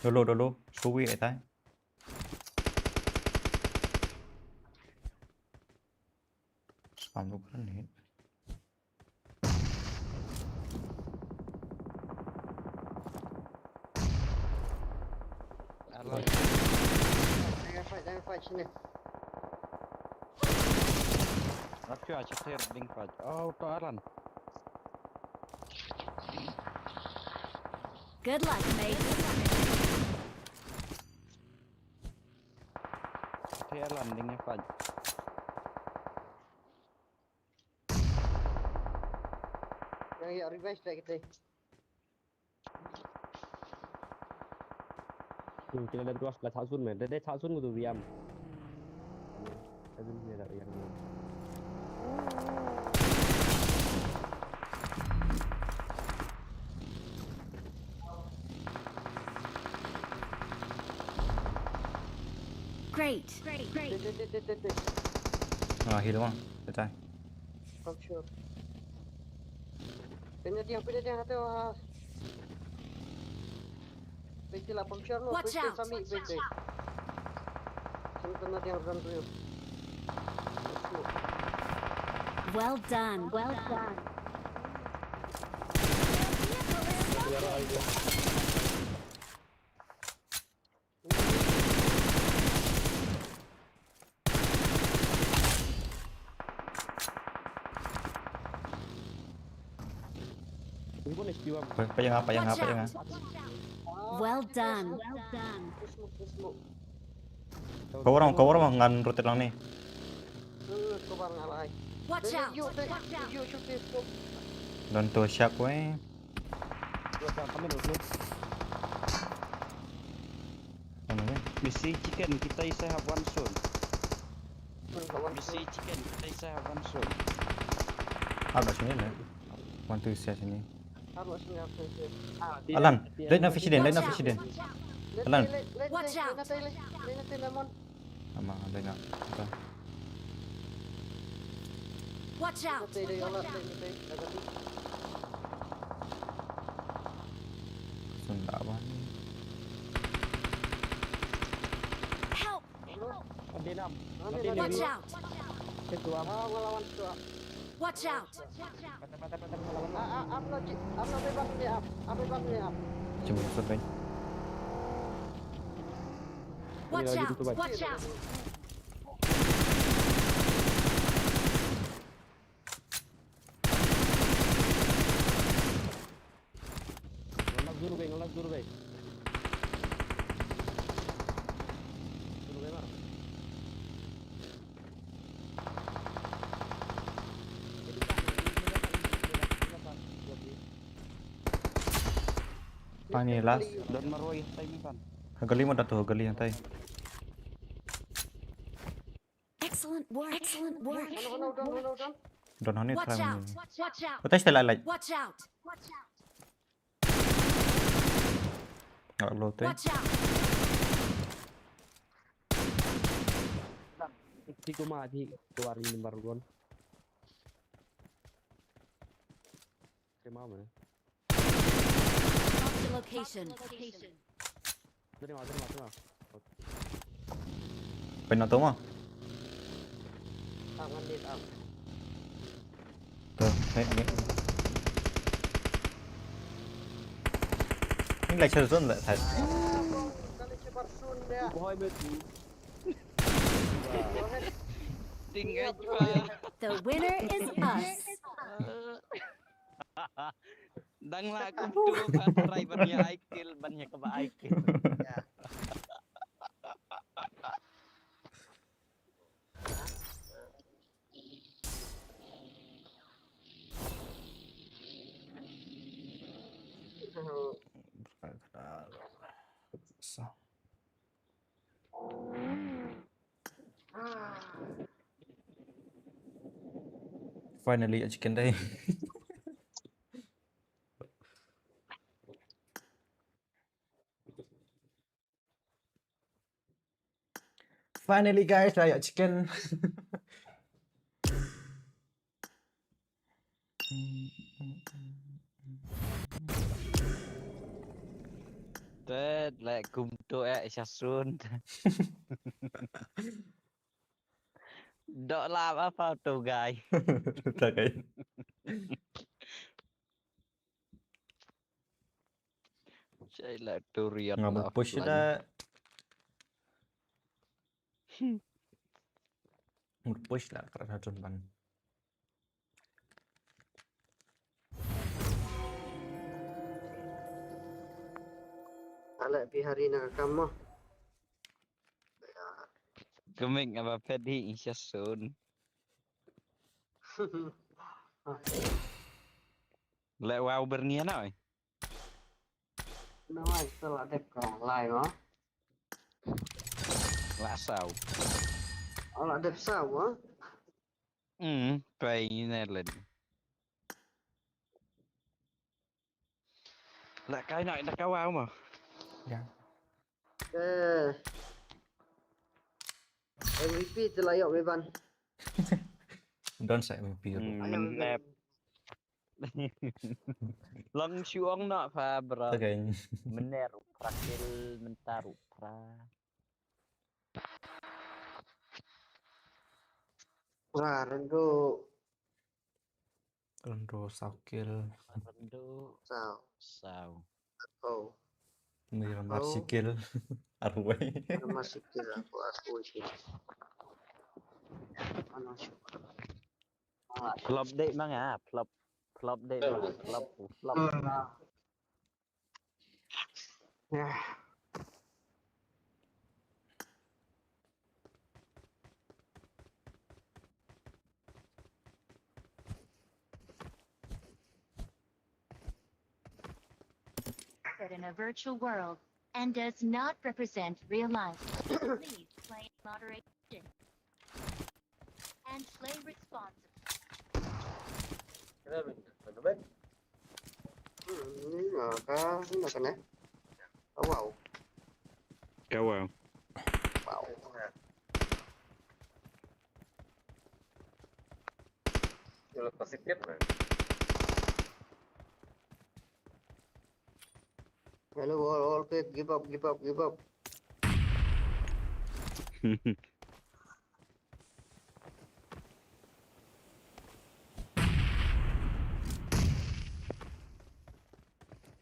Dolo, dolo. Suwi ai tai. Spam tu kan ni. Alam. Jangan fight, jangan fight sini. Aku aja ter ding fight. Oh, to Alan. Good luck, mate. Te Alan ding ïa fight. Yang ïa revenge dah kita. Hmm, kita dah terus lah Tatsun, man. Dah, dah Tatsun gitu, Riam. Tatsun dia dah Riam. Great. Great. Great. Deh, deh, deh, deh, deh, deh. Ah, heal bang. Betai. Pump shot. Pindah dia, pindah dia, atau, ah. Pindah lah, pump shot lu, Watch pindah out. Sami, pindah. Sami kena dia, run tu. Well done. Well done. Payang ah, payang ah, payang ah. Well done. Cover mo, cover mo, ngan rotate lang ni. Watch out! Don't to shock weh. Ano ni? Missy chicken, kita isa have one soon. Missy chicken, kita isa have one soon. Ah, kat sini lah. One, two, isa sini. Alan, lain na fish den, lain na fish den. Alan. Watch out! Ama, lain na. Watch out! Sunda apa ni? Help! Watch out! Watch out! Cuma survey. Watch out! Watch out! Pani last. Don marwai hangtai ni kan. Gali mo da tu, gali hangtai. Excellent work. Excellent work. Don hani. Watch out. Watch out. Watch out. Watch out. Watch out. Tiga mati keluar ini baru gon. Terima mana? Mark the location. Terima, terima, terima. Pynah to ma? Up, one minute up. To, hei, hei. Ni lai char zone la thai. Kali chebar sun dia. Boy, mate. Tinggal jual. The winner is us. Dang lah kumtu ka try ban ïa ai kill, ban ïa kaba ai kill. Finally, ïoh chicken dei. Finally, guys, la ïoh chicken. Tet leh kumto eh sha sun. Dok lap apa tu, guys? Tak, guys. Cai la tu riat. Nga la mut push offline. Dah. Mut push la, kra sa tun ban. Ale Bihari na ka kam mo. Kemik ngaba pedi insya sun. Le wow bernian oi. Nawai, sa la dep ka lai mo? La saw. Oh, la dep saw mo? Hmm, pai ne len. La kai na da ka wow mo? Ya. Eh. M V P te la ïoh me ban. Don sa M V P ru. Ai, M V P. Menep. Long shu ong na pha, bro. Okay. Mener pra kill, mentar pra. Wah, rendu. Rendu saw kill. Rendu. Saw. Saw. Oh. Ni ramar sikil. Arwai. Ramar sikil aku, aku sikil. Mana sih? Flop deh mang ah, flop. Flop deh mang, flop, flop. Hmm. Ya. Set in a virtual world and does not represent real life. Please play in moderation and play responsibly. Hmm, ka, na ka ne? Oh, wow. Ka wow. Wow. Positif, man. Hello, all, all, give up, give up, give up.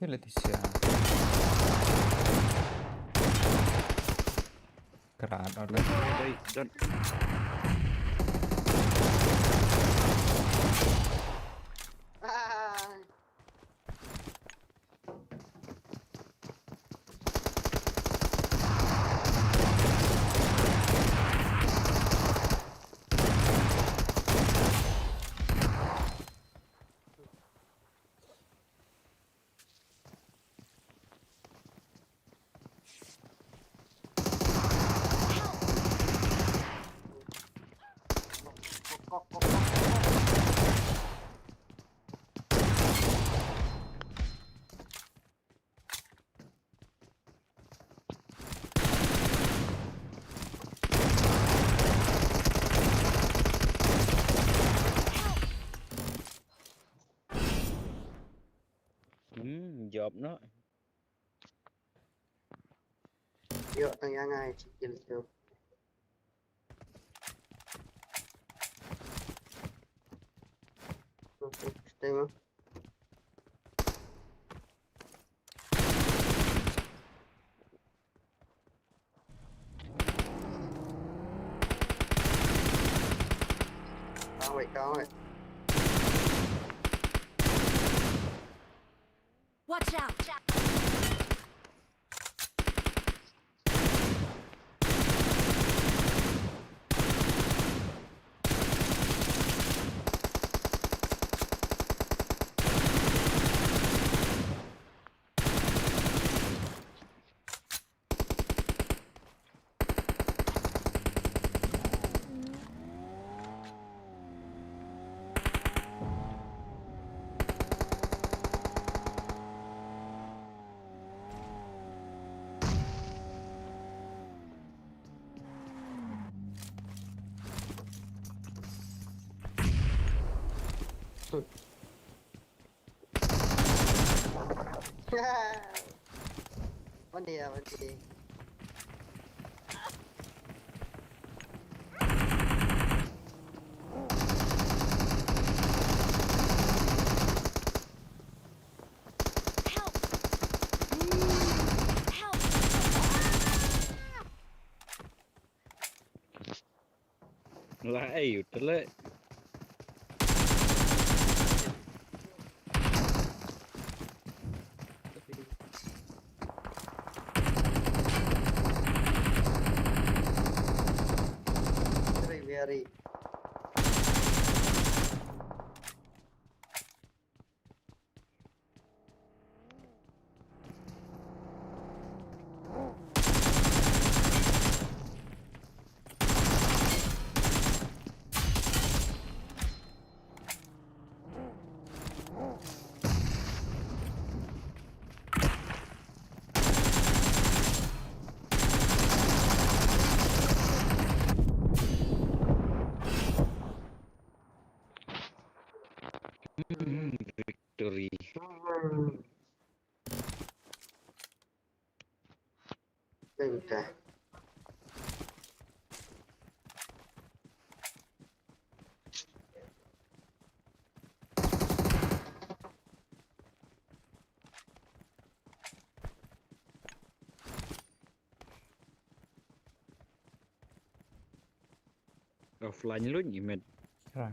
Hey, Leticia. Kerat, ada. Hey, don't. Ah. Hmm, jop noh. Ïoh tang ïa nga shi kill tu. Okay, stay mo. Can't wait, can't wait. Watch out! One day, one day. Help! Help! La ei u tele. Very, very. Victory. Thank you. Offline lu ni met. Right.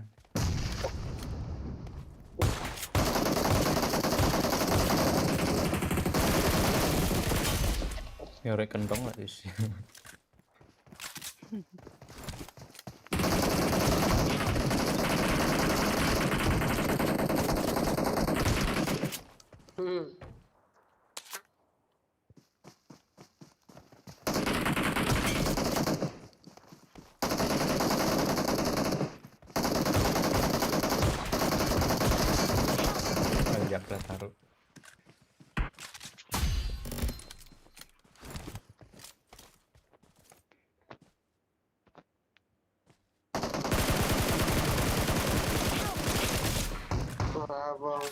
Yo re kentong lah is. Hmm. Ajak dah taruh. Bravo.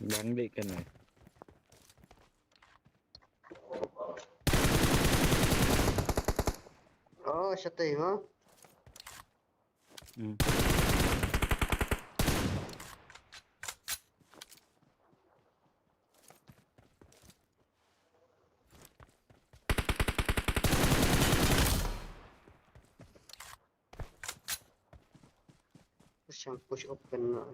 Bang dei kane. Oh, shatei mo. Hmm. Push, push open na.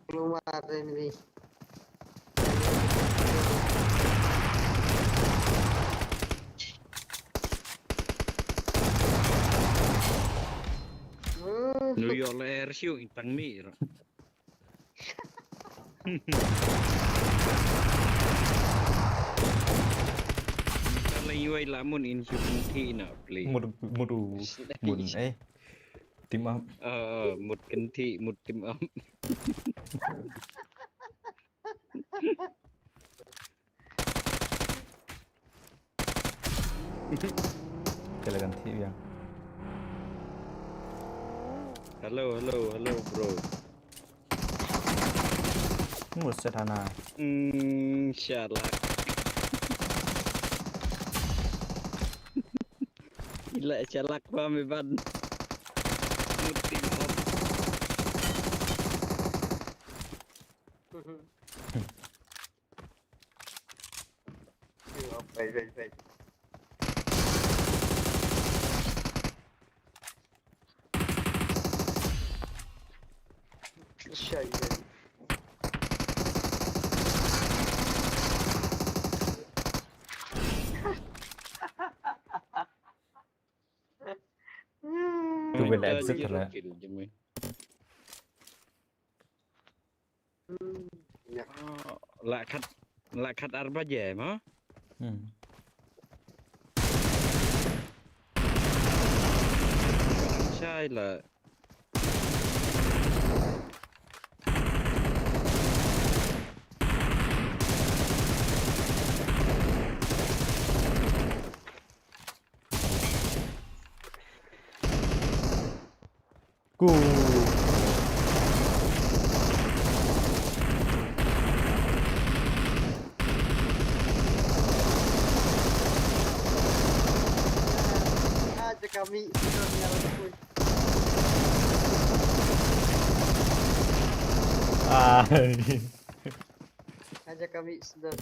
Keluar ini. New York la air show intang mi. Lei wei la mun in shu kynthih na pli. Mut, mut u, mut, eh. Team up. Eh, mut kynthih, mut team up. Kala kynthih biang. Hello, hello, hello, bro. Mut set hana. Hmm, shalak. Ila shalak pa me ban. Mut team up. Wait, wait, wait. Tu bela exit lah. Kill jeng mi. Hmm, ya. Oh, la khat, la khat ar baje mo? Hmm. Shai la. Ku. Ah, jaka mih, jaka mih, aku. Ah. Ah, jaka mih, sedot.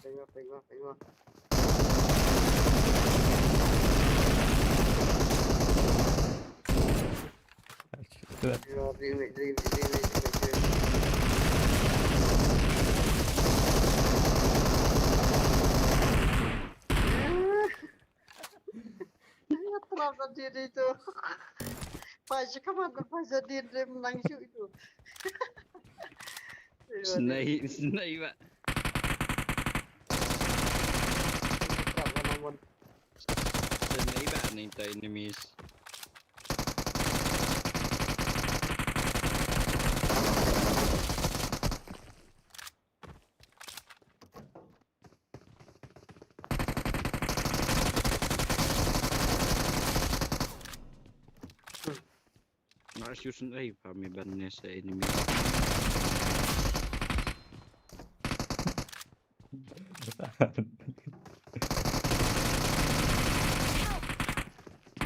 Tengok, tengok, tengok. Terasa diri tu. Pas kaman pas diri menang shu itu. Snai, snai ba. Snai ba ni ta enemies. Nga shu snai pa mi ban ne sa enemy.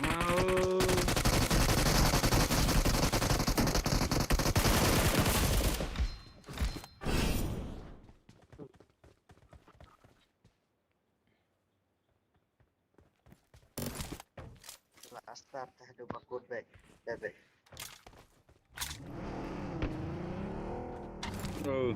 Mau. La start dah dua bakut back. Dah back. Oh.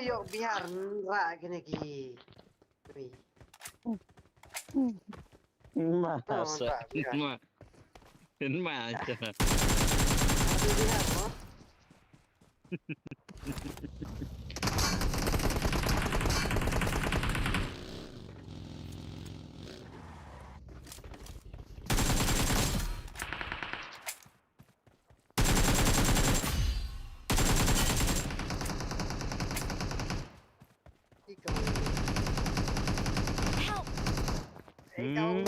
Ïoh Bihar nra kine ki. Ui. Ma sa. Ma. Ma sa. Bihar mo. Help! Hmm.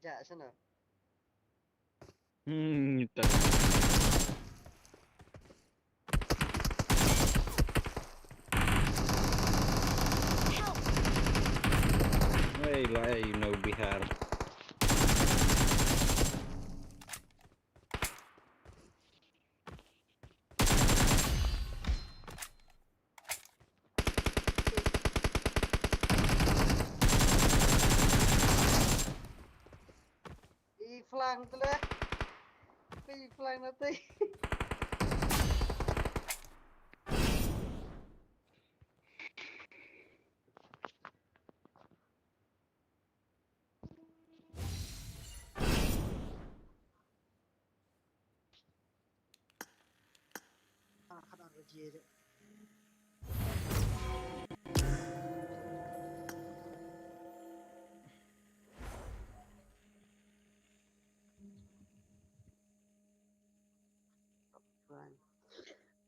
Ya, sana. Hmm, tak. Help! Hey, lai no Bihar. I flang tu le. I flang na ti.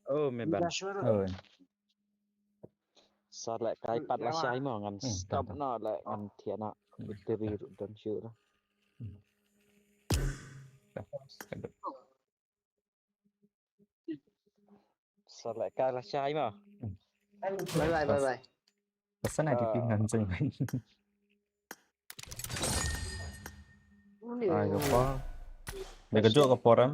Oh, me ban. Oh. Sa leh kai pat la shai mo ngan stop no leh ngan thiah no. Battery ruh don shuh la. Sa leh kai la shai mo. Bye bye, bye bye. Pasal nak diping ngan seng. Ai ka por. Dia kejut ka por em.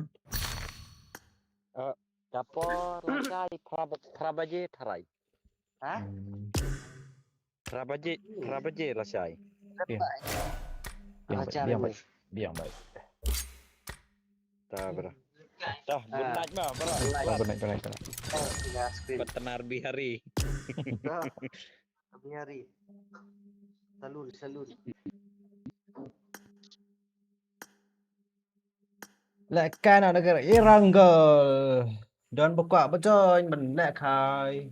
Ka por la shai phra phra baje tharai. Ha? Phra baje phra baje la shai. Biang bai biang bai biang bai. Ta bra. Ta good night ma bra. Good night good night. Ina screen. Batnar Bihari. Bihari. Salud, salud. Leh kai na nagar Irangal. Don ba kwah ba join ban leh kai.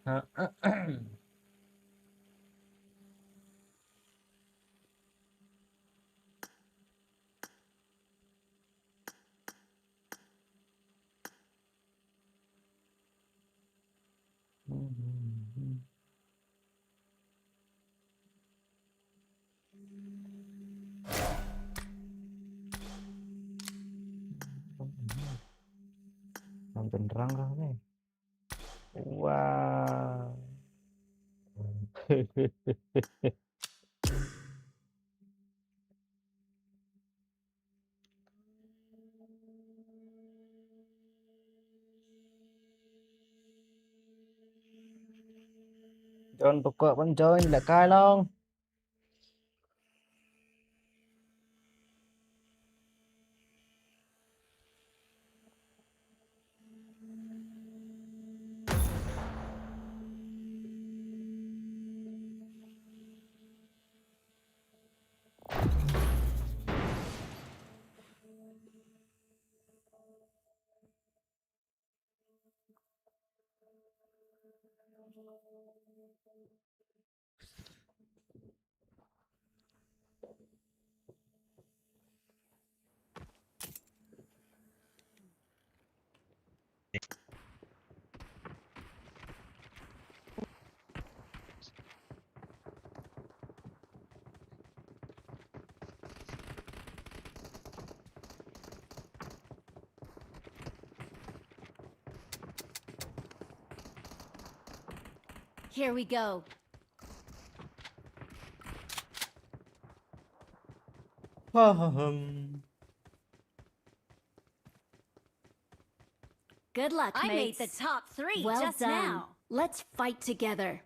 Ha. Nang tendrang kah ni? Wah. Join pokok pun join leh kai long. Here we go. Ha ha hum. Good luck, I made the top three just now. Let's fight together.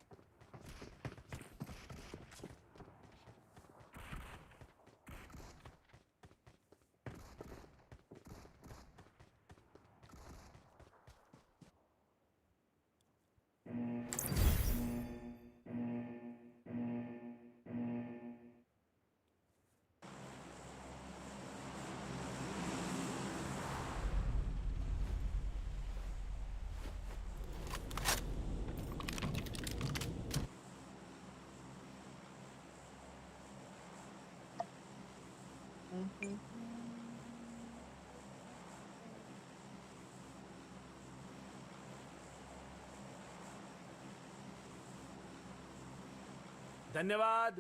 धन्यवाद।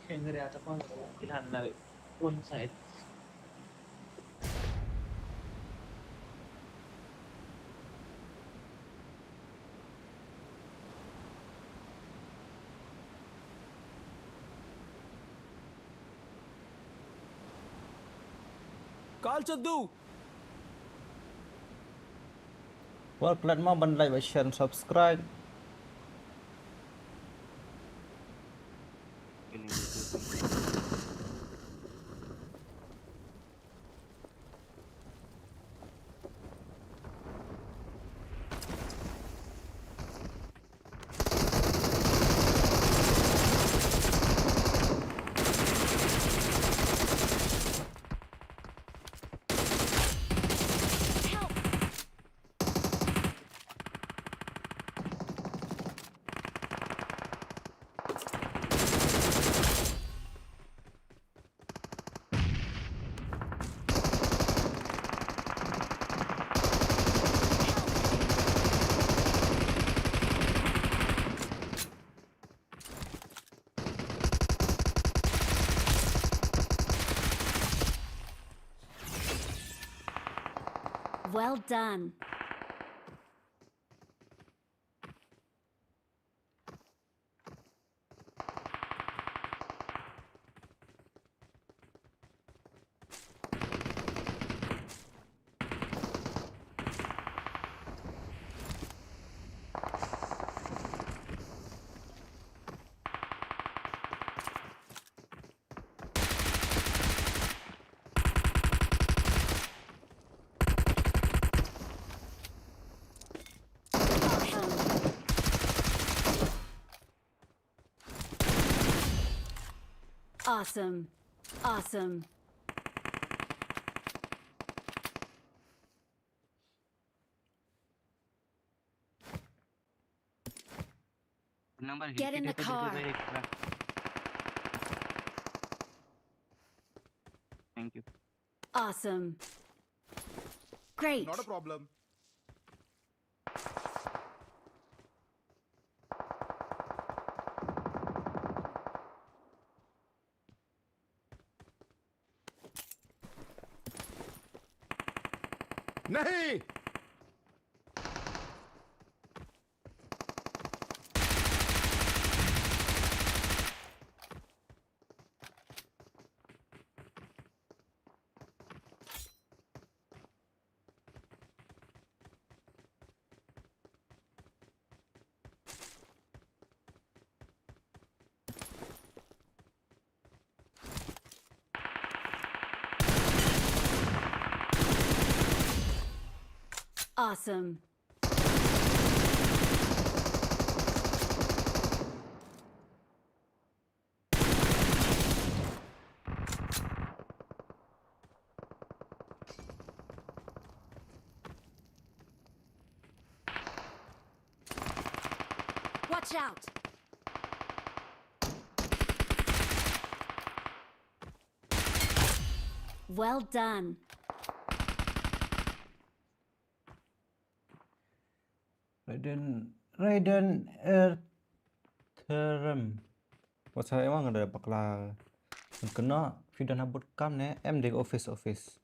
Kengria ta pang kilan na one side. Kal chaddu. Well, klet mo ban like, share, and subscribe. Well done. Awesome. Awesome. Number. Get in the car. Thank you. Awesome. Great. Not a problem. नहीं। Awesome. Watch out! Well done. Raiden, Raiden Ertherem. Wat sa ema nga da bakla. Kena fi dan habut kam ne em de office, office.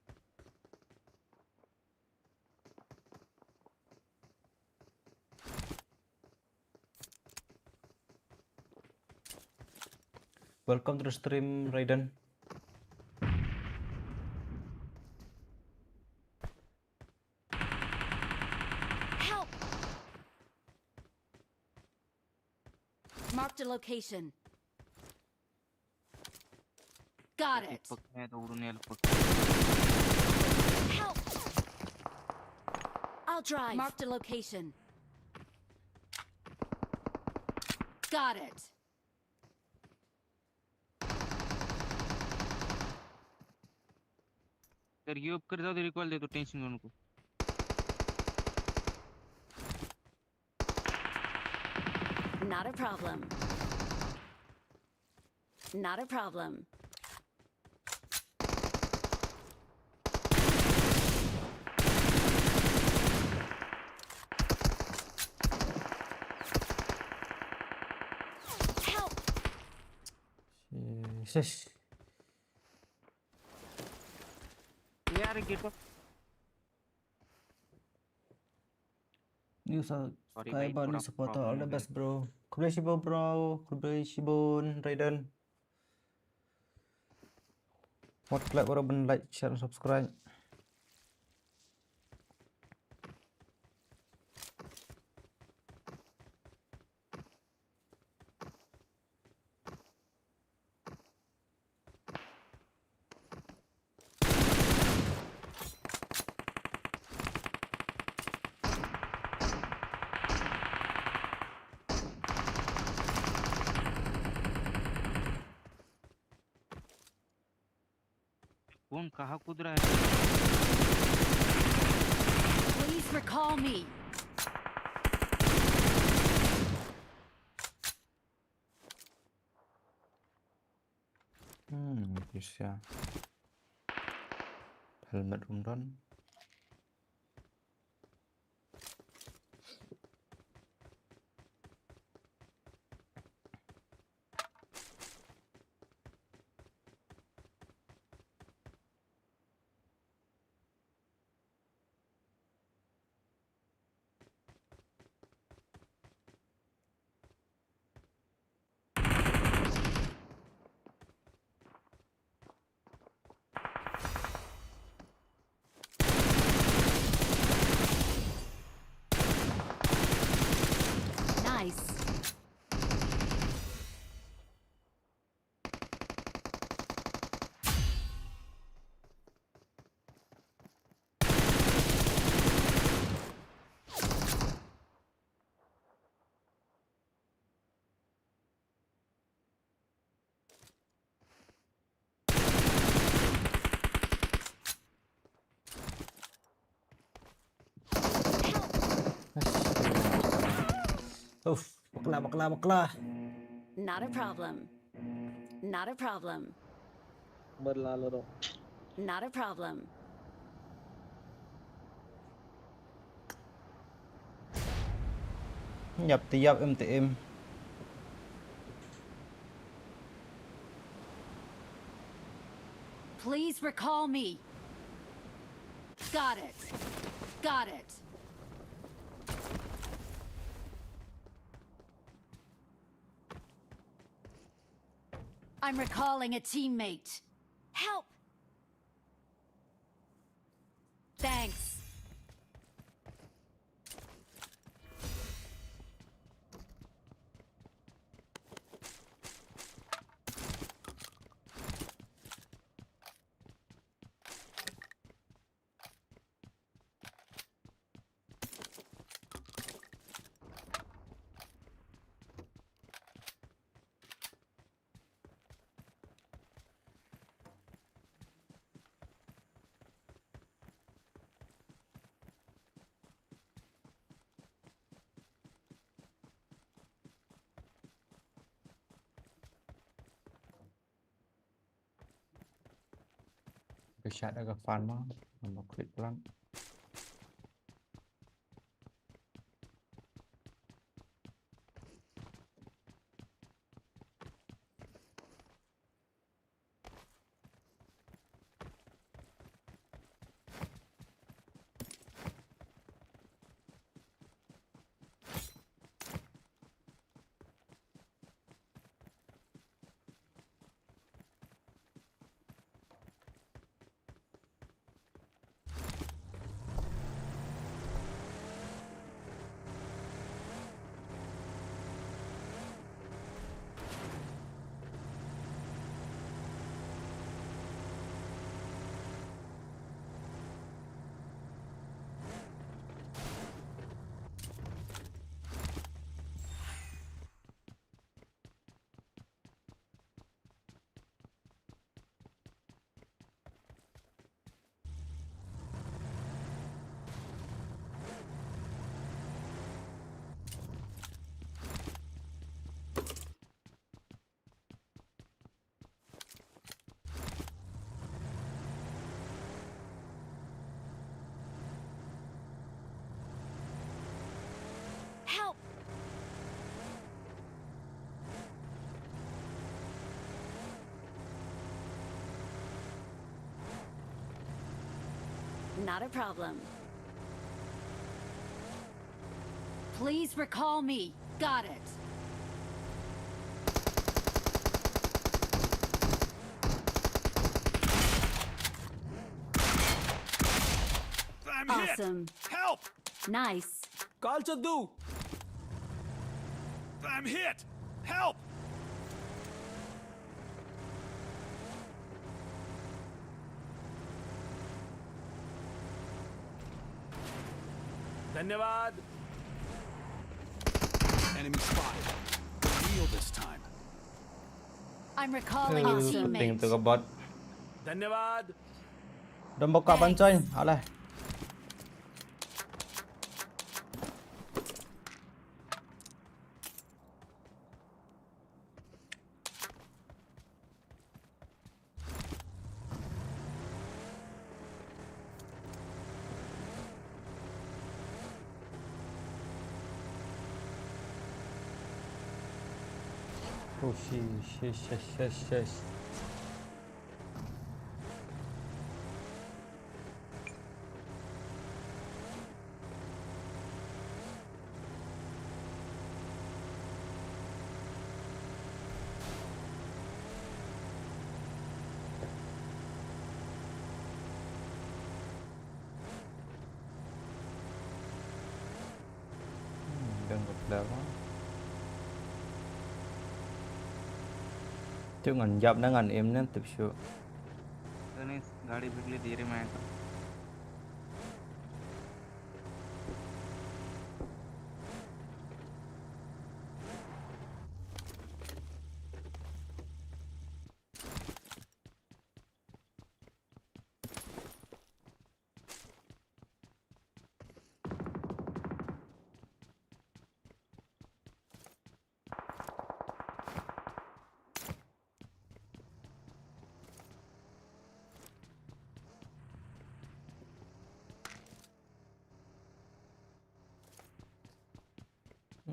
Welcome to the stream, Raiden. Help! Marked a location. Got it. Help! I'll drive. Marked a location. Got it. अगर ये अप कर जाओ तो रिकॉइल दे दो, टेंशन उनको। Not a problem. Not a problem. Help! Shit. Shish. Yaar, ये तो New subscriber, new supporter, all the best, bro. Khublei shibun, bro. Khublei shibun, Raiden. Wat klik baroh ban like, share, subscribe. कौन कहाँ कूद रहा है? Please recall me. Hmm, bisa. Helmet um don. Nice. Uff, bakla, bakla, bakla. Not a problem. Not a problem. Berlalu dong. Not a problem. Yap ti yap em ti em. Please recall me. Got it. Got it. I'm recalling a teammate. Help! Thanks. Ka shot da ka farmer, number click lang. Not a problem. Please recall me. Got it. I'm hit. Awesome. Help! Nice. Kal chaddu. I'm hit. Help! धन्यवाद। Enemy spotted. Real this time. I'm recalling a teammate. Ting tu ka bot. धन्यवाद। Dom buka ban coy. Alah. Oh, shi, shi, shi, shi, shi. Hmm, dang ka player ba. Tu ngan jap na ngan im na tip shu. Ganesh, gari bigli diri main.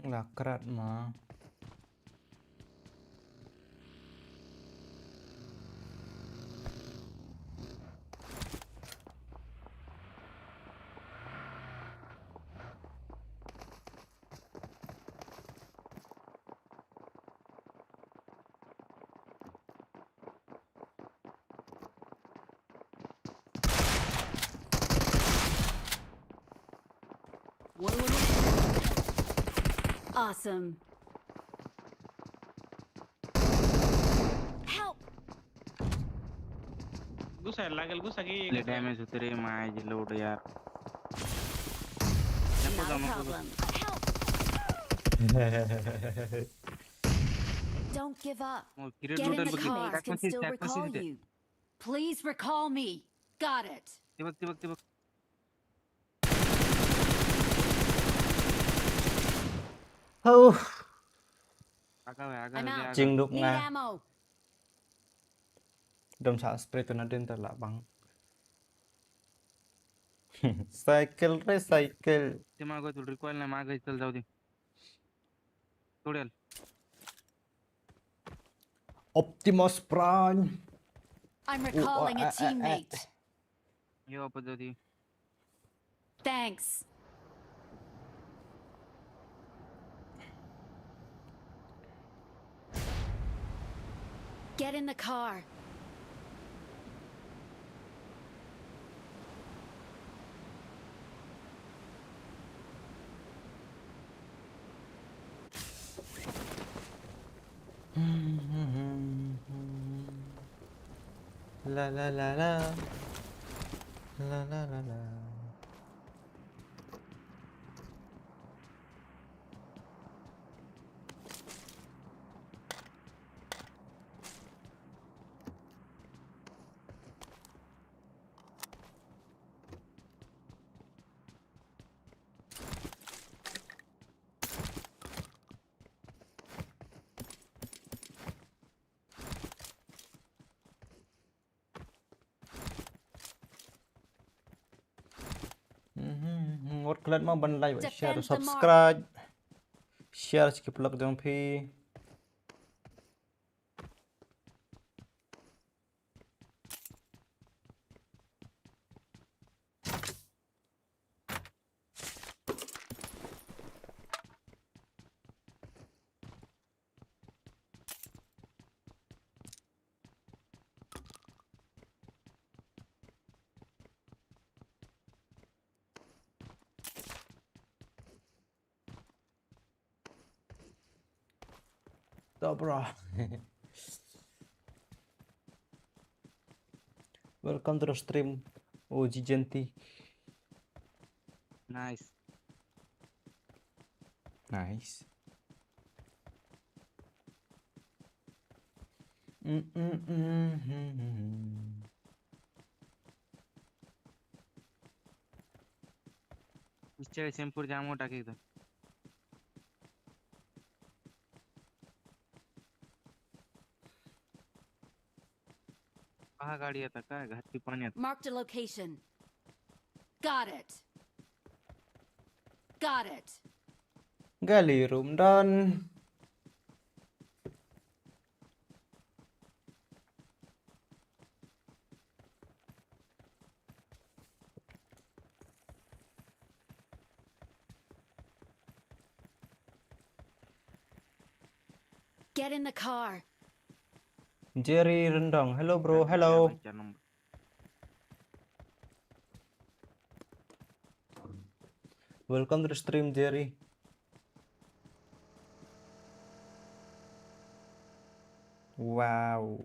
La krat ma. One, one, one. Awesome. Help! Gusa, lagel gusa ki. Le damage utre mai je load yaar. Not a problem. Help! Don't give up. Get in the car. Teammates can still recall you. Please recall me. Got it. Tibak, tibak, tibak. Huh. Aga, aga, aga. Jing duk nga. Need ammo. Dom sa spray tu nadin ta lah bang. Cycle re cycle. Te ma go tu recoil na ma go chal jao di. Tutorial. Optimus Prime. I'm recalling a teammate. Yo, apa tadi? Thanks. Get in the car. La la la la. La la la la. Wat klet ma ban like, share, subscribe. Share skip lak jong phi. Bro. Welcome to the stream, O G Jenti. Nice. Nice. Mm, mm, mm, mm, mm. Nischay Sempur jamo taki to. Kaha gari ata ka? Ghati pani ata. Marked a location. Got it. Got it. Gali rum don. Get in the car. Jerry Rendong. Hello, bro. Hello. Welcome to the stream, Jerry. Wow.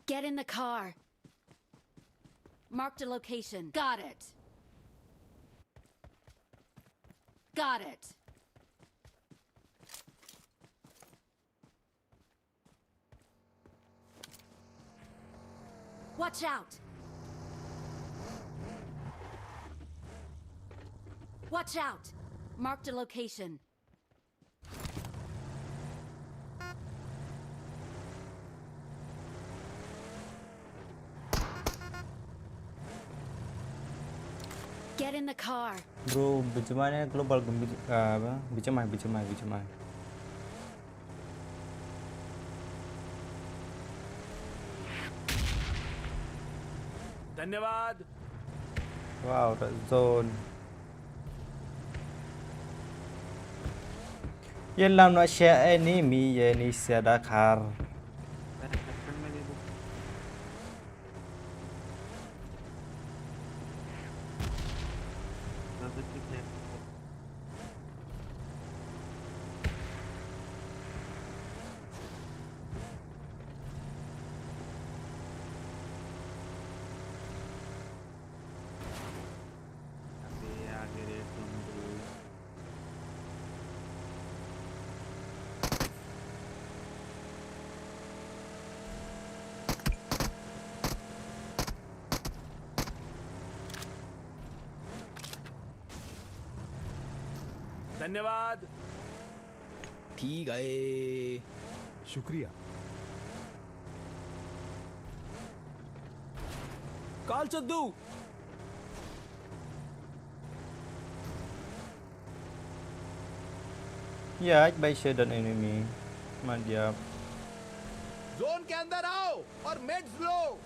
Get in the car. Marked a location. Got it. Got it. Watch out. Watch out. Marked a location. Get in the car. Bro, bejamai ne global gem bej-, ah, apa? Bejamai, bejamai, bejamai. धन्यवाद। Wow, red zone. Ïalam noh sha enemy, ïa ni sha Dakar. धन्यवाद। ठीक है। शुक्रिया। काल चद्दू। Ïa, bai sha don enemy. Madiap. Zone के अंदर आओ और मेड्स लो।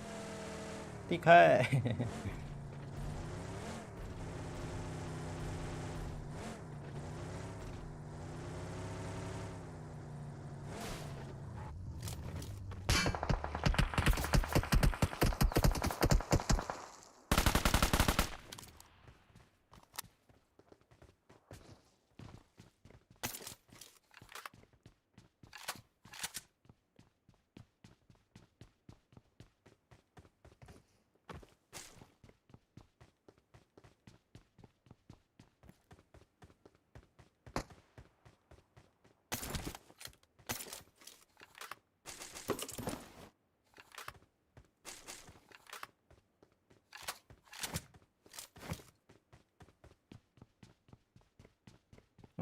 ठीक है।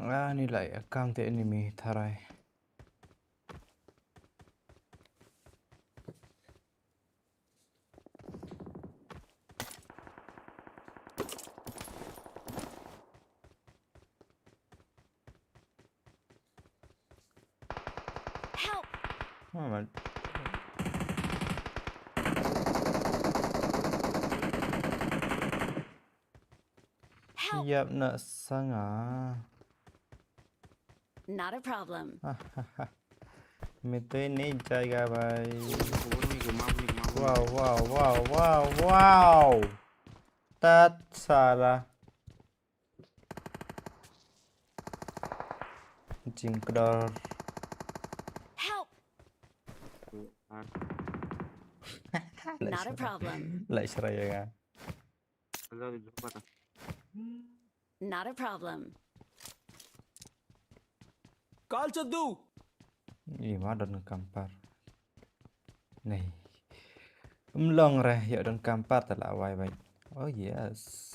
Ah, ni lai akam te enemy tharai. Help! Oh, man. Help! Yap na sanga. Not a problem. Mete ni jaiga bhai. Wow, wow, wow, wow, wow. Tat sala. Jingkdor. Help! Not a problem. Lai sraya nga. Not a problem. Kal chadu. Ih, ma don kampar. Nei. Mlong re, ïa don kampar ta la wai bai. Oh yes.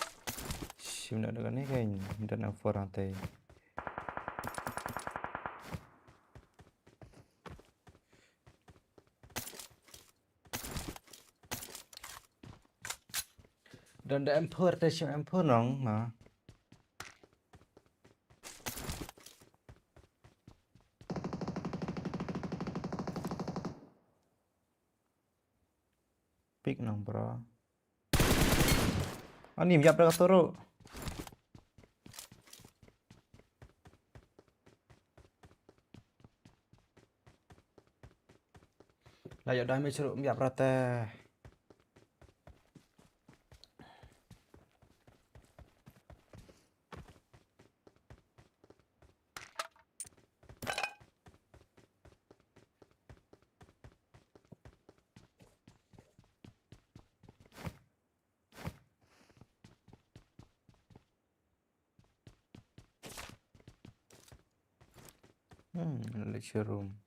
Shim na don ni kan don ang forang te. Don da M four te shim M four nong ma. Pick nong bro. Ani miap da katuru. La ïoh damage ruh miap rata. Hmm, lecture room.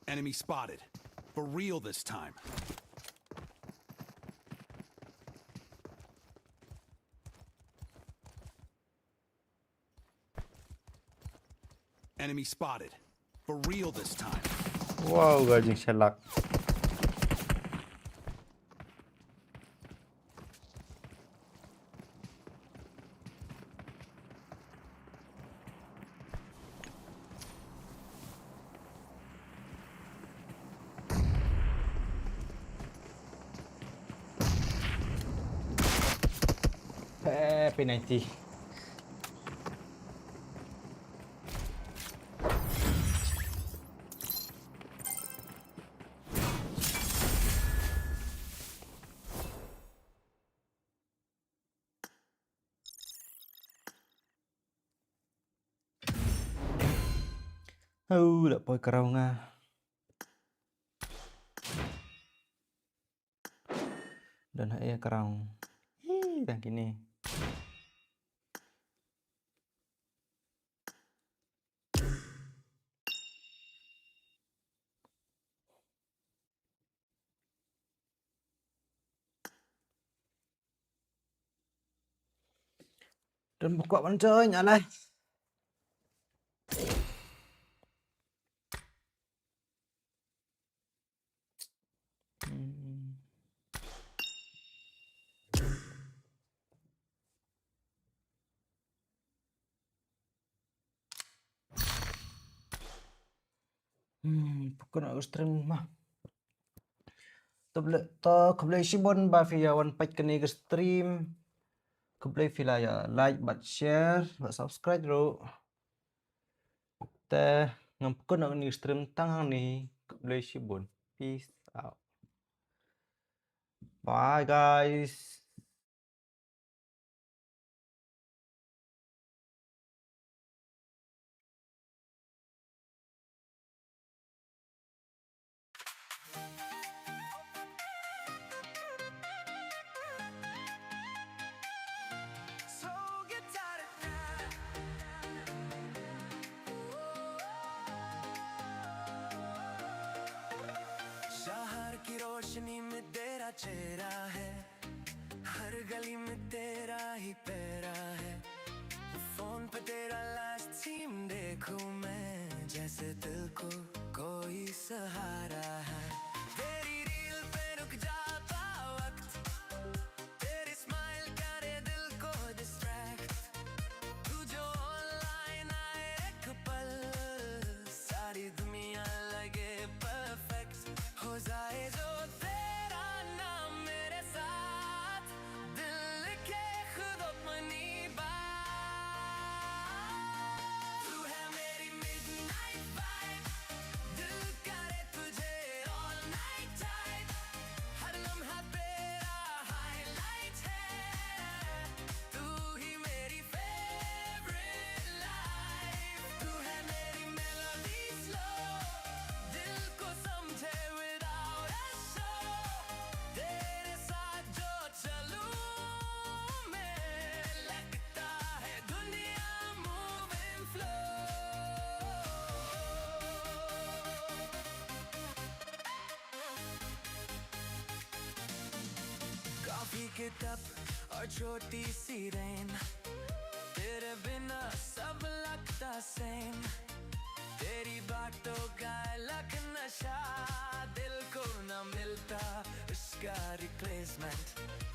Enemy spotted. For real this time. Enemy spotted. For real this time. Wow, gajing shalak. Eh, penalty. Hau, da poi karaw nga. Don ha e karaw. Hi, tang kine. Don buka ban join alai. Hmm. Hmm, pukun aku stream mah. To ble-, to khublei shibun ba phi ïa wan peit kane ka stream. Khublei phi la ïa like bad share bad subscribe ruh. Te ngam pukun na kane ka stream tang hangne. Khublei shibun. Peace out. Bye guys. शहर की रोशनी में तेरा चेहरा है, हर गली में तेरा ही पहरा है। फोन पे तेरा लास्ट सीन देखूं मैं, जैसे दिल को कोई सहारा है। तेरी रील पे रुक जाता वक्त, तेरी स्माइल करे दिल को डिस्ट्रैक्ट। तू जो ऑनलाइन आए एक पल, सारी दुनिया लगे की किताब और छोटी सी रेन, तेरे बिना सब लगता सेम। तेरी बातों का अलग नशा, दिल को न मिलता उसका रिप्लेसमेंट।